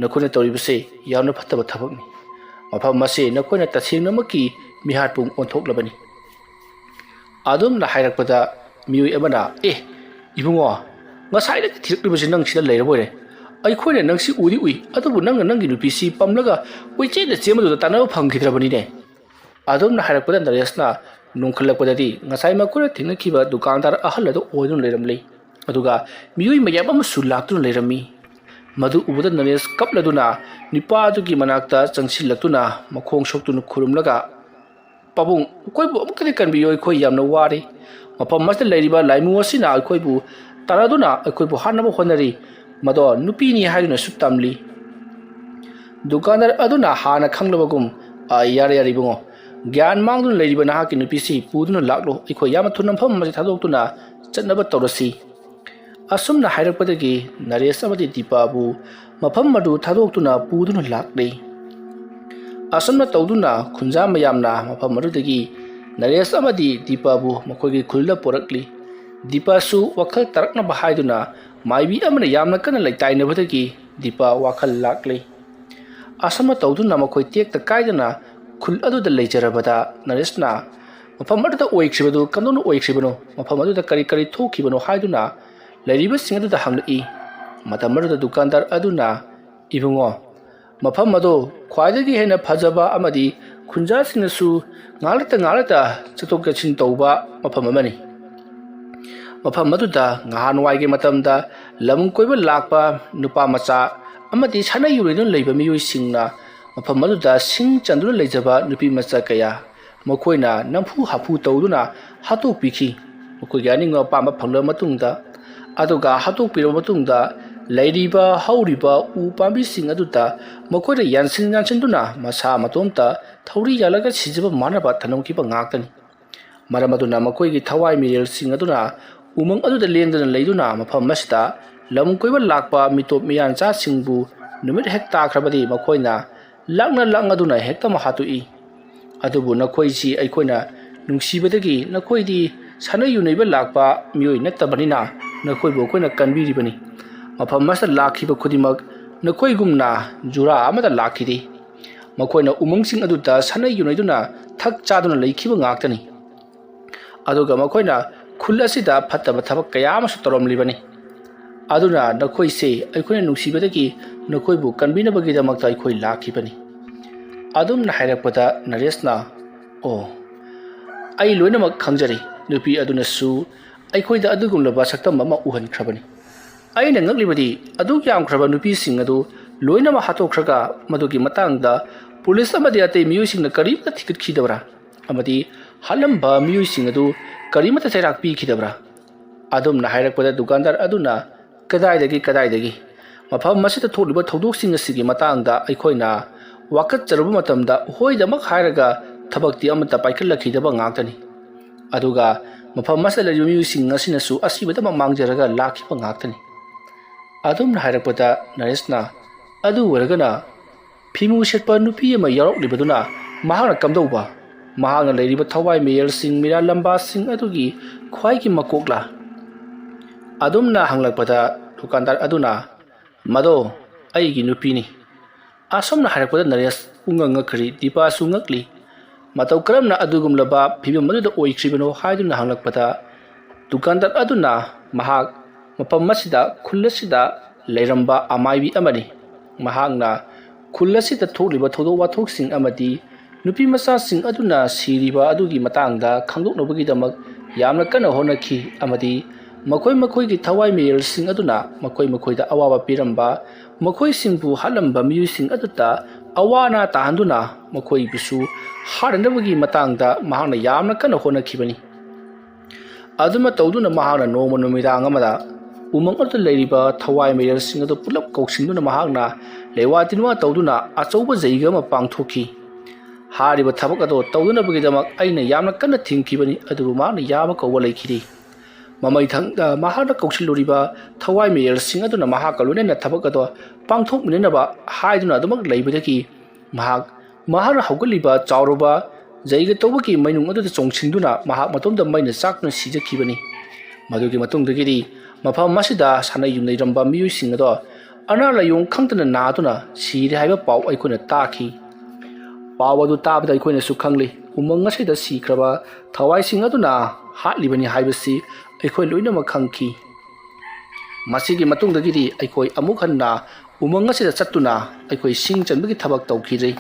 ꯅꯈꯣꯏꯅ ꯇꯧꯔꯤꯕꯁꯦ ꯌꯥꯝꯅ ꯐꯠꯇꯕ ꯊꯕꯛꯅꯤ꯫ ꯃꯐꯝ ꯑꯁꯤ ꯅꯈꯣꯏꯅ ꯇꯁꯦꯡꯅꯃꯛꯀꯤ ꯃꯤꯍꯥꯠꯄꯨꯡ ꯑꯣꯟꯊꯣꯛꯂꯕꯅꯤ꯫" ꯑꯗꯨꯝꯅ ꯍꯥꯏꯔꯛꯄꯗ ꯃꯤꯑꯣꯏ ꯑꯃꯅ, "ꯑꯦ, ꯏꯕꯨꯡꯉꯣ, ꯉꯁꯥꯏꯗꯒꯤ ꯊꯤꯔꯛꯂꯤꯕꯁꯤ ꯅꯪ ꯁꯤꯗ ꯂꯩꯔꯕꯣꯏꯔꯦ꯫ ꯑꯩꯈꯣꯏꯅ ꯅꯪꯁꯤ ꯎꯗꯤ ꯎꯏ, ꯑꯗꯨꯕꯨ ꯅꯪꯅ ꯅꯪꯒꯤ ꯅꯨꯄꯤꯁꯤ ꯄꯝꯂꯒ ꯀꯣꯏꯆꯦꯟꯗ ꯆꯦꯟꯕꯗꯨꯗ ꯇꯥꯟꯅꯕ ꯐꯪꯈꯤꯗ꯭ꯔꯕꯅꯤꯅꯦ꯫" ꯑꯗꯨꯝꯅ ꯍꯥꯏꯔꯛꯄꯗ ꯅꯔꯦꯁꯅ ꯅꯣꯡꯈꯠꯂꯛꯄꯗꯗꯤ ꯉꯁꯥꯏ ꯃꯈꯣꯏꯅ ꯊꯦꯡꯅꯈꯤꯕ ꯗꯨꯀꯥꯟꯗꯥꯔ ꯑꯍꯜ ꯑꯗꯨ ꯑꯣꯏꯗꯨꯅ ꯂꯩꯔꯝꯂꯤ꯫ ꯑꯗꯨꯒ ꯃꯤꯑꯣꯏ ꯃꯌꯥꯝ ꯑꯃꯁꯨ ꯂꯥꯛꯇꯨꯅ ꯂꯩꯔꯝꯃꯤ꯫ ꯃꯗꯨ ꯎꯕꯗ ꯅꯔꯦꯁ ꯀꯞꯂꯗꯨꯅ ꯅꯨꯄꯥ ꯑꯗꯨꯒꯤ ꯃꯅꯥꯛꯇ ꯆꯪꯁꯤꯜꯂꯛꯇꯨꯅ ꯃꯈꯣꯡ ꯁꯣꯛꯇꯨꯅ ꯈꯨꯔꯨꯝꯂꯒ, "ꯄꯥꯕꯨꯡ, ꯑꯩꯈꯣꯏꯕꯨ ꯑꯃꯨꯛꯇꯗꯤ ꯀꯟꯕꯤꯌꯨ, ꯑꯩꯈꯣꯏ ꯌꯥꯝꯅ ꯋꯥꯔꯦ꯫ ꯃꯐꯝ ꯑꯁꯤꯗ ꯂꯩꯔꯤꯕ ꯂꯥꯏꯃꯨ ꯑꯁꯤꯅ ꯑꯩꯈꯣꯏꯕꯨ ꯇꯥꯟꯅꯗꯨꯅ ꯑꯩꯈꯣꯏꯕꯨ ꯍꯥꯠꯅꯕ ꯍꯣꯠꯅꯔꯤ꯫ ꯃꯗꯣ ꯅꯨꯄꯤꯅꯤ ꯍꯥꯏꯗꯨꯅꯁꯨ ꯇꯝꯂꯤ꯫" ꯗꯨꯀꯥꯟꯗꯥꯔ ꯑꯗꯨꯅ ꯍꯥꯟꯅ ꯈꯪꯂꯕꯒꯨꯝ, "ꯑ, ꯌꯥꯔꯦ, ꯌꯥꯔꯦ, ꯏꯕꯨꯡꯉꯣ꯫ ꯒ꯭ꯌꯥꯟ ꯃꯥꯡꯗꯨꯅ ꯂꯩꯔꯤꯕ ꯅꯍꯥꯛꯀꯤ ꯅꯨꯄꯤꯁꯤ ꯄꯨꯗꯨꯅ ꯂꯥꯛꯂꯣ꯫ ꯑꯩꯈꯣꯏ ꯌꯥꯝꯅ ꯊꯨꯅ ꯃꯐꯝ ꯑꯁꯤ ꯊꯥꯗꯣꯛꯇꯨꯅ ꯆꯠꯅꯕ ꯇꯧꯔꯁꯤ꯫" ꯑꯁꯨꯝꯅ ꯍꯥꯏꯔꯛꯄꯗꯒꯤ ꯅꯔꯦꯁ ꯑꯃꯗꯤ ꯗꯤꯄꯥꯕꯨ ꯃꯐꯝ ꯑꯗꯨ ꯊꯥꯗꯣꯛꯇꯨꯅ ꯄꯨꯗꯨꯅ ꯂꯥꯛꯂꯤ꯫ ꯑꯁꯨꯝꯅ ꯇꯧꯗꯨꯅ ꯈꯨꯟꯖꯥ ꯃꯌꯥꯝꯅ ꯃꯐꯝ ꯑꯗꯨꯗꯒꯤ ꯅꯔꯦꯁ ꯑꯃꯗꯤ ꯗꯤꯄꯥꯕꯨ ꯃꯈꯣꯏꯒꯤ ꯈꯨꯜꯗ ꯄꯨꯔꯛꯂꯤ꯫ ꯗꯤꯄꯥꯁꯨ ꯋꯥꯈꯜ ꯇꯥꯔꯛꯅꯕ ꯍꯥꯏꯗꯨꯅ ꯃꯥꯏꯕꯤ ꯑꯃꯅ ꯌꯥꯝꯅ ꯀꯟꯅ ꯂꯩꯇꯥꯏꯅꯕꯗꯒꯤ ꯗꯤꯄꯥ ꯋꯥꯈꯜ ꯂꯥꯛꯂꯤ꯫ ꯑꯁꯨꯝꯅ ꯇꯧꯗꯨꯅ ꯃꯈꯣꯏ ꯇꯦꯛꯇ ꯀꯥꯏꯗꯅ ꯈꯨꯜ ꯑꯗꯨꯗ ꯂꯩꯖꯔꯕꯗ ꯅꯔꯦꯁꯅ ꯃꯐꯝ ꯑꯗꯨꯗ ꯑꯣꯏꯈ꯭ꯔꯤꯕꯗꯨ ꯀꯝꯗꯧꯅ ꯑꯣꯏꯈ꯭ꯔꯤꯕꯅꯣ, ꯃꯐꯝ ꯑꯗꯨꯗ ꯀꯔꯤ ꯀꯔꯤ ꯊꯣꯛꯈꯤꯕꯅꯣ ꯍꯥꯏꯗꯨꯅ ꯂꯩꯔꯤꯕꯁꯤꯡ ꯑꯗꯨꯗ ꯍꯪꯂꯛꯏ꯫ ꯃꯇꯝ ꯑꯗꯨꯗ ꯗꯨꯀꯥꯟꯗꯥꯔ ꯑꯗꯨꯅ, "ꯏꯕꯨꯡꯉꯣ, ꯃꯐꯝ ꯑꯗꯨ ꯈ꯭ꯋꯥꯏꯗꯒꯤ ꯍꯦꯟꯅ ꯐꯖꯕ ꯑꯃꯗꯤ ꯈꯨꯟꯖꯥꯁꯤꯡꯅꯁꯨ ꯉꯥꯛꯂꯛꯇ ꯉꯥꯛꯂꯛꯇ ꯆꯠꯊꯣꯛ ꯆꯠꯁꯤꯟ ꯇꯧꯕ ꯃꯐꯝ ꯑꯃꯅꯤ꯫ ꯃꯐꯝ ꯑꯗꯨꯗ ꯉꯍꯥꯟꯋꯥꯏꯒꯤ ꯃꯇꯝꯗ ꯂꯝ ꯀꯣꯏꯕ ꯂꯥꯛꯄ ꯅꯨꯄꯥ ꯃꯆꯥ ꯑꯃꯗꯤ ꯁꯥꯟꯅ ꯌꯨꯅꯗꯨꯅ ꯂꯩꯕ ꯃꯤꯑꯣꯏꯁꯤꯡꯅ ꯃꯐꯝ ꯑꯗꯨꯗ ꯁꯤꯡ ꯆꯟꯗꯨꯅ ꯂꯩꯖꯕ ꯅꯨꯄꯤ ꯃꯆꯥ ꯀꯌꯥ ꯃꯈꯣꯏꯅ ꯅꯝꯐꯨ ꯍꯥꯐꯨ ꯇꯧꯗꯨꯅ ꯍꯥꯠꯇꯣꯛꯄꯤꯈꯤ꯫ ꯃꯈꯣꯏꯒꯤ ꯑꯅꯤꯡꯕ ꯑꯄꯥꯝꯕ ꯐꯪꯂꯕ ꯃꯇꯨꯡꯗ, ꯑꯗꯨꯒ ꯍꯥꯠꯇꯣꯛꯄꯤꯔꯕ ꯃꯇꯨꯡꯗ, ꯂꯩꯔꯤꯕ ꯍꯧꯔꯤꯕ ꯎ ꯄꯥꯝꯕꯤꯁꯤꯡ ꯑꯗꯨꯗ ꯃꯈꯣꯏꯅ ꯌꯥꯟꯁꯤꯟ ꯌꯥꯟꯁꯤꯟꯗꯨꯅ ꯃꯁꯥ ꯃꯇꯣꯝꯇ ꯊꯧꯔꯤ ꯌꯥꯜꯂꯒ ꯁꯤꯖꯕ ꯃꯥꯟꯅꯕ ꯊꯅꯝꯈꯤꯕ ꯉꯥꯛꯇꯅꯤ꯫ ꯃꯔꯝ ꯑꯗꯨꯅ ꯃꯈꯣꯏꯒꯤ ꯊꯋꯥꯏ ꯃꯤꯔꯦꯜꯁꯤꯡ ꯑꯗꯨꯅ ꯎꯃꯪ ꯑꯗꯨꯗ ꯂꯦꯡꯗꯅ ꯂꯩꯗꯨꯅ ꯃꯐꯝ ꯑꯁꯤꯗ ꯂꯝ ꯀꯣꯏꯕ ꯂꯥꯛꯄ ꯃꯤꯇꯣꯞ ꯃꯤꯌꯥꯟꯆꯥꯁꯤꯡꯕꯨ ꯅꯨꯃꯤꯠ ꯍꯦꯛ ꯇꯥꯈ꯭ꯔꯕꯗꯤ ꯃꯈꯣꯏꯅ ꯂꯥꯛꯅ ꯂꯥꯛꯅꯗꯨꯅ ꯍꯦꯛꯇꯃꯛ ꯍꯥꯠꯇꯣꯛꯏ꯫ ꯑꯗꯨꯕꯨ ꯅꯈꯣꯏꯁꯤ ꯑꯩꯈꯣꯏꯅ ꯅꯨꯡꯁꯤꯕꯗꯒꯤ ꯅꯈꯣꯏꯗꯤ ꯁꯥꯟꯅ ꯌꯨꯅꯩꯕ ꯂꯥꯛꯄ ꯃꯤꯑꯣꯏ ꯅꯠꯇꯕꯅꯤꯅ ꯅꯈꯣꯏꯕꯨ ꯑꯩꯈꯣꯏꯅ ꯀꯟꯕꯤꯔꯤꯕꯅꯤ꯫ ꯃꯐꯝ ꯑꯁꯤꯗ ꯂꯥꯛꯈꯤꯕ ꯈꯨꯗꯤꯡꯃꯛ ꯅꯈꯣꯏꯒꯨꯝꯅ ꯖꯨꯔꯥ ꯑꯃꯗ ꯂꯥꯛꯈꯤꯗꯦ꯫ ꯃꯈꯣꯏꯅ ꯎꯃꯪꯁꯤꯡ ꯑꯗꯨꯗ ꯁꯥꯟꯅ ꯌꯨꯅꯩꯗꯨꯅ ꯊꯛ ꯆꯥꯗꯨꯅ ꯂꯩꯈꯤꯕ ꯉꯥꯛꯇꯅꯤ꯫ ꯑꯗꯨꯒ ꯃꯈꯣꯏꯅ ꯈꯨꯜ ꯑꯁꯤꯗ ꯐꯠꯇꯕ ꯊꯕꯛ ꯀꯌꯥ ꯑꯃꯁꯨ ꯇꯧꯔꯝꯂꯤꯕꯅꯤ꯫ ꯑꯗꯨꯅ ꯅꯈꯣꯏꯁꯦ ꯑꯩꯈꯣꯏꯅ ꯅꯨꯡꯁꯤꯕꯗꯒꯤ ꯅꯈꯣꯏꯕꯨ ꯀꯟꯕꯤꯅꯕꯒꯤꯗꯃꯛꯇ ꯑꯩꯈꯣꯏ ꯂꯥꯛꯈꯤꯕꯅꯤ꯫" ꯑꯗꯨꯝꯅ ꯍꯥꯏꯔꯛꯄꯗ ꯅꯔꯦꯁꯅ, "ꯑꯣ, ꯑꯩ ꯂꯣꯏꯅꯃꯛ ꯈꯪꯖꯔꯤ꯫" ꯅꯨꯄꯤ ꯑꯗꯨꯅꯁꯨ, ꯑꯩꯈꯣꯏꯗ ꯑꯗꯨꯒꯨꯝꯂꯕ ꯁꯛꯇꯝ ꯑꯃ ꯎꯍꯟꯈ꯭ꯔꯕꯅꯤ꯫ ꯑꯩꯅ ꯉꯛꯂꯤꯕꯗꯤ ꯑꯗꯨꯛ ꯌꯥꯝꯈ꯭ꯔꯕ ꯅꯨꯄꯤꯁꯤꯡ ꯑꯗꯨ ꯂꯣꯏꯅꯃꯛ ꯍꯥꯠꯇꯣꯛꯈ꯭ꯔꯒ ꯃꯗꯨꯒꯤ ꯃꯇꯥꯡꯗ ꯄꯨꯂꯤꯁ ꯑꯃꯗꯤ ꯑꯇꯩ ꯃꯤꯑꯣꯏꯁꯤꯡꯅ ꯀꯔꯤꯝꯇ ꯊꯤꯒꯠꯈꯤꯗꯕ꯭ꯔꯥ? ꯑꯃꯗꯤ ꯍꯥꯠꯂꯝꯕ ꯃꯤꯑꯣꯏꯁꯤꯡ ꯑꯗꯨ ꯀꯔꯤꯃꯠꯇ ꯆꯩꯔꯥꯛ ꯄꯤꯈꯤꯗꯕ꯭ꯔꯥ? ꯑꯗꯨꯝꯅ ꯍꯥꯏꯔꯛꯄꯗ ꯗꯨꯀꯥꯟꯗꯥꯔ ꯑꯗꯨꯅ, "ꯀꯗꯥꯏꯗꯒꯤ, ꯀꯗꯥꯏꯗꯒꯤ? ꯃꯐꯝ ꯑꯁꯤꯗ ꯊꯣꯛꯂꯤꯕ ꯊꯧꯗꯣꯛꯁꯤꯡ ꯑꯁꯤꯒꯤ ꯃꯇꯥꯡꯗ ꯑꯩꯈꯣꯏꯅ ꯋꯥꯀꯠꯆꯔꯨꯕ ꯃꯇꯝꯗ ꯍꯣꯏꯗꯃꯛ ꯍꯥꯏꯔꯒ ꯊꯕꯛꯇꯤ ꯑꯃꯠꯇ ꯄꯥꯏꯈꯠꯂꯛꯈꯤꯗꯕ ꯉꯥꯛꯇꯅꯤ꯫ ꯑꯗꯨꯒ ꯃꯐꯝ ꯑꯁꯤꯗ ꯂꯩꯔꯤꯕ ꯃꯤꯑꯣꯏꯁꯤꯡ ꯑꯁꯤꯅꯁꯨ ꯑꯁꯤꯕꯗꯃꯛ ꯃꯥꯡꯖꯔꯒ ꯂꯥꯛꯈꯤꯕ ꯉꯥꯛꯇꯅꯤ"꯫ ꯑꯗꯨꯝꯅ ꯍꯥꯏꯔꯛꯄꯗ ꯅꯔꯦꯁꯅ, "ꯑꯗꯨ ꯑꯣꯏꯔꯒꯅ ꯐꯤꯃꯨ ꯁꯦꯠꯄ ꯅꯨꯄꯤ ꯑꯃ ꯌꯥꯎꯔꯛꯂꯤꯕꯗꯨꯅ ꯃꯍꯥꯛꯅ ꯀꯝꯗꯧꯕ? ꯃꯍꯥꯛꯅ ꯂꯩꯔꯤꯕ ꯊꯋꯥꯏ ꯃꯌꯦꯜꯁꯤꯡ, ꯃꯤꯔꯥ ꯂꯝꯕꯥꯁꯤꯡ ꯑꯗꯨꯒꯤ ꯈ꯭ꯋꯥꯏꯒꯤ ꯃꯀꯣꯛꯂꯥ?" ꯑꯗꯨꯝꯅ ꯍꯪꯂꯛꯄꯗ ꯗꯨꯀꯥꯟꯗꯥꯔ ꯑꯗꯨꯅ, "ꯃꯗꯣ ꯑꯩꯒꯤ ꯅꯨꯄꯤꯅꯤ"꯫ ꯑꯁꯨꯝꯅ ꯍꯥꯏꯔꯛꯄꯗ ꯅꯔꯦꯁ ꯄꯨꯡꯉꯛ ꯉꯛꯈ꯭ꯔꯤ, ꯗꯤꯄꯥꯁꯨ ꯉꯛꯂꯤ꯫ ꯃꯇꯧ ꯀꯔꯝꯅ ꯑꯗꯨꯒꯨꯝꯂꯕ ꯐꯤꯕꯝ ꯑꯗꯨꯗ ꯑꯣꯏꯈ꯭ꯔꯤꯕꯅꯣ ꯍꯥꯏꯗꯨꯅ ꯍꯪꯂꯛꯄꯗ ꯗꯨꯀꯥꯟꯗꯥꯔ ꯑꯗꯨꯅ ꯃꯍꯥꯛ ꯃꯐꯝ ꯑꯁꯤꯗ, ꯈꯨꯜ ꯑꯁꯤꯗ ꯂꯩꯔꯝꯕ ꯑꯃꯥꯏꯕꯤ ꯑꯃꯅꯤ꯫ ꯃꯍꯥꯛꯅ ꯈꯨꯜ ꯑꯁꯤꯗ ꯊꯣꯛꯂꯤꯕ ꯊꯧꯗꯣꯛ ꯋꯥꯊꯣꯛꯁꯤꯡ ꯑꯃꯗꯤ ꯅꯨꯄꯤ ꯃꯆꯥꯁꯤꯡ ꯑꯗꯨꯅ ꯁꯤꯔꯤꯕ ꯑꯗꯨꯒꯤ ꯃꯇꯥꯡꯗ ꯈꯪꯗꯣꯛꯅꯕꯒꯤꯗꯃꯛ ꯌꯥꯝꯅ ꯀꯟꯅ ꯍꯣꯠꯅꯈꯤ ꯑꯃꯗꯤ ꯃꯈꯣꯏ ꯃꯈꯣꯏꯒꯤ ꯊꯋꯥꯏ ꯃꯌꯦꯜꯁꯤꯡ ꯑꯗꯨꯅ ꯃꯈꯣꯏ ꯃꯈꯣꯏꯗ ꯑꯋꯥꯕ ꯄꯤꯔꯝꯕ, ꯃꯈꯣꯏꯁꯤꯡꯕꯨ ꯍꯥꯠꯂꯝꯕ ꯃꯤꯑꯣꯏꯁꯤꯡ ꯑꯗꯨꯗ ꯑꯋꯥ ꯑꯅꯥ ꯇꯥꯍꯟꯗꯨꯅ ꯃꯈꯣꯏꯕꯨꯁꯨ ꯍꯥꯠꯅꯅꯕꯒꯤ ꯃꯇꯥꯡꯗ ꯃꯍꯥꯛꯅ ꯌꯥꯝꯅ ꯀꯟꯅ ꯍꯣꯠꯅꯈꯤꯕꯅꯤ꯫ ꯑꯗꯨꯃ ꯇꯧꯗꯨꯅ ꯃꯍꯥꯛꯅ ꯅꯣꯡꯃ ꯅꯨꯃꯤꯗꯥꯡ ꯑꯃꯗ ꯎꯃꯪ ꯑꯗꯨꯗ ꯂꯩꯔꯤꯕ ꯊꯋꯥꯏ ꯃꯌꯦꯜꯁꯤꯡ ꯑꯗꯨ ꯄꯨꯂꯞ ꯀꯧꯁꯤꯟꯗꯨꯅ ꯃꯍꯥꯛꯅ ꯂꯩꯋꯥ ꯇꯤꯟꯋꯥ ꯇꯧꯗꯨꯅ ꯑꯆꯧꯕ ꯖꯩꯒ ꯑꯃ ꯄꯥꯡꯊꯣꯛꯈꯤ꯫ ꯍꯥꯏꯔꯤꯕ ꯊꯕꯛ ꯑꯗꯨ ꯇꯧꯗꯅꯕꯒꯤꯗꯃꯛ ꯑꯩꯅ ꯌꯥꯝꯅ ꯀꯟꯅ ꯊꯤꯡꯈꯤꯕꯅꯤ, ꯑꯗꯨꯕꯨ ꯃꯍꯥꯛꯅ ꯌꯥꯕ ꯀꯧꯕ ꯂꯩꯈꯤꯗꯦ꯫ ꯃꯃꯩꯊꯪꯗ ꯃꯍꯥꯛꯅ ꯀꯧꯁꯤꯜꯂꯨꯔꯤꯕ ꯊꯋꯥꯏ ꯃꯌꯦꯜꯁꯤꯡ ꯑꯗꯨꯅ ꯃꯍꯥꯛꯀ ꯂꯣꯏꯅꯅ ꯊꯕꯛ ꯑꯗꯨ ꯄꯥꯡꯊꯣꯛꯃꯤꯟꯅꯅꯕ ꯍꯥꯏꯗꯨꯅ ꯑꯗꯨꯃꯛ ꯂꯩꯕꯗꯒꯤ ꯃꯍꯥꯛ, ꯃꯍꯥꯛꯅ ꯍꯧꯒꯠꯂꯤꯕ ꯆꯥꯎꯔꯕ ꯖꯩꯒ ꯇꯧꯕꯒꯤ ꯃꯩꯅꯨꯡ ꯑꯗꯨꯗ ꯆꯣꯡꯁꯤꯟꯗꯨꯅ ꯃꯍꯥꯛ ꯃꯇꯣꯝꯇ ꯃꯩꯅ ꯆꯥꯛꯇꯨꯅ ꯁꯤꯖꯈꯤꯕꯅꯤ꯫ ꯃꯗꯨꯒꯤ ꯃꯇꯨꯡꯗꯒꯤꯗꯤ ꯃꯐꯝ ꯑꯁꯤꯗ ꯁꯥꯟꯅ ꯌꯨꯝꯅꯩꯔꯝꯕ ꯃꯤꯑꯣꯏꯁꯤꯡ ꯑꯗꯣ ꯑꯅꯥ ꯂꯥꯏꯌꯣꯡ ꯈꯪꯗꯅ ꯅꯥꯗꯨꯅ ꯁꯤꯔꯦ ꯍꯥꯏꯕ ꯄꯥꯎ ꯑꯩꯈꯣꯏꯅ ꯇꯥꯈꯤ꯫ ꯄꯥꯎ ꯑꯗꯨ ꯇꯥꯕꯗ ꯑꯩꯈꯣꯏꯅꯁꯨ ꯈꯪꯂꯤ, ꯎꯃꯪ ꯑꯁꯤꯗ ꯁꯤꯈ꯭ꯔꯕ ꯊꯋꯥꯏꯁꯤꯡ ꯑꯗꯨꯅ ꯍꯥꯠꯂꯤꯕꯅꯤ ꯍꯥꯏꯕꯁꯤ ꯑꯩꯈꯣꯏ ꯂꯣꯏꯅꯃꯛ ꯈꯪꯈꯤ꯫ ꯃꯁꯤꯒꯤ ꯃꯇꯨꯡꯗꯒꯤꯗꯤ ꯑꯩꯈꯣꯏ ꯑꯃꯨꯛ ꯍꯟꯅ ꯎꯃꯪ ꯑꯁꯤꯗ ꯆꯠꯇꯨꯅ ꯑꯩꯈꯣꯏ ꯁꯤꯡ ꯆꯟꯕꯒꯤ ꯊꯕꯛ ꯇꯧꯈꯤꯗ꯭ꯔꯤ꯫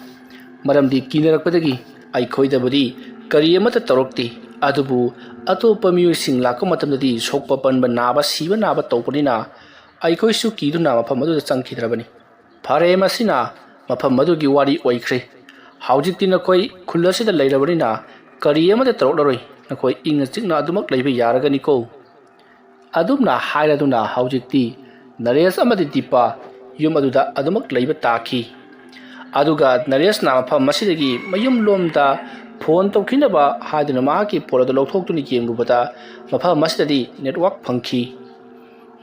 ꯃꯔꯝꯗꯤ ꯀꯤꯅꯔꯛꯄꯗꯒꯤ ꯑꯩꯈꯣꯏꯗꯕꯨꯗꯤ ꯀꯔꯤ ꯑꯃꯠꯇ ꯇꯧꯔꯛꯇꯦ꯫ ꯑꯗꯨꯕꯨ ꯑꯇꯣꯞꯄ ꯃꯤꯑꯣꯏꯁꯤꯡ ꯂꯥꯛꯄ ꯃꯇꯝꯗꯗꯤ ꯁꯣꯛꯄ ꯄꯟꯕ, ꯅꯥꯕ ꯁꯤꯕ ꯅꯥꯕ ꯇꯧꯕꯅꯤꯅ ꯑꯩꯈꯣꯏꯁꯨ ꯀꯤꯗꯨꯅ ꯃꯐꯝ ꯑꯗꯨꯗ ꯆꯪꯈꯤꯗ꯭ꯔꯕꯅꯤ꯫ ꯐꯔꯦ, ꯃꯁꯤꯅ ꯃꯐꯝ ꯑꯗꯨꯒꯤ ꯋꯥꯔꯤ ꯑꯣꯏꯈ꯭ꯔꯦ꯫ ꯍꯧꯖꯤꯛꯇꯤ ꯅꯈꯣꯏ ꯈꯨꯜ ꯑꯁꯤꯗ ꯂꯩꯔꯕꯅꯤꯅ ꯀꯔꯤ ꯑꯃꯠꯇ ꯇꯧꯔꯛꯂꯔꯣꯏ꯫ ꯅꯈꯣꯏ ꯏꯪꯅ ꯆꯤꯛꯅ ꯑꯗꯨꯃꯛ ꯂꯩꯕ ꯌꯥꯔꯒꯅꯤꯀꯣ꯫ ꯑꯗꯨꯝꯅ ꯍꯥꯏꯔꯗꯨꯅ ꯍꯧꯖꯤꯛꯇꯤ ꯅꯔꯦꯁ ꯑꯃꯗꯤ ꯗꯤꯄꯥ ꯌꯨꯝ ꯑꯗꯨꯗ ꯑꯗꯨꯃꯛ ꯂꯩꯕ ꯇꯥꯈꯤ꯫ ꯑꯗꯨꯒ ꯅꯔꯦꯁꯅ ꯃꯐꯝ ꯑꯁꯤꯗꯒꯤ ꯃꯌꯨꯝꯂꯣꯝꯗ ꯐꯣꯟ ꯇꯧꯈꯤꯅꯕ ꯍꯥꯏꯗꯨꯅ ꯃꯍꯥꯛꯀꯤ ꯐꯣꯟ ꯑꯗꯨ ꯂꯧꯊꯣꯛꯇꯨꯅ ꯌꯦꯡꯂꯨꯕꯗ ꯃꯐꯝ ꯑꯁꯤꯗꯗꯤ ꯅꯦꯠꯋꯥꯛ ꯐꯪꯈꯤ꯫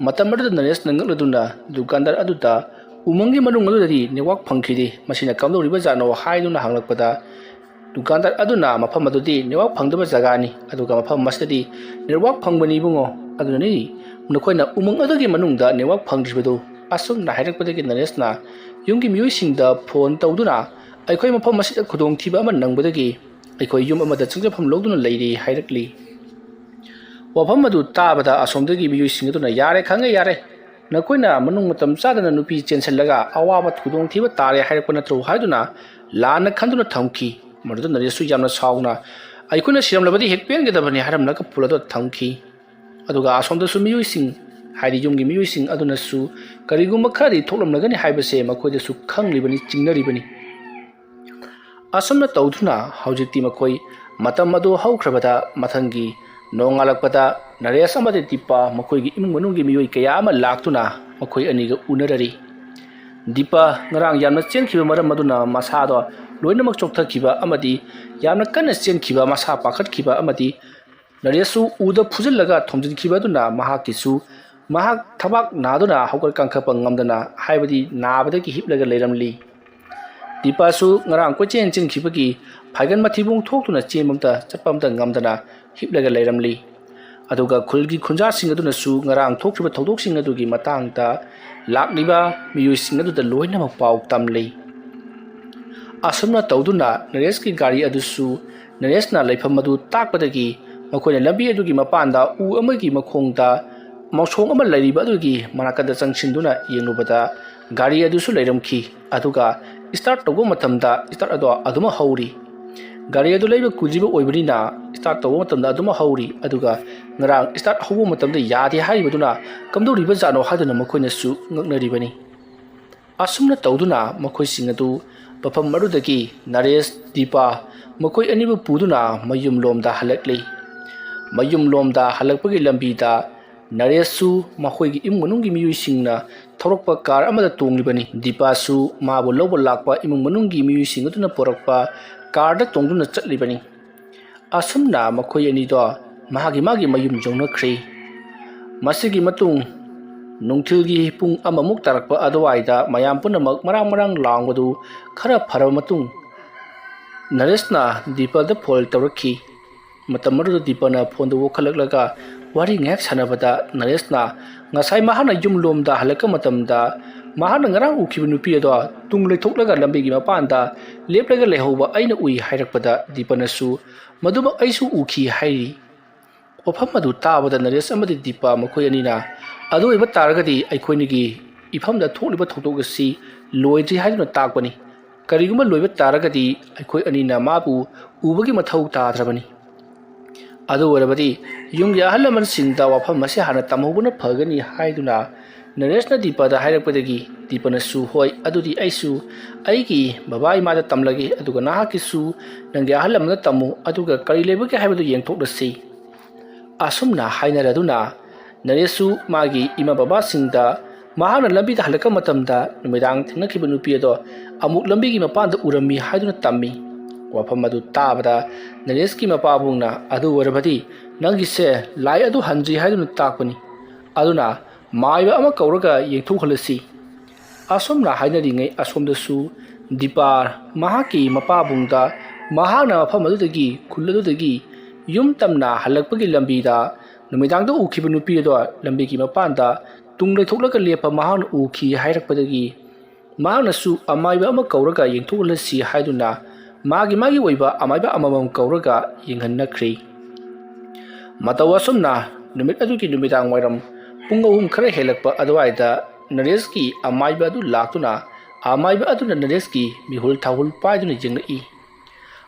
ꯃꯇꯝ ꯑꯗꯨꯗ ꯅꯔꯦꯁꯅ ꯉꯛꯂꯗꯨꯅ ꯗꯨꯀꯥꯟꯗꯥꯔ ꯑꯗꯨꯗ ꯎꯃꯪꯒꯤ ꯃꯅꯨꯡ ꯑꯗꯨꯗꯗꯤ ꯅꯦꯠꯋꯥꯛ ꯐꯪꯈꯤꯗꯦ꯫ ꯃꯁꯤꯅ ꯀꯝꯗꯧꯔꯤꯕꯖꯥꯠꯅꯣ ꯍꯥꯏꯗꯨꯅ ꯍꯪꯂꯛꯄꯗ ꯗꯨꯀꯥꯟꯗꯥꯔ ꯑꯗꯨꯅ ꯃꯐꯝ ꯑꯗꯨꯗꯤ ꯅꯦꯠꯋꯥꯛ ꯐꯪꯗꯕ ꯖꯒꯥꯅꯤ, ꯑꯗꯨꯒ ꯃꯐꯝ ꯑꯁꯤꯗꯗꯤ ꯅꯦꯠꯋꯥꯛ ꯐꯪꯕꯅꯤ ꯏꯕꯨꯡꯉꯣ, ꯑꯗꯨꯅꯅꯤ ꯅꯈꯣꯏꯅ ꯎꯃꯪ ꯑꯗꯨꯒꯤ ꯃꯅꯨꯡꯗ ꯅꯦꯠꯋꯥꯛ ꯐꯪꯗ꯭ꯔꯤꯕꯗꯨ꯫ ꯑꯁꯨꯝꯅ ꯍꯥꯏꯔꯛꯄꯗꯒꯤ ꯅꯔꯦꯁꯅ ꯌꯨꯝꯒꯤ ꯃꯤꯑꯣꯏꯁꯤꯡꯗ ꯐꯣꯟ ꯇꯧꯗꯨꯅ ꯑꯩꯈꯣꯏ ꯃꯐꯝ ꯑꯁꯤꯗ ꯈꯨꯗꯣꯡꯊꯤꯕ ꯑꯃ ꯅꯪꯕꯗꯒꯤ ꯑꯩꯈꯣꯏ ꯌꯨꯝ ꯑꯃꯗ ꯆꯪꯖꯐꯝ ꯂꯧꯗꯨꯅ ꯂꯩꯔꯤ ꯍꯥꯏꯔꯛꯂꯤ꯫ ꯋꯥꯐꯝ ꯑꯗꯨ ꯇꯥꯕꯗ ꯑꯁꯣꯝꯗꯒꯤ ꯃꯤꯑꯣꯏꯁꯤꯡ ꯑꯗꯨꯅ "ꯌꯥꯔꯦ, ꯈꯪꯉꯦ, ꯌꯥꯔꯦ, ꯅꯈꯣꯏꯅ ꯃꯅꯨꯡ ꯃꯇꯝ ꯆꯥꯗꯅ ꯅꯨꯄꯤ ꯆꯦꯟꯁꯤꯜꯂꯒ ꯑꯋꯥꯕ ꯈꯨꯗꯣꯡꯊꯤꯕ ꯇꯥꯔꯦ ꯍꯥꯏꯔꯛꯄ ꯅꯠꯇ꯭ꯔꯣ?" ꯍꯥꯏꯗꯨꯅ ꯂꯥꯟꯅ ꯈꯟꯗꯨꯅ ꯊꯝꯈꯤ꯫ ꯃꯗꯨꯗ ꯅꯔꯦꯁꯁꯨ ꯌꯥꯝꯅ ꯁꯥꯎꯅ "ꯑꯩꯈꯣꯏꯅ ꯁꯤꯔꯝꯂꯕꯗꯤ ꯍꯦꯛ ꯄꯦꯟꯒꯗꯕꯅꯤ" ꯍꯥꯏꯔꯝꯂꯒ ꯐꯣꯟ ꯑꯗꯨ ꯊꯝꯈꯤ꯫ ꯑꯗꯨꯒ ꯑꯁꯣꯝꯗꯁꯨ ꯃꯤꯑꯣꯏꯁꯤꯡ, ꯍꯥꯏꯗꯤ ꯌꯨꯝꯒꯤ ꯃꯤꯑꯣꯏꯁꯤꯡ ꯑꯗꯨꯅꯁꯨ ꯀꯔꯤꯒꯨꯝꯕ ꯈꯔꯗꯤ ꯊꯣꯛꯂꯝꯂꯒꯅꯤ ꯍꯥꯏꯕꯁꯦ ꯃꯈꯣꯏꯗꯁꯨ ꯈꯪꯂꯤꯕꯅꯤ, ꯆꯤꯡꯅꯔꯤꯕꯅꯤ꯫ ꯑꯁꯨꯝꯅ ꯇꯧꯗꯨꯅ ꯍꯧꯖꯤꯛꯇꯤ ꯃꯈꯣꯏ ꯃꯇꯝ ꯑꯗꯨ ꯍꯧꯈ꯭ꯔꯕꯗ ꯃꯊꯪꯒꯤ ꯅꯣꯡꯉꯥꯜꯂꯛꯄꯗ ꯅꯔꯦꯁ ꯑꯃꯗꯤ ꯗꯤꯄꯥ ꯃꯈꯣꯏꯒꯤ ꯏꯃꯨꯡ ꯃꯅꯨꯡꯒꯤ ꯃꯤꯑꯣꯏ ꯀꯌꯥ ꯑꯃ ꯂꯥꯛꯇꯨꯅ ꯃꯈꯣꯏ ꯑꯅꯤꯒ ꯎꯅꯔꯔꯤ꯫ ꯗꯤꯄꯥ ꯉꯔꯥꯡ ꯌꯥꯝꯅ ꯆꯦꯟꯈꯤꯕ ꯃꯔꯝ ꯑꯗꯨꯅ ꯃꯁꯥꯗꯣ ꯂꯣꯏꯅꯃꯛ ꯆꯣꯛꯊꯈꯤꯕ ꯑꯃꯗꯤ ꯌꯥꯝꯅ ꯀꯟꯅ ꯆꯦꯟꯈꯤꯕ, ꯃꯁꯥ ꯄꯥꯈꯠꯈꯤꯕ ꯑꯃꯗꯤ ꯅꯔꯦꯁꯁꯨ ꯎꯗ ꯐꯨꯖꯤꯜꯂꯒ ꯊꯣꯝꯖꯤꯟꯈꯤꯕ ꯑꯗꯨꯅ ꯃꯍꯥꯛꯀꯤꯁꯨ, ꯃꯍꯥꯛ ꯊꯕꯥꯛ ꯅꯥꯗꯨꯅ ꯍꯧꯒꯠ ꯀꯥꯡꯈꯠꯄ ꯉꯝꯗꯅ, ꯍꯥꯏꯕꯗꯤ ꯅꯥꯕꯗꯒꯤ ꯍꯤꯞꯂꯒ ꯂꯩꯔꯝꯂꯤ꯫ ꯗꯤꯄꯥꯁꯨ ꯉꯔꯥꯡ ꯀꯣꯏꯆꯦꯟ ꯆꯦꯟꯈꯤꯕꯒꯤ ꯐꯥꯏꯒꯟ ꯃꯊꯤꯕꯣꯡ ꯊꯣꯛꯇꯨꯅ ꯆꯦꯟꯕ ꯑꯃꯇ, ꯆꯠꯄ ꯑꯃꯇ ꯉꯝꯗꯅ ꯍꯤꯞꯂꯒ ꯂꯩꯔꯝꯂꯤ꯫ ꯑꯗꯨꯒ ꯈꯨꯜꯒꯤ ꯈꯨꯟꯖꯥꯁꯤꯡ ꯑꯗꯨꯅꯁꯨ ꯉꯔꯥꯡ ꯊꯣꯛꯈꯤꯕ ꯊꯧꯗꯣꯛꯁꯤꯡ ꯑꯗꯨꯒꯤ ꯃꯇꯥꯡꯗ ꯂꯥꯛꯂꯤꯕ ꯃꯤꯑꯣꯏꯁꯤꯡ ꯑꯗꯨꯗ ꯂꯣꯏꯅꯃꯛ ꯄꯥꯎ ꯇꯝꯂꯤ꯫ ꯑꯁꯨꯝꯅ ꯇꯧꯗꯨꯅ ꯅꯔꯦꯁꯀꯤ ꯒꯥꯔꯤ ꯑꯗꯨꯁꯨ ꯅꯔꯦꯁꯅ ꯂꯩꯐꯝ ꯑꯗꯨ ꯇꯥꯛꯄꯗꯒꯤ ꯃꯈꯣꯏꯅ ꯂꯝꯕꯤ ꯑꯗꯨꯒꯤ ꯃꯄꯥꯟꯗ ꯎ ꯑꯃꯒꯤ ꯃꯈꯣꯡꯗ ꯃꯁꯣꯡ ꯑꯃ ꯂꯩꯔꯤꯕ ꯑꯗꯨꯒꯤ ꯃꯅꯥꯀꯟꯗ ꯆꯪꯁꯤꯟꯗꯨꯅ ꯌꯦꯡꯂꯨꯕꯗ ꯒꯥꯔꯤ ꯑꯗꯨꯁꯨ ꯂꯩꯔꯝꯈꯤ꯫ ꯑꯗꯨꯒ start ꯇꯧꯕ ꯃꯇꯝꯗ start ꯑꯗꯣ ꯑꯗꯨꯃꯛ ꯍꯧꯔꯤ꯫ ꯒꯥꯔꯤ ꯑꯗꯨ ꯂꯩꯕ ꯀꯨꯏꯗ꯭ꯔꯤꯕ ꯑꯣꯏꯕꯅꯤꯅ start ꯇꯧꯕ ꯃꯇꯝꯗ ꯑꯗꯨꯃꯛ ꯍꯧꯔꯤ, ꯑꯗꯨꯒ ꯉꯔꯥꯡ start ꯍꯧꯕ ꯃꯇꯝꯗ ꯌꯥꯗꯦ ꯍꯥꯏꯔꯤꯕꯗꯨꯅ ꯀꯝꯗꯧꯔꯤꯕꯖꯥꯠꯅꯣ ꯍꯥꯏꯗꯨꯅ ꯃꯈꯣꯏꯅꯁꯨ ꯉꯛꯅꯔꯤꯕꯅꯤ꯫ ꯑꯁꯨꯝꯅ ꯇꯧꯗꯨꯅ ꯃꯈꯣꯏꯁꯤꯡ ꯑꯗꯨ ꯃꯐꯝ ꯑꯗꯨꯗꯒꯤ ꯅꯔꯦꯁ, ꯗꯤꯄꯥ ꯃꯈꯣꯏ ꯑꯅꯤꯕꯨ ꯄꯨꯗꯨꯅ ꯃꯌꯨꯝꯂꯣꯝꯗ ꯍꯜꯂꯛꯂꯤ꯫ ꯃꯌꯨꯝꯂꯣꯝꯗ ꯍꯜꯂꯛꯄꯒꯤ ꯂꯝꯕꯤꯗ ꯅꯔꯦꯁꯁꯨ ꯃꯈꯣꯏꯒꯤ ꯏꯃꯨꯡ ꯃꯅꯨꯡꯒꯤ ꯃꯤꯑꯣꯏꯁꯤꯡꯅ ꯊꯧꯔꯛꯄ car ꯑꯃꯗ ꯇꯣꯡꯂꯤꯕꯅꯤ꯫ ꯗꯤꯄꯥꯁꯨ ꯃꯥꯕꯨ ꯂꯧꯕ ꯂꯥꯛꯄ ꯏꯃꯨꯡ ꯃꯅꯨꯡꯒꯤ ꯃꯤꯑꯣꯏꯁꯤꯡ ꯑꯗꯨꯅ ꯄꯨꯔꯛꯄ carꯗ ꯇꯣꯡꯗꯨꯅ ꯆꯠꯂꯤꯕꯅꯤ꯫ ꯑꯁꯨꯝꯅ ꯃꯈꯣꯏ ꯑꯅꯤꯗꯣ ꯃꯥꯒꯤ ꯃꯥꯒꯤ ꯃꯌꯨꯝ ꯌꯧꯅꯈ꯭ꯔꯦ꯫ ꯃꯁꯤꯒꯤ ꯃꯇꯨꯡ ꯅꯨꯡꯊꯤꯜꯒꯤ ꯄꯨꯡ ꯑꯃꯃꯨꯛ ꯇꯥꯔꯛꯄ ꯑꯗꯨꯋꯥꯏꯗ ꯃꯌꯥꯝ ꯄꯨꯝꯅꯃꯛ ꯃꯔꯥꯡ ꯃꯔꯥꯡ ꯂꯥꯎꯕꯗꯨ ꯈꯔ ꯐꯔꯕ ꯃꯇꯨꯡ ꯅꯔꯦꯁꯅ ꯗꯤꯄꯥꯗ phone ꯇꯧꯔꯛꯈꯤ꯫ ꯃꯇꯝ ꯑꯗꯨꯗ ꯗꯤꯄꯥꯅ phoneꯗꯨ ꯑꯣꯛꯈꯠꯂꯛꯂꯒ ꯋꯥꯔꯤ ꯉꯥꯏꯍꯥꯛ ꯁꯥꯟꯅꯕꯗ ꯅꯔꯦꯁꯅ ꯉꯁꯥꯏ ꯃꯍꯥꯛꯅ ꯌꯨꯝꯂꯣꯝꯗ ꯍꯜꯂꯛꯄ ꯃꯇꯝꯗ ꯃꯍꯥꯛꯅ ꯉꯔꯥꯡ ꯎꯈꯤꯕ ꯅꯨꯄꯤ ꯑꯗꯣ ꯇꯨꯡ ꯂꯩꯊꯣꯛꯂꯒ ꯂꯝꯕꯤꯒꯤ ꯃꯄꯥꯟꯗ ꯂꯦꯞꯂꯒ ꯂꯩꯍꯧꯕ ꯑꯩꯅ ꯎꯏ ꯍꯥꯏꯔꯛꯄꯗ ꯗꯤꯄꯥꯅꯁꯨ ꯃꯗꯨꯃꯛ ꯑꯩꯁꯨ ꯎꯈꯤ ꯍꯥꯏꯔꯤ꯫ ꯋꯥꯐꯝ ꯑꯗꯨ ꯇꯥꯕꯗ ꯅꯔꯦꯁ ꯑꯃꯗꯤ ꯗꯤꯄꯥ ꯃꯈꯣꯏ ꯑꯅꯤꯅ ꯑꯗꯨ ꯑꯣꯏꯕ ꯇꯥꯔꯒꯗꯤ ꯑꯩꯈꯣꯏꯅꯤꯒꯤ ꯏꯐꯝꯗ ꯊꯣꯛꯂꯤꯕ ꯊꯧꯗꯣꯛ ꯑꯁꯤ ꯂꯣꯏꯗ꯭ꯔꯤ ꯍꯥꯏꯗꯨꯅ ꯇꯥꯛꯄꯅꯤ꯫ ꯀꯔꯤꯒꯨꯝꯕ ꯂꯣꯏꯕ ꯇꯥꯔꯒꯗꯤ ꯑꯩꯈꯣꯏ ꯑꯅꯤꯅ ꯃꯥꯕꯨ ꯎꯕꯒꯤ ꯃꯊꯧ ꯇꯥꯗ꯭ꯔꯕꯅꯤ꯫ ꯑꯗꯨ ꯑꯣꯏꯔꯕꯗꯤ ꯌꯨꯝꯒꯤ ꯑꯍꯜ ꯂꯃꯟꯁꯤꯡꯗ ꯋꯥꯐꯝ ꯑꯁꯤ ꯍꯥꯟꯅ ꯇꯝꯍꯧꯕꯅ ꯐꯒꯅꯤ ꯍꯥꯏꯗꯨꯅ ꯅꯔꯦꯁꯅ ꯗꯤꯄꯥꯗ ꯍꯥꯏꯔꯛꯄꯗꯒꯤ ꯗꯤꯄꯥꯅꯁꯨ, "ꯍꯣꯏ, ꯑꯗꯨꯗꯤ ꯑꯩꯁꯨ ꯑꯩꯒꯤ ꯕꯕꯥ ꯏꯃꯥꯗ ꯇꯝꯂꯒꯦ, ꯑꯗꯨꯒ ꯅꯍꯥꯛꯀꯤꯁꯨ ꯅꯪꯒꯤ ꯑꯍꯜ ꯂꯃꯟꯗ ꯇꯝꯃꯨ, ꯑꯗꯨꯒ ꯀꯔꯤ ꯂꯩꯕꯒꯦ ꯍꯥꯏꯕꯗꯨ ꯌꯦꯡꯊꯣꯛꯂꯁꯤ"꯫ ꯑꯁꯨꯝꯅ ꯍꯥꯏꯅꯔꯗꯨꯅ ꯅꯔꯦꯁꯁꯨ ꯃꯥꯒꯤ ꯏꯃꯥ ꯕꯕꯥꯁꯤꯡꯗ ꯃꯍꯥꯛꯅ ꯂꯝꯕꯤꯗ ꯍꯜꯂꯛꯄ ꯃꯇꯝꯗ ꯅꯨꯃꯤꯗꯥꯡ ꯊꯦꯡꯅꯈꯤꯕ ꯅꯨꯄꯤ ꯑꯗꯣ ꯑꯃꯨꯛ ꯂꯝꯕꯤꯒꯤ ꯃꯄꯥꯟꯗ ꯎꯔꯝꯃꯤ ꯍꯥꯏꯗꯨꯅ ꯇꯝꯃꯤ꯫ ꯋꯥꯐꯝ ꯑꯗꯨ ꯇꯥꯕꯗ ꯅꯔꯦꯁꯀꯤ ꯃꯄꯥꯕꯨꯡꯅ, "ꯑꯗꯨ ꯑꯣꯏꯔꯕꯗꯤ ꯅꯪꯒꯤꯁꯦ ꯂꯥꯏ ꯑꯗꯨ ꯍꯟꯗ꯭ꯔꯤ ꯍꯥꯏꯗꯨꯅ ꯇꯥꯛꯄꯅꯤ꯫ ꯑꯗꯨꯅ ꯃꯥꯏꯕ ꯑꯃ ꯀꯧꯔꯒ ꯌꯦꯡꯊꯣꯛꯍꯜꯂꯁꯤ"꯫ ꯑꯁꯨꯝꯅ ꯍꯥꯏꯅꯔꯤꯉꯩ ꯑꯁꯣꯝꯗꯁꯨ ꯗꯤꯄꯥ ꯃꯍꯥꯛꯀꯤ ꯃꯄꯥꯕꯨꯡꯗ ꯃꯍꯥꯛꯅ ꯃꯐꯝ ꯑꯗꯨꯗꯒꯤ, ꯈꯨꯜ ꯑꯗꯨꯗꯒꯤ ꯌꯨꯝ ꯇꯝꯅ ꯍꯜꯂꯛꯄꯒꯤ ꯂꯝꯕꯤꯗ ꯅꯨꯃꯤꯗꯥꯡꯗ ꯎꯈꯤꯕ ꯅꯨꯄꯤ ꯑꯗꯣ ꯂꯝꯕꯤꯒꯤ ꯃꯄꯥꯟꯗ ꯇꯨꯡ ꯂꯩꯊꯣꯛꯂꯒ ꯂꯦꯞꯄ ꯃꯍꯥꯛꯅ ꯎꯈꯤ ꯍꯥꯏꯔꯛꯄꯗꯒꯤ ꯃꯍꯥꯛꯅꯁꯨ ꯑꯃꯥꯏꯕ ꯑꯃ ꯀꯧꯔꯒ ꯌꯦꯡꯊꯣꯛꯍꯜꯂꯁꯤ ꯍꯥꯏꯗꯨꯅ ꯃꯥꯒꯤ ꯃꯥꯒꯤ ꯑꯣꯏꯕ ꯑꯃꯥꯏꯕ ꯑꯃꯃꯝ ꯀꯧꯔꯒ ꯌꯦꯡꯍꯟꯅꯈ꯭ꯔꯦ꯫ ꯃꯇꯧ ꯑꯁꯨꯝꯅ ꯅꯨꯃꯤꯠ ꯑꯗꯨꯒꯤ ꯅꯨꯃꯤꯗꯥꯡ ꯋꯥꯏꯔꯝ ꯄꯨꯡ ꯑꯍꯨꯝ ꯈꯔ ꯍꯦꯜꯂꯛꯄ ꯑꯗꯨꯋꯥꯏꯗ ꯅꯔꯦꯁꯀꯤ ꯑꯃꯥꯏꯕ ꯑꯗꯨ ꯂꯥꯛꯇꯨꯅ ꯑꯃꯥꯏꯕ ꯑꯗꯨꯅ ꯅꯔꯦꯁꯀꯤ ꯃꯤꯍꯨꯜ ꯊꯥꯍꯨꯜ ꯄꯥꯏꯗꯨꯅ ꯌꯦꯡꯂꯛꯏ꯫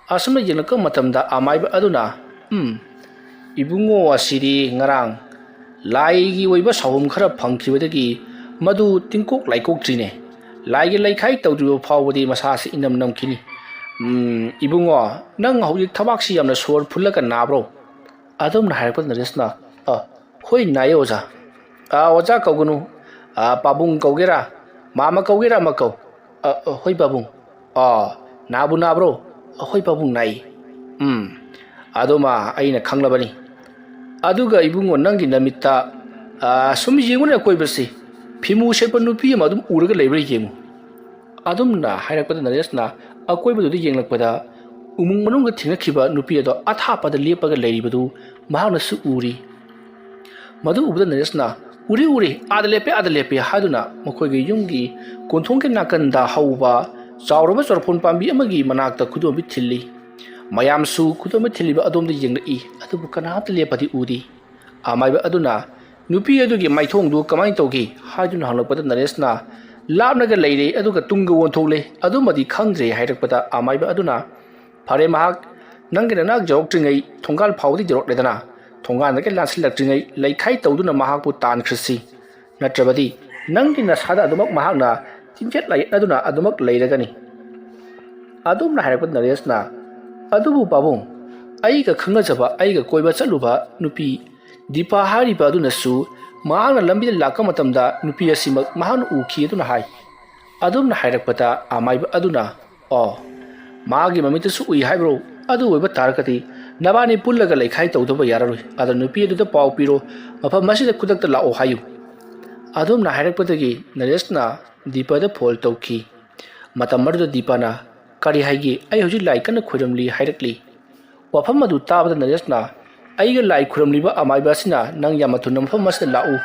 ꯑꯁꯨꯝꯅ ꯌꯦꯡꯂꯛꯄ ꯃꯇꯝꯗ ꯑꯃꯥꯏꯕ ꯑꯗꯨꯅ, "ꯎꯝ, ꯏꯕꯨꯡꯉꯣ ꯑꯁꯤꯗꯤ ꯉꯔꯥꯡ ꯂꯥꯏꯒꯤ ꯑꯣꯏꯕ ꯁꯥꯍꯨꯝ ꯈꯔ ꯐꯪꯈꯤꯕꯗꯒꯤ ꯃꯗꯨ ꯇꯤꯡꯀꯣꯛ ꯂꯥꯏꯀꯣꯛꯇ꯭ꯔꯤꯅꯦ꯫ ꯂꯥꯏꯒꯤ ꯂꯩꯈꯥꯏ ꯇꯧꯗ꯭ꯔꯤꯕ ꯐꯥꯎꯕꯗꯤ ꯃꯁꯥꯁꯤ ꯏꯅꯝ ꯅꯝꯈꯤꯅꯤ꯫ ꯎꯝ, ꯏꯕꯨꯡꯉꯣ, ꯅꯪ ꯍꯧꯖꯤꯛ ꯊꯕꯥꯛꯁꯤ ꯌꯥꯝꯅ ꯁꯣꯔ ꯐꯨꯜꯂꯒ ꯅꯥꯕ꯭ꯔꯣ?" ꯑꯗꯨꯝꯅ ꯍꯥꯏꯔꯛꯄꯗ ꯅꯔꯦꯁꯅ, "ꯑ, ꯍꯣꯏ, ꯅꯥꯏꯌꯦ ꯑꯣꯖꯥ꯫ ꯑ, ꯑꯣꯖꯥ ꯀꯧꯒꯅꯨ꯫ ꯑ, ꯄꯥꯕꯨꯡ ꯀꯧꯒꯦꯔꯥ, ꯃꯥꯃ ꯀꯧꯒꯦꯔꯥ ꯑꯃ ꯀꯧ꯫ ꯑ, ꯑ, ꯍꯣꯏ ꯄꯥꯕꯨꯡ꯫ ꯑ, ꯅꯥꯕꯨ ꯅꯥꯕ꯭ꯔꯣ? ꯑ, ꯍꯣꯏ ꯄꯥꯕꯨꯡ, ꯅꯥꯏ꯫ ꯎꯝ, ꯑꯗꯨꯃ ꯑꯩꯅ ꯈꯪꯂꯕꯅꯤ꯫ ꯑꯗꯨꯒ ꯏꯕꯨꯡꯉꯣ, ꯅꯪꯒꯤ ꯅꯃꯤꯠꯇ, ꯑ, ꯁꯨꯝ ꯌꯦꯡꯉꯨꯅꯦ ꯑꯀꯣꯏꯕꯁꯤ꯫ ꯐꯤꯃꯨ ꯁꯦꯠꯄ ꯅꯨꯄꯤ ꯑꯃ ꯑꯗꯨꯝ ꯎꯔꯒ ꯂꯩꯕ꯭ꯔꯥ ꯌꯦꯡꯉꯨ꯫" ꯑꯗꯨꯝꯅ ꯍꯥꯏꯔꯛꯄꯗ ꯅꯔꯦꯁꯅ ꯑꯀꯣꯏꯕꯗꯨꯗ ꯌꯦꯡꯂꯛꯄꯗ ꯎꯃꯪ ꯃꯅꯨꯡꯗ ꯊꯦꯡꯅꯈꯤꯕ ꯅꯨꯄꯤ ꯑꯗꯣ ꯑꯊꯥꯞꯄꯗ ꯂꯦꯞꯄꯒ ꯂꯩꯔꯤꯕꯗꯨ ꯃꯍꯥꯛꯅꯁꯨ ꯎꯔꯤ꯫ ꯃꯗꯨ ꯎꯕꯗ ꯅꯔꯦꯁꯅ, "ꯎꯔꯦ, ꯎꯔꯦ, ꯑꯥꯗ ꯂꯦꯞꯄꯦ, ꯑꯥꯗ ꯂꯦꯞꯄꯦ" ꯍꯥꯏꯗꯨꯅ ꯃꯈꯣꯏꯒꯤ ꯌꯨꯝꯒꯤ ꯀꯣꯟꯊꯣꯡꯒꯤ ꯅꯥꯀꯟꯗ ꯍꯧꯕ ꯆꯥꯎꯔꯕ ꯆꯣꯔꯐꯣꯟ ꯄꯥꯝꯕꯤ ꯑꯃꯒꯤ ꯃꯅꯥꯛꯇ ꯈꯨꯗꯣꯝꯕꯤ ꯊꯤꯜꯂꯤ꯫ ꯃꯌꯥꯝꯁꯨ ꯈꯨꯗꯣꯝꯕꯤ ꯊꯤꯜꯂꯤꯕ ꯑꯗꯣꯝꯗ ꯌꯦꯡꯂꯛꯏ, ꯑꯗꯨꯕꯨ ꯀꯅꯥꯝꯇ ꯂꯦꯞꯄꯗꯤ ꯎꯗꯦ꯫ ꯑꯃꯥꯏꯕ ꯑꯗꯨꯅ, "ꯅꯨꯄꯤ ꯑꯗꯨꯒꯤ ꯃꯥꯏꯊꯣꯡꯗꯨ ꯀꯃꯥꯏꯅ ꯇꯧꯒꯦ?" ꯍꯥꯏꯗꯨꯅ ꯍꯪꯂꯛꯄꯗ ꯅꯔꯦꯁꯅ, "ꯂꯥꯞꯅꯒ ꯂꯩꯔꯦ, ꯑꯗꯨꯒ ꯇꯨꯡꯒ ꯑꯣꯟꯊꯣꯛꯂꯦ, ꯑꯗꯨꯃꯗꯤ ꯈꯪꯗ꯭ꯔꯦ" ꯍꯥꯏꯔꯛꯄꯗ ꯑꯃꯥꯏꯕ ꯑꯗꯨꯅ, "ꯐꯔꯦ, ꯃꯍꯥꯛ ꯅꯪꯒꯤ ꯅꯅꯥꯛ ꯌꯧꯔꯛꯇ꯭ꯔꯤꯉꯩ ꯊꯣꯡꯒꯥꯜ ꯐꯥꯎꯕꯗꯤ ꯌꯧꯔꯛꯂꯦꯗꯅ, ꯊꯣꯡꯒꯥꯜꯗꯒꯤ ꯂꯥꯟꯁꯤꯜꯂꯛꯇ꯭ꯔꯤꯉꯩ ꯂꯩꯈꯥꯏ ꯇꯧꯗꯨꯅ ꯃꯍꯥꯛꯄꯨ ꯇꯥꯟꯈ꯭ꯔꯁꯤ꯫ ꯅꯠꯇ꯭ꯔꯕꯗꯤ ꯅꯪꯒꯤ ꯅꯁꯥꯗ ꯑꯗꯨꯃꯛ ꯃꯍꯥꯛꯅ ꯆꯤꯟꯖꯦꯠ ꯂꯥꯏꯌꯦꯠꯅꯗꯨꯅ ꯑꯗꯨꯃꯛ ꯂꯩꯔꯒꯅꯤ꯫" ꯑꯗꯨꯝꯅ ꯍꯥꯏꯔꯛꯄ ꯅꯔꯦꯁꯅ, "ꯑꯗꯨꯕꯨ ꯄꯥꯕꯨꯡ, ꯑꯩꯒ ꯈꯪꯅꯖꯕ, ꯑꯩꯒ ꯀꯣꯏꯕ ꯆꯠꯂꯨꯕ ꯅꯨꯄꯤ ꯗꯤꯄꯥ ꯍꯥꯏꯔꯤꯕ ꯑꯗꯨꯅꯁꯨ ꯃꯍꯥꯛꯅ ꯂꯝꯕꯤꯗ ꯂꯥꯛꯄ ꯃꯇꯝꯗ ꯅꯨꯄꯤ ꯑꯁꯤꯃꯛ ꯃꯍꯥꯛꯅ ꯎꯈꯤ ꯑꯗꯨꯅ ꯍꯥꯏ꯫" ꯑꯗꯨꯝꯅ ꯍꯥꯏꯔꯛꯄꯗ ꯑꯃꯥꯏꯕ ꯑꯗꯨꯅ, "ꯑꯣ, ꯃꯥꯒꯤ ꯃꯃꯤꯠꯇꯁꯨ ꯎꯏ ꯍꯥꯏꯕ꯭ꯔꯣ? ꯑꯗꯨ ꯑꯣꯏꯕ ꯇꯥꯔꯒꯗꯤ ꯅꯕꯥꯅꯤ ꯄꯨꯜꯂꯒ ꯂꯩꯈꯥꯏ ꯇꯧꯗꯕ ꯌꯥꯔꯔꯣꯏ꯫ ꯑꯗꯣ ꯅꯨꯄꯤ ꯑꯗꯨꯗ ꯄꯥꯎ ꯄꯤꯔꯣ, ꯃꯐꯝ ꯑꯁꯤꯗ ꯈꯨꯗꯛꯇ ꯂꯥꯛꯑꯣ ꯍꯥꯏꯌꯨ꯫" ꯑꯗꯨꯝꯅ ꯍꯥꯏꯔꯛꯄꯗꯒꯤ ꯅꯔꯦꯁꯅ ꯗꯤꯄꯥꯗ ꯐꯣꯟ ꯇꯧꯈꯤ꯫ ꯃꯇꯝ ꯑꯗꯨꯗ ꯗꯤꯄꯥꯅ, "ꯀꯔꯤ ꯍꯥꯏꯒꯦ? ꯑꯩ ꯍꯧꯖꯤꯛ ꯂꯥꯏ ꯀꯟꯅ ꯈꯣꯏꯔꯝꯂꯤ" ꯍꯥꯏꯔꯛꯂꯤ꯫ ꯋꯥꯐꯝ ꯑꯗꯨ ꯇꯥꯕꯗ ꯅꯔꯦꯁꯅ, "ꯑꯩꯒ ꯂꯥꯏ ꯈꯨꯔꯝꯂꯤꯕ ꯑꯃꯥꯏꯕ ꯑꯁꯤꯅ ꯅꯪ ꯌꯥꯝꯅ ꯊꯨꯅ ꯃꯐꯝ ꯑꯁꯤꯗ ꯂꯥꯛꯎ,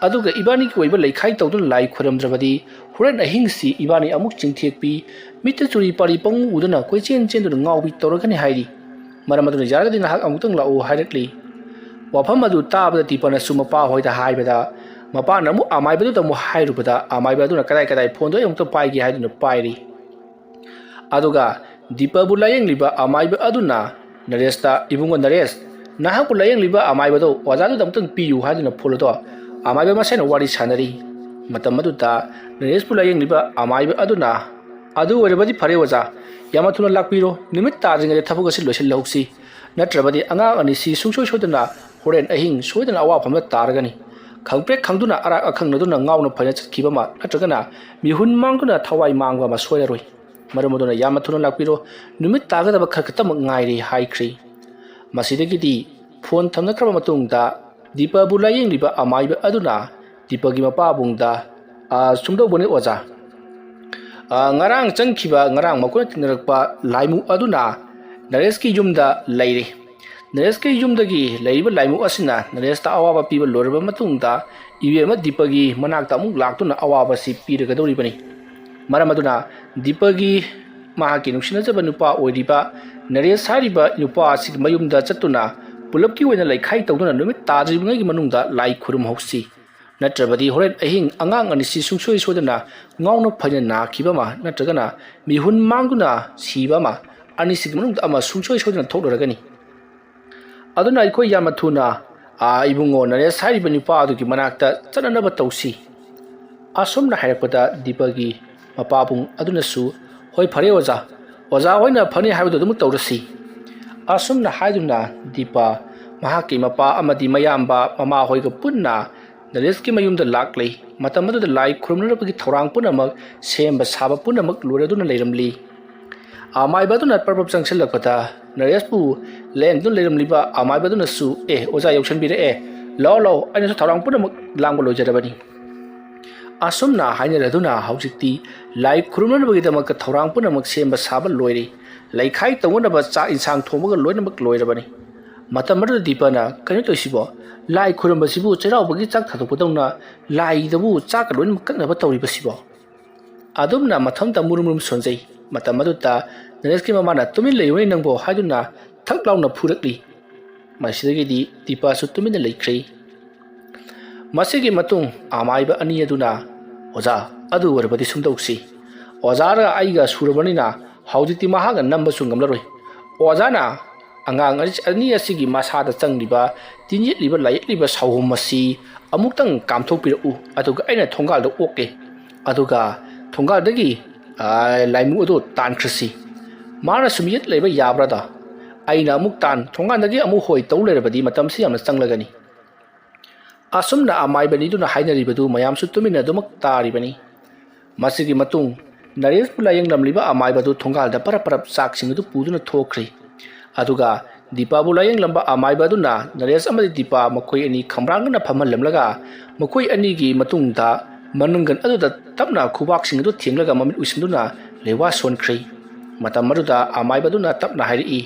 ꯑꯗꯨꯒ ꯏꯕꯥꯅꯤꯒꯤ ꯑꯣꯏꯕ ꯂꯩꯈꯥꯏ ꯇꯧꯗꯨꯅ ꯂꯥꯏ ꯈꯨꯔꯝꯗ꯭ꯔꯕꯗꯤ ꯍꯣꯔꯦꯟ ꯑꯍꯤꯡꯁꯤ ꯏꯕꯥꯅꯤ ꯑꯃꯨꯛ ꯆꯤꯡꯊꯦꯛꯄꯤ, ꯃꯤꯠꯇ ꯆꯨꯔꯤ ꯄꯥꯔꯤ ꯄꯪꯎ ꯎꯗꯨꯅ ꯀꯣꯏꯆꯦꯟ ꯆꯦꯟꯗꯨꯅ ꯉꯥꯎꯕꯤ ꯇꯧꯔꯒꯅꯤ ꯍꯥꯏꯔꯤ꯫ ꯃꯔꯝ ꯑꯗꯨꯅ ꯌꯥꯔꯒꯗꯤ ꯅꯍꯥꯛ ꯑꯃꯨꯛꯇꯪ ꯂꯥꯛꯎ" ꯍꯥꯏꯔꯛꯂꯤ꯫ ꯋꯥꯐꯝ ꯑꯗꯨ ꯇꯥꯕꯗ ꯗꯤꯄꯥꯅꯁꯨ ꯃꯄꯥ ꯍꯣꯏꯗ ꯍꯥꯏꯕꯗ, ꯃꯄꯥꯅ ꯑꯃꯨꯛ ꯑꯃꯥꯏꯕꯗꯨꯗ ꯑꯃꯨꯛ ꯍꯥꯏꯔꯨꯕꯗ, ꯑꯃꯥꯏꯕ ꯑꯗꯨꯅ ꯀꯗꯥꯏ ꯀꯗꯥꯏ ꯐꯣꯟꯗꯣ ꯑꯩ ꯑꯃꯨꯛꯇ ꯄꯥꯏꯒꯦ ꯍꯥꯏꯗꯨꯅ ꯄꯥꯏꯔꯤ꯫ ꯑꯗꯨꯒ ꯗꯤꯄꯥꯕꯨ ꯂꯥꯌꯦꯡꯂꯤꯕ ꯑꯃꯥꯏꯕ ꯑꯗꯨꯅ ꯅꯔꯦꯁꯇ, "ꯏꯕꯨꯡꯉꯣ ꯅꯔꯦꯁ, ꯅꯍꯥꯛꯄꯨ ꯂꯥꯌꯦꯡꯂꯤꯕ ꯑꯃꯥꯏꯕꯗꯣ ꯑꯣꯖꯥꯗꯨꯗ ꯑꯃꯨꯛꯇꯪ ꯄꯤꯌꯨ" ꯍꯥꯏꯗꯨꯅ ꯐꯣꯟ ꯑꯗꯣ ꯑꯃꯥꯏꯕ ꯃꯁꯦꯟ ꯋꯥꯔꯤ ꯁꯥꯟꯅꯔꯤ꯫ ꯃꯇꯝ ꯑꯗꯨꯗ ꯅꯔꯦꯁꯄꯨ ꯂꯥꯌꯦꯡꯂꯤꯕ ꯑꯃꯥꯏꯕ ꯑꯗꯨꯅ, "ꯑꯗꯨ ꯑꯣꯏꯔꯕꯗꯤ ꯐꯔꯦ ꯑꯣꯖꯥ, ꯌꯥꯝꯅ ꯊꯨꯅ ꯂꯥꯛꯄꯤꯔꯣ, ꯅꯨꯃꯤꯠ ꯇꯥꯗ꯭ꯔꯤꯉꯩꯗ ꯊꯕꯛ ꯑꯁꯤ ꯂꯣꯏꯁꯤꯜꯍꯧꯁꯤ, ꯅꯠꯇ꯭ꯔꯕꯗꯤ ꯑꯉꯥꯡ ꯑꯅꯤꯁꯤ ꯁꯨꯡꯁꯣꯏ ꯁꯣꯏꯗꯅ ꯍꯣꯔꯦꯟ ꯑꯍꯤꯡ ꯁꯣꯏꯗꯅ ꯑꯋꯥꯐꯝꯗ ꯇꯥꯔꯒꯅꯤ꯫ ꯈꯪꯄ꯭ꯔꯦꯛ ꯈꯪꯗꯨꯅ ꯑꯔꯥꯛ ꯑꯈꯪꯅꯗꯨꯅ ꯉꯥꯎꯅ ꯐꯩꯅ ꯆꯠꯈꯤꯕ ꯑꯃ ꯅꯠꯇ꯭ꯔꯒꯅ ꯃꯤꯍꯨꯟ ꯃꯥꯡꯗꯨꯅ ꯊꯋꯥꯏ ꯃꯥꯡꯕ ꯑꯃ ꯁꯣꯏꯔꯔꯣꯏ꯫ ꯃꯔꯝ ꯑꯗꯨꯅ ꯌꯥꯝꯅ ꯊꯨꯅ ꯂꯥꯛꯄꯤꯔꯣ, ꯅꯨꯃꯤꯠ ꯇꯥꯒꯗꯕ ꯈꯔ ꯈꯛꯇꯃꯛ ꯉꯥꯏꯔꯦ" ꯍꯥꯏꯈ꯭ꯔꯦ꯫ ꯃꯁꯤꯗꯒꯤꯗꯤ ꯐꯣꯟ ꯊꯝꯅꯈ꯭ꯔꯕ ꯃꯇꯨꯡꯗ ꯗꯤꯄꯥꯕꯨ ꯂꯥꯌꯦꯡꯂꯤꯕ ꯑꯃꯥꯏꯕ ꯑꯗꯨꯅ ꯗꯤꯄꯥꯒꯤ ꯃꯄꯥꯕꯨꯡꯗ, "ꯑ, ꯁꯨꯝꯗꯧꯕꯅꯤ ꯑꯣꯖꯥ, ꯑ, ꯉꯔꯥꯡ ꯆꯪꯈꯤꯕ, ꯉꯔꯥꯡ ꯃꯈꯣꯏꯅ ꯊꯦꯡꯅꯔꯛꯄ ꯂꯥꯏꯃꯨ ꯑꯗꯨꯅ ꯅꯔꯦꯁꯀꯤ ꯌꯨꯝꯗ ꯂꯩꯔꯤ꯫ ꯅꯔꯦꯁꯀꯤ ꯌꯨꯝꯗꯒꯤ ꯂꯩꯔꯤꯕ ꯂꯥꯏꯃꯨ ꯑꯁꯤꯅ ꯅꯔꯦꯁꯇ ꯑꯋꯥꯕ ꯄꯤꯕ ꯂꯣꯏꯔꯕ ꯃꯇꯨꯡꯗ ꯏꯕꯦꯝꯃ ꯗꯤꯄꯥꯒꯤ ꯃꯅꯥꯛꯇ ꯑꯃꯨꯛ ꯂꯥꯛꯇꯨꯅ ꯑꯋꯥꯕꯁꯤ ꯄꯤꯔꯒꯗꯧꯔꯤꯕꯅꯤ꯫ ꯃꯔꯝ ꯑꯗꯨꯅ ꯗꯤꯄꯥꯒꯤ, ꯃꯍꯥꯛꯀꯤ ꯅꯨꯡꯁꯤꯅꯖꯕ ꯅꯨꯄꯥ ꯑꯣꯏꯔꯤꯕ ꯅꯔꯦꯁ ꯍꯥꯏꯔꯤꯕ ꯅꯨꯄꯥ ꯑꯁꯤꯒꯤ ꯃꯌꯨꯝꯗ ꯆꯠꯇꯨꯅ ꯄꯨꯂꯞꯀꯤ ꯑꯣꯏꯅ ꯂꯩꯈꯥꯏ ꯇꯧꯗꯨꯅ ꯅꯨꯃꯤꯠ ꯇꯥꯗ꯭ꯔꯤꯕꯉꯩꯒꯤ ꯃꯅꯨꯡꯗ ꯂꯥꯏ ꯈꯨꯔꯨꯝꯍꯧꯁꯤ꯫ ꯅꯠꯇ꯭ꯔꯕꯗꯤ ꯍꯣꯔꯦꯟ ꯑꯍꯤꯡ ꯑꯉꯥꯡ ꯑꯅꯤꯁꯤ ꯁꯨꯡꯁꯣꯏ ꯁꯣꯏꯗꯅ ꯉꯥꯎꯅ ꯐꯩꯅ ꯅꯥꯈꯤꯕ ꯑꯃ ꯅꯠꯇ꯭ꯔꯒꯅ ꯃꯤꯍꯨꯟ ꯃꯥꯡꯗꯨꯅ ꯁꯤꯕ ꯑꯃ, ꯑꯅꯤꯁꯤꯒꯤ ꯃꯅꯨꯡꯗ ꯑꯃ ꯁꯨꯡꯁꯣꯏ ꯁꯣꯏꯗꯅ ꯊꯣꯛꯂꯔꯒꯅꯤ꯫ ꯑꯗꯨꯅ ꯑꯩꯈꯣꯏ ꯌꯥꯝꯅ ꯊꯨꯅ, ꯑꯥ, ꯏꯕꯨꯡꯉꯣ ꯅꯔꯦꯁ ꯍꯥꯏꯔꯤꯕ ꯅꯨꯄꯥ ꯑꯗꯨꯒꯤ ꯃꯅꯥꯛꯇ ꯆꯠꯅꯅꯕ ꯇꯧꯁꯤ꯫" ꯑꯁꯨꯝꯅ ꯍꯥꯏꯔꯛꯄꯗ ꯗꯤꯄꯥꯒꯤ ꯃꯄꯥꯕꯨꯡ ꯑꯗꯨꯅꯁꯨ, "ꯍꯣꯏ, ꯐꯔꯦ ꯑꯣꯖꯥ, ꯑꯣꯖꯥ ꯍꯣꯏꯅ ꯐꯅꯤ ꯍꯥꯏꯕꯗꯨ ꯑꯗꯨꯃꯛ ꯇꯧꯔꯁꯤ꯫" ꯑꯁꯨꯝꯅ ꯍꯥꯏꯗꯨꯅ ꯗꯤꯄꯥ ꯃꯍꯥꯛꯀꯤ ꯃꯄꯥ ꯑꯃꯗꯤ ꯃꯌꯥꯝꯕ ꯃꯃꯥꯍꯣꯏꯒ ꯄꯨꯟꯅ ꯅꯔꯦꯁꯀꯤ ꯃꯌꯨꯝꯗ ꯂꯥꯛꯂꯦ꯫ ꯃꯇꯝ ꯑꯗꯨꯗ ꯂꯥꯏ ꯈꯨꯔꯨꯝꯅꯅꯕꯒꯤ ꯊꯧꯔꯥꯡ ꯄꯨꯝꯅꯃꯛ, ꯁꯦꯝꯕ ꯁꯥꯕ ꯄꯨꯝꯅꯃꯛ ꯂꯣꯏꯔꯗꯨꯅ ꯂꯩꯔꯝꯂꯤ꯫ ꯑꯃꯥꯏꯕ ꯑꯗꯨꯅ ꯄꯔꯞ ꯄꯔꯞ ꯆꯪꯁꯤꯜꯂꯛꯄꯗ ꯅꯔꯦꯁꯄꯨ ꯂꯦꯡꯗꯨꯅ ꯂꯩꯔꯝꯂꯤꯕ ꯑꯃꯥꯏꯕ ꯑꯗꯨꯅꯁꯨ, "ꯑꯦ, ꯑꯣꯖꯥ ꯌꯧꯁꯤꯟꯕꯤꯔꯛꯑꯦ, ꯂꯥꯛꯑꯣ, ꯂꯥꯛꯑꯣ, ꯑꯩꯅꯁꯨ ꯊꯧꯔꯥꯡ ꯄꯨꯝꯅꯃꯛ ꯂꯥꯡꯕ ꯂꯣꯏꯖꯔꯕꯅꯤ꯫" ꯑꯁꯨꯝꯅ ꯍꯥꯏꯅꯔꯗꯨꯅ ꯍꯧꯖꯤꯛꯇꯤ ꯂꯥꯏ ꯈꯨꯔꯨꯝꯅꯅꯕꯒꯤꯗꯃꯛꯇ ꯊꯧꯔꯥꯡ ꯄꯨꯝꯅꯃꯛ ꯁꯦꯝꯕ ꯁꯥꯕ ꯂꯣꯏꯔꯦ꯫ ꯂꯩꯈꯥꯏ ꯇꯧꯅꯅꯕ ꯆꯥꯛ ꯏꯟꯁꯥꯡ ꯊꯣꯡꯕꯒ ꯂꯣꯏꯅꯃꯛ ꯂꯣꯏꯔꯕꯅꯤ꯫ ꯃꯇꯝ ꯑꯗꯨꯗ ꯗꯤꯄꯥꯅ, "ꯀꯩꯅꯣ ꯇꯧꯔꯤꯁꯤꯕꯣ? ꯂꯥꯏ ꯈꯨꯔꯨꯝꯕꯁꯤꯕꯨ ꯆꯩꯔꯥꯎꯕꯒꯤ ꯆꯥꯛ ꯊꯥꯗꯣꯛꯄꯗꯧꯅ ꯂꯥꯏꯗꯕꯨ ꯆꯥꯛꯀ ꯂꯣꯏꯅꯃꯛ ꯀꯛꯅꯕ ꯇꯧꯔꯤꯕꯁꯤꯕꯣ?" ꯑꯗꯨꯝꯅ ꯃꯊꯟꯇ ꯃꯨꯔꯨꯝ ꯃꯨꯔꯨꯝ ꯁꯣꯟꯖꯩ꯫ ꯃꯇꯝ ꯑꯗꯨꯗ ꯅꯔꯦꯁꯀꯤ ꯃꯃꯥꯅ, "ꯇꯨꯃꯤꯟ ꯂꯩꯌꯨꯅꯦ ꯅꯪꯕꯣ" ꯍꯥꯏꯗꯨꯅ ꯊꯛ ꯂꯥꯎꯅ ꯐꯨꯔꯛꯂꯤ꯫ ꯃꯁꯤꯗꯒꯤꯗꯤ ꯗꯤꯄꯥꯁꯨ ꯇꯨꯃꯤꯟꯅ ꯂꯩꯈ꯭ꯔꯦ꯫ ꯃꯁꯤꯒꯤ ꯃꯇꯨꯡ ꯑꯃꯥꯏꯕ ꯑꯅꯤ ꯑꯗꯨꯅ, "ꯑꯣꯖꯥ, ꯑꯗꯨ ꯑꯣꯏꯔꯕꯗꯤ ꯁꯨꯝ ꯇꯧꯁꯤ꯫ ꯑꯣꯖꯥꯒ ꯑꯩꯒ ꯁꯨꯔꯕꯅꯤꯅ ꯍꯧꯖꯤꯛꯇꯤ ꯃꯍꯥꯛꯅ ꯅꯝꯕꯁꯨ ꯉꯝꯂꯔꯣꯏ꯫ ꯑꯣꯖꯥꯅ ꯑꯉꯥꯡ ꯑꯅꯤ ꯑꯁꯤꯒꯤ ꯃꯁꯥꯗ ꯆꯪꯂꯤꯕ, ꯇꯤꯟ ꯌꯦꯠꯂꯤꯕ, ꯂꯥꯏꯌꯦꯠꯂꯤꯕ ꯁꯥꯎꯍꯨꯝ ꯑꯁꯤ ꯑꯃꯨꯛꯇꯪ ꯀꯥꯝꯊꯣꯛꯄꯤꯔꯛꯎ, ꯑꯗꯨꯒ ꯑꯩꯅ ꯊꯣꯡꯒꯥꯜꯗ ꯑꯣꯛꯀꯦ, ꯑꯗꯨꯒ ꯊꯣꯡꯒꯥꯜꯗꯒꯤ, ꯑ, ꯂꯥꯏꯃꯨ ꯑꯗꯨ ꯇꯥꯟꯈ꯭ꯔꯁꯤ꯫ ꯃꯥꯅ ꯁꯨꯝ ꯌꯦꯠ ꯂꯩꯕ ꯌꯥꯕ꯭ꯔꯥꯗ? ꯑꯩꯅ ꯑꯃꯨꯛ ꯇꯥꯟ, ꯊꯣꯡꯒꯥꯜꯗꯒꯤ ꯑꯃꯨꯛ ꯍꯣꯏ ꯇꯧ ꯂꯩꯔꯕꯗꯤ ꯃꯇꯝꯁꯤ ꯌꯥꯝꯅ ꯆꯪꯂꯒꯅꯤ꯫ ꯑꯁꯨꯝꯅ ꯑꯃꯥꯏꯕ ꯑꯅꯤꯗꯨꯅ ꯍꯥꯏꯅꯔꯤꯕꯗꯨ ꯃꯌꯥꯝꯁꯨ ꯇꯨꯃꯤꯟꯅ ꯑꯗꯨꯃꯛ ꯇꯥꯔꯤꯕꯅꯤ꯫ ꯃꯁꯤꯒꯤ ꯃꯇꯨꯡ ꯅꯔꯦꯁꯄꯨ ꯂꯥꯌꯦꯡꯂꯝꯂꯤꯕ ꯑꯃꯥꯏꯕ ꯑꯗꯨ ꯊꯣꯡꯒꯥꯜꯗ ꯄꯔꯞ ꯄꯔꯞ ꯆꯥꯛꯁꯤꯡ ꯑꯗꯨ ꯄꯨꯗꯨꯅ ꯊꯣꯛꯈ꯭ꯔꯦ꯫ ꯑꯗꯨꯒ ꯗꯤꯄꯥꯕꯨ ꯂꯥꯌꯦꯡꯂꯝꯕ ꯑꯃꯥꯏꯕ ꯑꯗꯨꯅ ꯅꯔꯦꯁ ꯑꯃꯗꯤ ꯗꯤꯄꯥ ꯃꯈꯣꯏ ꯑꯅꯤ ꯈꯝꯕ꯭ꯔꯥꯡꯅꯅ ꯐꯝꯍꯜꯂꯝꯂꯒ ꯃꯈꯣꯏ ꯑꯅꯤꯒꯤ ꯃꯇꯨꯡꯗ ꯃꯅꯪꯒꯟ ꯑꯗꯨꯗ ꯇꯞꯅ ꯈꯨꯕꯥꯛꯁꯤꯡ ꯑꯗꯨ ꯊꯦꯡꯂꯒ ꯃꯃꯤꯠ ꯎꯏꯁꯤꯟꯗꯨꯅ ꯂꯩꯋꯥ ꯁꯣꯟꯈ꯭ꯔꯦ꯫ ꯃꯇꯝ ꯑꯗꯨꯗ ꯑꯃꯥꯏꯕ ꯑꯗꯨꯅ ꯇꯞꯅ ꯍꯥꯏꯔꯛꯏ,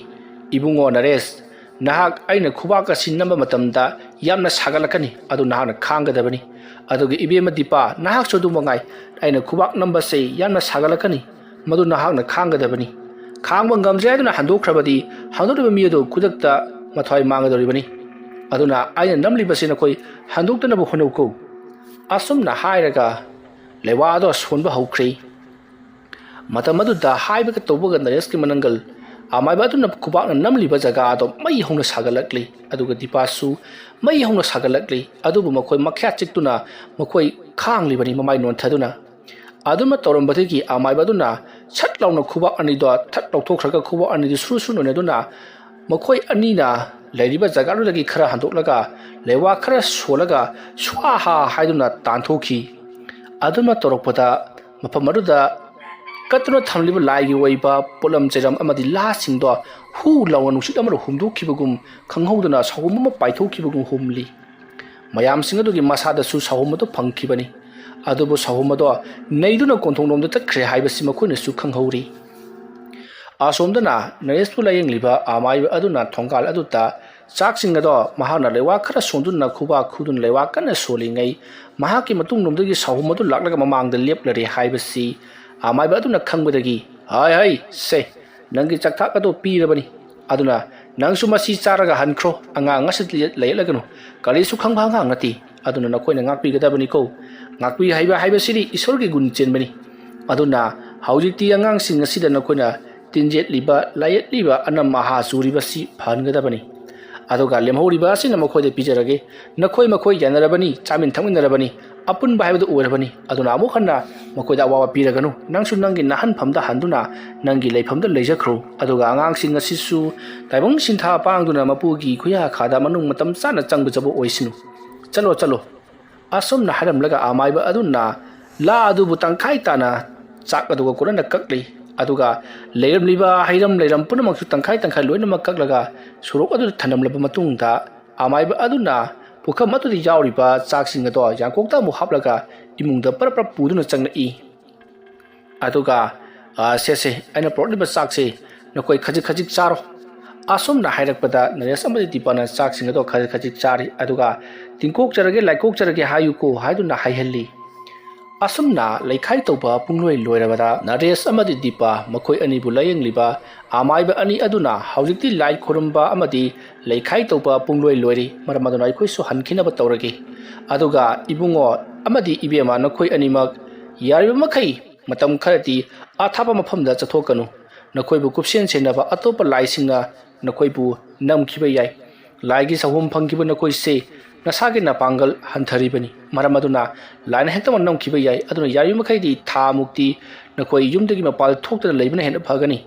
"ꯏꯕꯨꯡꯉꯣ ꯅꯔꯦꯁ, ꯅꯍꯥꯛ ꯑꯩꯅ ꯈꯨꯕꯥꯛ ꯑꯁꯤ ꯅꯝꯕ ꯃꯇꯝꯗ ꯌꯥꯝꯅ ꯁꯥꯒꯠꯂꯛꯀꯅꯤ, ꯑꯗꯨ ꯅꯍꯥꯛꯅ ꯈꯥꯡꯒꯗꯕꯅꯤ꯫ ꯑꯗꯨꯒ ꯏꯕꯦꯝꯃ ꯗꯤꯄꯥ, ꯅꯍꯥꯛꯁꯨ ꯑꯗꯨ ꯃꯉꯥꯏ, ꯑꯩꯅ ꯈꯨꯕꯥꯛ ꯅꯝꯕꯁꯦ ꯌꯥꯝꯅ ꯁꯥꯒꯠꯂꯛꯀꯅꯤ, ꯃꯗꯨ ꯅꯍꯥꯛꯅ ꯈꯥꯡꯒꯗꯕꯅꯤ꯫ ꯈꯥꯡꯕ ꯉꯝꯗ꯭ꯔꯦ ꯍꯥꯏꯗꯨꯅ ꯍꯟꯗꯣꯛꯈ꯭ꯔꯕꯗꯤ ꯍꯟꯗꯣꯛꯂꯤꯕ ꯃꯤ ꯑꯗꯨ ꯈꯨꯗꯛꯇ ꯃꯊ꯭ꯋꯥꯏ ꯃꯥꯡꯒꯗꯧꯔꯤꯕꯅꯤ꯫ ꯑꯗꯨꯅ ꯑꯩꯅ ꯅꯝꯂꯤꯕꯁꯤ ꯅꯈꯣꯏ ꯍꯟꯗꯣꯛꯇꯅꯕ ꯍꯣꯠꯅꯧꯀꯣ"꯫ ꯑꯁꯨꯝꯅ ꯍꯥꯏꯔꯒ ꯂꯩꯋꯥ ꯑꯗꯣ ꯁꯣꯟꯕ ꯍꯧꯈ꯭ꯔꯦ꯫ ꯃꯇꯝ ꯑꯗꯨꯗ ꯍꯥꯏꯕꯒ ꯇꯧꯕꯒ ꯅꯔꯦꯁꯀꯤ ꯃꯅꯪꯒꯜ ꯑꯃꯥꯏꯕ ꯑꯗꯨꯅ ꯈꯨꯕꯥꯛꯅ ꯅꯝꯂꯤꯕ ꯖꯒꯥ ꯑꯗꯣ ꯃꯩ ꯍꯧꯅ ꯁꯥꯒꯠꯂꯛꯂꯤ, ꯑꯗꯨꯒ ꯗꯤꯄꯥꯁꯨ ꯃꯩ ꯍꯧꯅ ꯁꯥꯒꯠꯂꯛꯂꯤ꯫ ꯑꯗꯨꯕꯨ ꯃꯈꯣꯏ ꯃꯈ꯭ꯌꯥꯠ ꯆꯤꯛꯇꯨꯅ ꯃꯈꯣꯏ ꯈꯥꯡꯂꯤꯕꯅꯤ, ꯃꯃꯥꯏ ꯅꯣꯟꯊꯗꯨꯅ꯫ ꯑꯗꯨꯃ ꯇꯧꯔꯝꯕꯗꯒꯤ ꯑꯃꯥꯏꯕ ꯑꯗꯨꯅ ꯁꯠ ꯂꯥꯎꯅ ꯈꯨꯕꯥꯛ ꯑꯅꯤꯗꯣ ꯊꯠ ꯂꯧꯊꯣꯛꯈ꯭ꯔꯒ ꯈꯨꯕꯥꯛ ꯑꯅꯤꯗꯨ ꯁꯨꯔꯨ ꯁꯨꯔꯨ ꯅꯣꯟꯅꯗꯨꯅ ꯃꯈꯣꯏ ꯑꯅꯤꯅ ꯂꯩꯔꯤꯕ ꯖꯒꯥꯗꯨꯗꯒꯤ ꯈꯔ ꯍꯟꯗꯣꯛꯂꯒ ꯂꯩꯋꯥ ꯈꯔ ꯁꯣꯜꯂꯒ ꯁ꯭ꯋꯥꯍꯥ ꯍꯥꯏꯗꯨꯅ ꯇꯥꯟꯊꯣꯛꯈꯤ꯫ ꯑꯗꯨꯃ ꯇꯧꯔꯛꯄꯗ ꯃꯐꯝ ꯑꯗꯨꯗ ꯀꯠꯇꯨꯅ ꯊꯝꯂꯤꯕ ꯂꯥꯏꯒꯤ ꯑꯣꯏꯕ ꯄꯣꯠꯂꯝ ꯆꯩꯔꯝ ꯑꯃꯗꯤ ꯂꯥꯁꯤꯡꯗꯣ ꯍꯨ ꯂꯥꯎꯅ ꯅꯨꯡꯁꯤꯠ ꯑꯃꯅ ꯍꯨꯝꯗꯣꯛꯈꯤꯕꯒꯨꯝ ꯈꯪꯍꯧꯗꯅ ꯁꯥꯎꯍꯨꯝ ꯑꯃ ꯄꯥꯏꯊꯣꯛꯈꯤꯕꯒꯨꯝ ꯍꯨꯝꯂꯤ꯫ ꯃꯌꯥꯝꯁꯤꯡ ꯑꯗꯨꯒꯤ ꯃꯁꯥꯗꯁꯨ ꯁꯥꯎꯍꯨꯝ ꯑꯗꯨ ꯐꯪꯈꯤꯕꯅꯤ꯫ ꯑꯗꯨꯕꯨ ꯁꯥꯎꯍꯨꯝ ꯑꯗꯣ ꯅꯩꯗꯨꯅ ꯀꯣꯟꯊꯣꯡꯂꯣꯝꯗ ꯆꯠꯈ꯭ꯔꯦ ꯍꯥꯏꯕꯁꯤ ꯃꯈꯣꯏꯅꯁꯨ ꯈꯪꯍꯧꯔꯤ꯫ ꯑꯁꯣꯝꯗꯅ ꯅꯔꯦꯁꯄꯨ ꯂꯥꯌꯦꯡꯂꯤꯕ ꯑꯃꯥꯏꯕ ꯑꯗꯨꯅ ꯊꯣꯡꯒꯥꯜ ꯑꯗꯨꯗ ꯆꯥꯛꯁꯤꯡ ꯑꯗꯣ ꯃꯍꯥꯛꯅ ꯂꯩꯋꯥ ꯈꯔ ꯁꯣꯟꯗꯨꯅ ꯈꯨꯕꯥꯛ ꯈꯨꯗꯨꯅ ꯂꯩꯋꯥ ꯀꯟꯅ ꯁꯣꯜꯂꯤꯉꯩ, ꯃꯍꯥꯛꯀꯤ ꯃꯇꯨꯡꯂꯣꯝꯗꯒꯤ ꯁꯥꯎꯍꯨꯝ ꯑꯗꯨ ꯂꯥꯛꯂꯒ ꯃꯃꯥꯡꯗ ꯂꯦꯞꯂꯔꯦ ꯍꯥꯏꯕꯁꯤ ꯑꯃꯥꯏꯕ ꯑꯗꯨꯅ ꯈꯪꯕꯗꯒꯤ, "ꯍꯥꯏ ꯍꯥꯏ, ꯁꯦ, ꯅꯪꯒꯤ ꯆꯥꯛꯊꯥꯛ ꯑꯗꯨ ꯄꯤꯔꯕꯅꯤ, ꯑꯗꯨꯅ ꯅꯪꯁꯨ ꯃꯁꯤ ꯆꯥꯔꯒ ꯍꯟꯈ꯭ꯔꯣ, ꯑꯉꯥꯡ ꯑꯁꯤꯗ ꯂꯩꯌꯠꯂꯒꯅꯨ, ꯀꯔꯤꯁꯨ ꯈꯪꯕ ꯑꯉꯥꯡ ꯅꯠꯇꯦ, ꯑꯗꯨꯅ ꯅꯈꯣꯏꯅ ꯉꯥꯛꯄꯤꯒꯗꯕꯅꯤꯀꯣ꯫ ꯉꯥꯛꯄꯤ ꯍꯩꯕ ꯍꯥꯏꯕꯁꯤꯗꯤ ꯏꯁꯣꯔꯒꯤ ꯒꯨꯟ ꯆꯦꯟꯕꯅꯤ꯫ ꯑꯗꯨꯅ ꯍꯧꯖꯤꯛꯇꯤ ꯑꯉꯥꯡꯁꯤꯡ ꯑꯁꯤꯗ ꯅꯈꯣꯏꯅ ꯇꯤꯟꯖꯦꯠꯂꯤꯕ, ꯂꯥꯏꯌꯦꯠꯂꯤꯕ, ꯑꯅꯝ ꯑꯍꯥ ꯆꯨꯔꯤꯕꯁꯤ ꯐꯍꯟꯒꯗꯕꯅꯤ꯫ ꯑꯗꯨꯒ ꯂꯦꯝꯍꯧꯔꯤꯕ ꯑꯁꯤꯅ ꯃꯈꯣꯏꯗ ꯄꯤꯖꯔꯒꯦ꯫ ꯅꯈꯣꯏ ꯃꯈꯣꯏ ꯌꯥꯅꯔꯕꯅꯤ, ꯆꯥꯃꯤꯟ ꯊꯛꯃꯤꯟꯅꯔꯕꯅꯤ, ꯑꯄꯨꯟꯕ ꯍꯥꯏꯕꯗꯨ ꯑꯣꯏꯔꯕꯅꯤ꯫ ꯑꯗꯨꯅ ꯑꯃꯨꯛ ꯍꯟꯅ ꯃꯈꯣꯏꯗ ꯑꯋꯥꯕ ꯄꯤꯔꯒꯅꯨ꯫ ꯅꯪꯁꯨ ꯅꯪꯒꯤ ꯅꯍꯟꯐꯝꯗ ꯍꯟꯗꯨꯅ ꯅꯪꯒꯤ ꯂꯩꯐꯝꯗ ꯂꯩꯖꯈ꯭ꯔꯣ꯫ ꯑꯗꯨꯒ ꯑꯉꯥꯡꯁꯤꯡ ꯑꯁꯤꯁꯨ ꯇꯥꯏꯕꯪ ꯁꯤꯟꯊꯥ ꯄꯥꯡꯗꯨꯅ ꯃꯄꯨꯒꯤ ꯈꯨꯌꯥꯈꯥꯗ ꯃꯅꯨꯡ ꯃꯇꯝ ꯆꯥꯅ ꯆꯪꯕꯖꯕ ꯑꯣꯏꯁꯅꯨ꯫ ꯆꯠꯂꯣ, ꯆꯠꯂꯣ꯫ ꯑꯁꯨꯝꯅ ꯍꯥꯏꯔꯝꯂꯒ ꯑꯃꯥꯏꯕ ꯑꯗꯨꯅ ꯂꯥ ꯑꯗꯨꯕꯨ ꯇꯪꯈꯥꯏ ꯇꯥꯅ ꯆꯥꯛ ꯑꯗꯨꯒ ꯀꯣꯟꯅꯅ ꯀꯛꯂꯤ꯫ ꯑꯗꯨꯒ ꯂꯩꯔꯝꯂꯤꯕ ꯍꯩꯔꯝ ꯂꯩꯔꯝ ꯄꯨꯝꯅꯃꯛꯁꯨ ꯇꯪꯈꯥꯏ ꯇꯪꯈꯥꯏ ꯂꯣꯏꯅꯃꯛ ꯀꯛꯂꯒ ꯁꯣꯔꯣꯛ ꯑꯗꯨꯗ ꯊꯅꯝꯂꯕ ꯃꯇꯨꯡꯗ, ꯑꯃꯥꯏꯕ ꯑꯗꯨꯅ ꯄꯨꯈꯝ ꯑꯗꯨꯗ ꯌꯥꯎꯔꯤꯕ ꯆꯥꯛꯁꯤꯡ ꯑꯗꯣ ꯌꯥꯡꯀꯣꯛꯇ ꯑꯃꯨꯛ ꯍꯥꯞꯂꯒ ꯏꯃꯨꯡꯗ ꯄꯔꯞ ꯄꯔꯞ ꯄꯨꯗꯨꯅ ꯆꯪꯂꯛꯏ꯫ ꯑꯗꯨꯒ, "ꯑ, ꯁꯦ, ꯁꯦ, ꯑꯩꯅ ꯄꯨꯔꯛꯂꯤꯕ ꯆꯥꯛꯁꯦ ꯅꯈꯣꯏ ꯈꯖꯤꯛ ꯈꯖꯤꯛ ꯆꯥꯔꯣ"꯫ ꯑꯁꯨꯝꯅ ꯍꯥꯏꯔꯛꯄꯗ ꯅꯔꯦꯁ ꯑꯃꯗꯤ ꯗꯤꯄꯥꯅ ꯆꯥꯛꯁꯤꯡ ꯑꯗꯣ ꯈꯖꯤꯛ ꯈꯖꯤꯛ ꯆꯥꯔꯤ꯫ ꯑꯗꯨꯒ "ꯇꯤꯡꯀꯣꯛꯆꯔꯒꯦ, ꯂꯥꯏꯀꯣꯛꯆꯔꯒꯦ ꯍꯥꯏꯌꯨꯀꯣ" ꯍꯥꯏꯗꯨꯅ ꯍꯥꯏꯍꯜꯂꯤ꯫ ꯑꯁꯨꯝꯅ ꯂꯩꯈꯥꯏ ꯇꯧꯕ ꯄꯨꯡꯂꯣꯏ ꯂꯣꯏꯔꯕꯗ ꯅꯔꯦꯁ ꯑꯃꯗꯤ ꯗꯤꯄꯥ ꯃꯈꯣꯏ ꯑꯅꯤꯕꯨ ꯂꯥꯌꯦꯡꯂꯤꯕ ꯑꯃꯥꯏꯕ ꯑꯅꯤ ꯑꯗꯨꯅ ꯍꯧꯖꯤꯛꯇꯤ ꯂꯥꯏ ꯈꯨꯔꯨꯝꯕ ꯑꯃꯗꯤ ꯂꯩꯈꯥꯏ ꯇꯧꯕ ꯄꯨꯡꯂꯣꯏ ꯂꯣꯏꯔꯤ꯫ ꯃꯔꯝ ꯑꯗꯨꯅ ꯑꯩꯈꯣꯏꯁꯨ ꯍꯟꯈꯤꯅꯕ ꯇꯧꯔꯒꯦ꯫ ꯑꯗꯨꯒ ꯏꯕꯨꯡꯉꯣ ꯑꯃꯗꯤ ꯏꯕꯦꯝꯃ, ꯅꯈꯣꯏ ꯑꯅꯤꯃꯛ ꯌꯥꯔꯤꯕ ꯃꯈꯩ ꯃꯇꯝ ꯈꯔꯗꯤ ꯑꯊꯥꯞꯄ ꯃꯐꯝꯗ ꯆꯠꯊꯣꯛꯀꯅꯨ꯫ ꯅꯈꯣꯏꯕꯨ ꯀꯨꯞꯁꯦꯟ ꯁꯦꯟꯅꯕ ꯑꯇꯣꯞꯄ ꯂꯥꯏꯁꯤꯡꯅ ꯅꯈꯣꯏꯕꯨ ꯅꯝꯈꯤꯕ ꯌꯥꯏ꯫ ꯂꯥꯏꯒꯤ ꯁꯥꯍꯨꯝ ꯐꯪꯈꯤꯕ ꯅꯈꯣꯏꯁꯦ ꯅꯁꯥꯒꯤ ꯅꯄꯥꯡꯒꯜ ꯍꯟꯊꯔꯤꯕꯅꯤ꯫ ꯃꯔꯝ ꯑꯗꯨꯅ ꯂꯥꯏꯅ ꯍꯦꯛꯇꯃꯛ ꯅꯝꯈꯤꯕ ꯌꯥꯏ꯫ ꯑꯗꯨꯅ ꯌꯥꯔꯤꯕ ꯃꯈꯩꯗꯤ ꯊꯥ ꯃꯨꯛꯇꯤ ꯅꯈꯣꯏ ꯌꯨꯝꯗꯒꯤ ꯃꯄꯥꯟ ꯊꯣꯛꯇꯅ ꯂꯩꯕꯅ ꯍꯦꯟꯅ ꯐꯒꯅꯤ꯫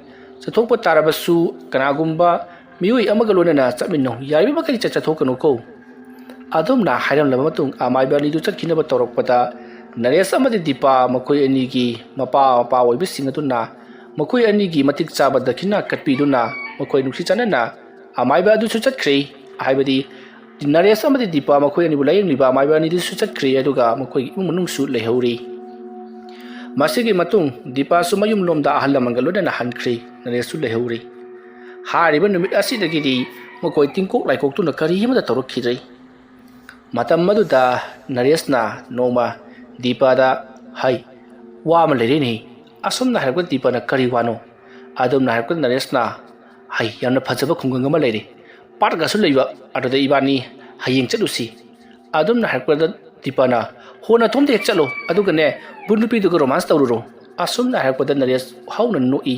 ꯆꯠꯊꯣꯛꯄ ꯇꯥꯔꯕꯁꯨ ꯀꯅꯥꯒꯨꯝꯕ ꯃꯤꯑꯣꯏ ꯑꯃꯒ ꯂꯣꯏꯅꯅ ꯆꯠꯃꯤꯟꯅꯧ꯫ ꯌꯥꯔꯤꯕ ꯃꯈꯩꯗꯤ ꯆꯠ-, ꯆꯠꯊꯣꯛꯀꯅꯨꯀꯣ꯫ ꯑꯗꯨꯝꯅ ꯍꯥꯏꯔꯝꯂꯕ ꯃꯇꯨꯡ ꯑꯃꯥꯏꯕ ꯑꯅꯤꯗꯨ ꯆꯠꯈꯤꯅꯕ ꯇꯧꯔꯛꯄꯗ, ꯅꯔꯦꯁ ꯑꯃꯗꯤ ꯗꯤꯄꯥ ꯃꯈꯣꯏ ꯑꯅꯤꯒꯤ ꯃꯄꯥ ꯃꯄꯥ ꯑꯣꯏꯕꯁꯤꯡ ꯑꯗꯨꯅ ꯃꯈꯣꯏ ꯑꯅꯤꯒꯤ ꯃꯇꯤꯛ ꯆꯥꯕ ꯗꯈꯤꯅꯥ ꯀꯠꯄꯤꯗꯨꯅ ꯃꯈꯣꯏ ꯅꯨꯡꯁꯤ ꯆꯥꯟꯅꯅ ꯑꯃꯥꯏꯕ ꯑꯗꯨꯁꯨ ꯆꯠꯈ꯭ꯔꯦ꯫ ꯍꯥꯏꯕꯗꯤ ꯅꯔꯦꯁ ꯑꯃꯗꯤ ꯗꯤꯄꯥ ꯃꯈꯣꯏ ꯑꯅꯤꯕꯨ ꯂꯥꯌꯦꯡꯂꯤꯕ ꯑꯃꯥꯏꯕ ꯑꯅꯤꯗꯨꯁꯨ ꯆꯠꯈ꯭ꯔꯦ꯫ ꯑꯗꯨꯒ ꯃꯈꯣꯏꯒꯤ ꯏꯃꯨꯡ ꯃꯅꯨꯡꯁꯨ ꯂꯩꯍꯧꯔꯤ꯫ ꯃꯁꯤꯒꯤ ꯃꯇꯨꯡ ꯗꯤꯄꯥꯁꯨ ꯃꯌꯨꯝꯂꯣꯝꯗ ꯑꯍꯜ ꯂꯃꯟꯒ ꯂꯣꯏꯅꯅ ꯍꯟꯈ꯭ꯔꯦ꯫ ꯅꯔꯦꯁꯁꯨ ꯂꯩꯍꯧꯔꯤ꯫ ꯍꯥꯏꯔꯤꯕ ꯅꯨꯃꯤꯠ ꯑꯁꯤꯗꯒꯤꯗꯤ ꯃꯈꯣꯏ ꯇꯤꯡꯀꯣꯛ ꯂꯥꯏꯀꯣꯛꯇꯨꯅ ꯀꯔꯤ ꯑꯃꯠꯇ ꯇꯧꯔꯛꯈꯤꯗ꯭ꯔꯦ꯫ ꯃꯇꯝ ꯑꯗꯨꯗ ꯅꯔꯦꯁꯅ ꯅꯣꯡꯃ ꯗꯤꯄꯥꯗ, "ꯍꯩ, ꯋꯥ ꯑꯃ ꯂꯩꯔꯦꯅꯦ꯫" ꯑꯁꯨꯝꯅ ꯍꯥꯏꯔꯛꯄ ꯗꯤꯄꯥꯅ, "ꯀꯔꯤ ꯋꯥꯅꯣ?" ꯑꯗꯨꯝꯅ ꯍꯥꯏꯔꯛꯄ ꯅꯔꯦꯁꯅ, "ꯍꯩ, ꯌꯥꯝꯅ ꯐꯖꯕ ꯈꯨꯡꯒꯪ ꯑꯃ ꯂꯩꯔꯦ, ꯄꯥꯠꯀꯁꯨ ꯂꯩꯕ, ꯑꯗꯨꯗ ꯏꯕꯥꯅꯤ ꯍꯌꯦꯡ ꯆꯠꯂꯨꯁꯤ꯫" ꯑꯗꯨꯝꯅ ꯍꯥꯏꯔꯛꯄꯗ ꯗꯤꯄꯥꯅ, "ꯍꯣ, ꯅꯇꯣꯝꯇ ꯍꯦꯛ ꯆꯠꯂꯣ, ꯑꯗꯨꯒꯅꯦ, ꯕꯨ ꯅꯨꯄꯤꯗꯨꯒ ꯔꯣꯃꯥꯟꯁ ꯇꯧꯔꯨꯔꯣ꯫ ꯑꯁꯨꯝꯅ ꯍꯥꯏꯔꯛꯄꯗ ꯅꯔꯦꯁ ꯍꯧꯅ ꯅꯣꯛꯏ꯫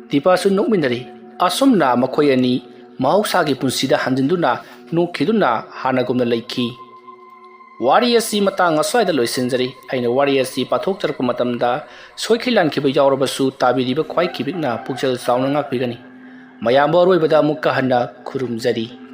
ꯗꯤꯄꯥꯁꯨ ꯅꯣꯛꯃꯤꯟꯅꯔꯤ꯫ ꯑꯁꯨꯝꯅ ꯃꯈꯣꯏ ꯑꯅꯤ ꯃꯍꯧꯁꯥꯒꯤ ꯄꯨꯟꯁꯤꯗ ꯍꯟꯖꯤꯟꯗꯨꯅ ꯅꯣꯛꯈꯤꯗꯨꯅ ꯍꯥꯟꯅꯒꯨꯝꯅ ꯂꯩꯈꯤ꯫ ꯋꯥꯔꯤ ꯑꯁꯤ ꯃꯇꯥꯡ ꯑꯁ꯭ꯋꯥꯏꯗ ꯂꯣꯏꯁꯤꯟꯖꯔꯤ꯫ ꯑꯩꯅ ꯋꯥꯔꯤ ꯑꯁꯤ ꯄꯥꯊꯣꯛꯆꯔꯛꯄ ꯃꯇꯝꯗ ꯁꯣꯏꯈꯤ ꯂꯥꯟꯈꯤꯕ ꯌꯥꯎꯔꯕꯁꯨ ꯇꯥꯕꯤꯔꯤꯕ ꯈ꯭ꯋꯥꯏ ꯀꯤꯕꯤꯛꯅ ꯄꯨꯛꯆꯦꯜ ꯆꯥꯎꯅ ꯉꯥꯛꯄꯤꯒꯅꯤ꯫ ꯃꯌꯥꯝꯕꯨ ꯑꯔꯣꯏꯕꯗ ꯑꯃꯨꯛꯀ ꯍꯟꯅ ꯈꯨꯔꯨꯝꯖꯔꯤ꯫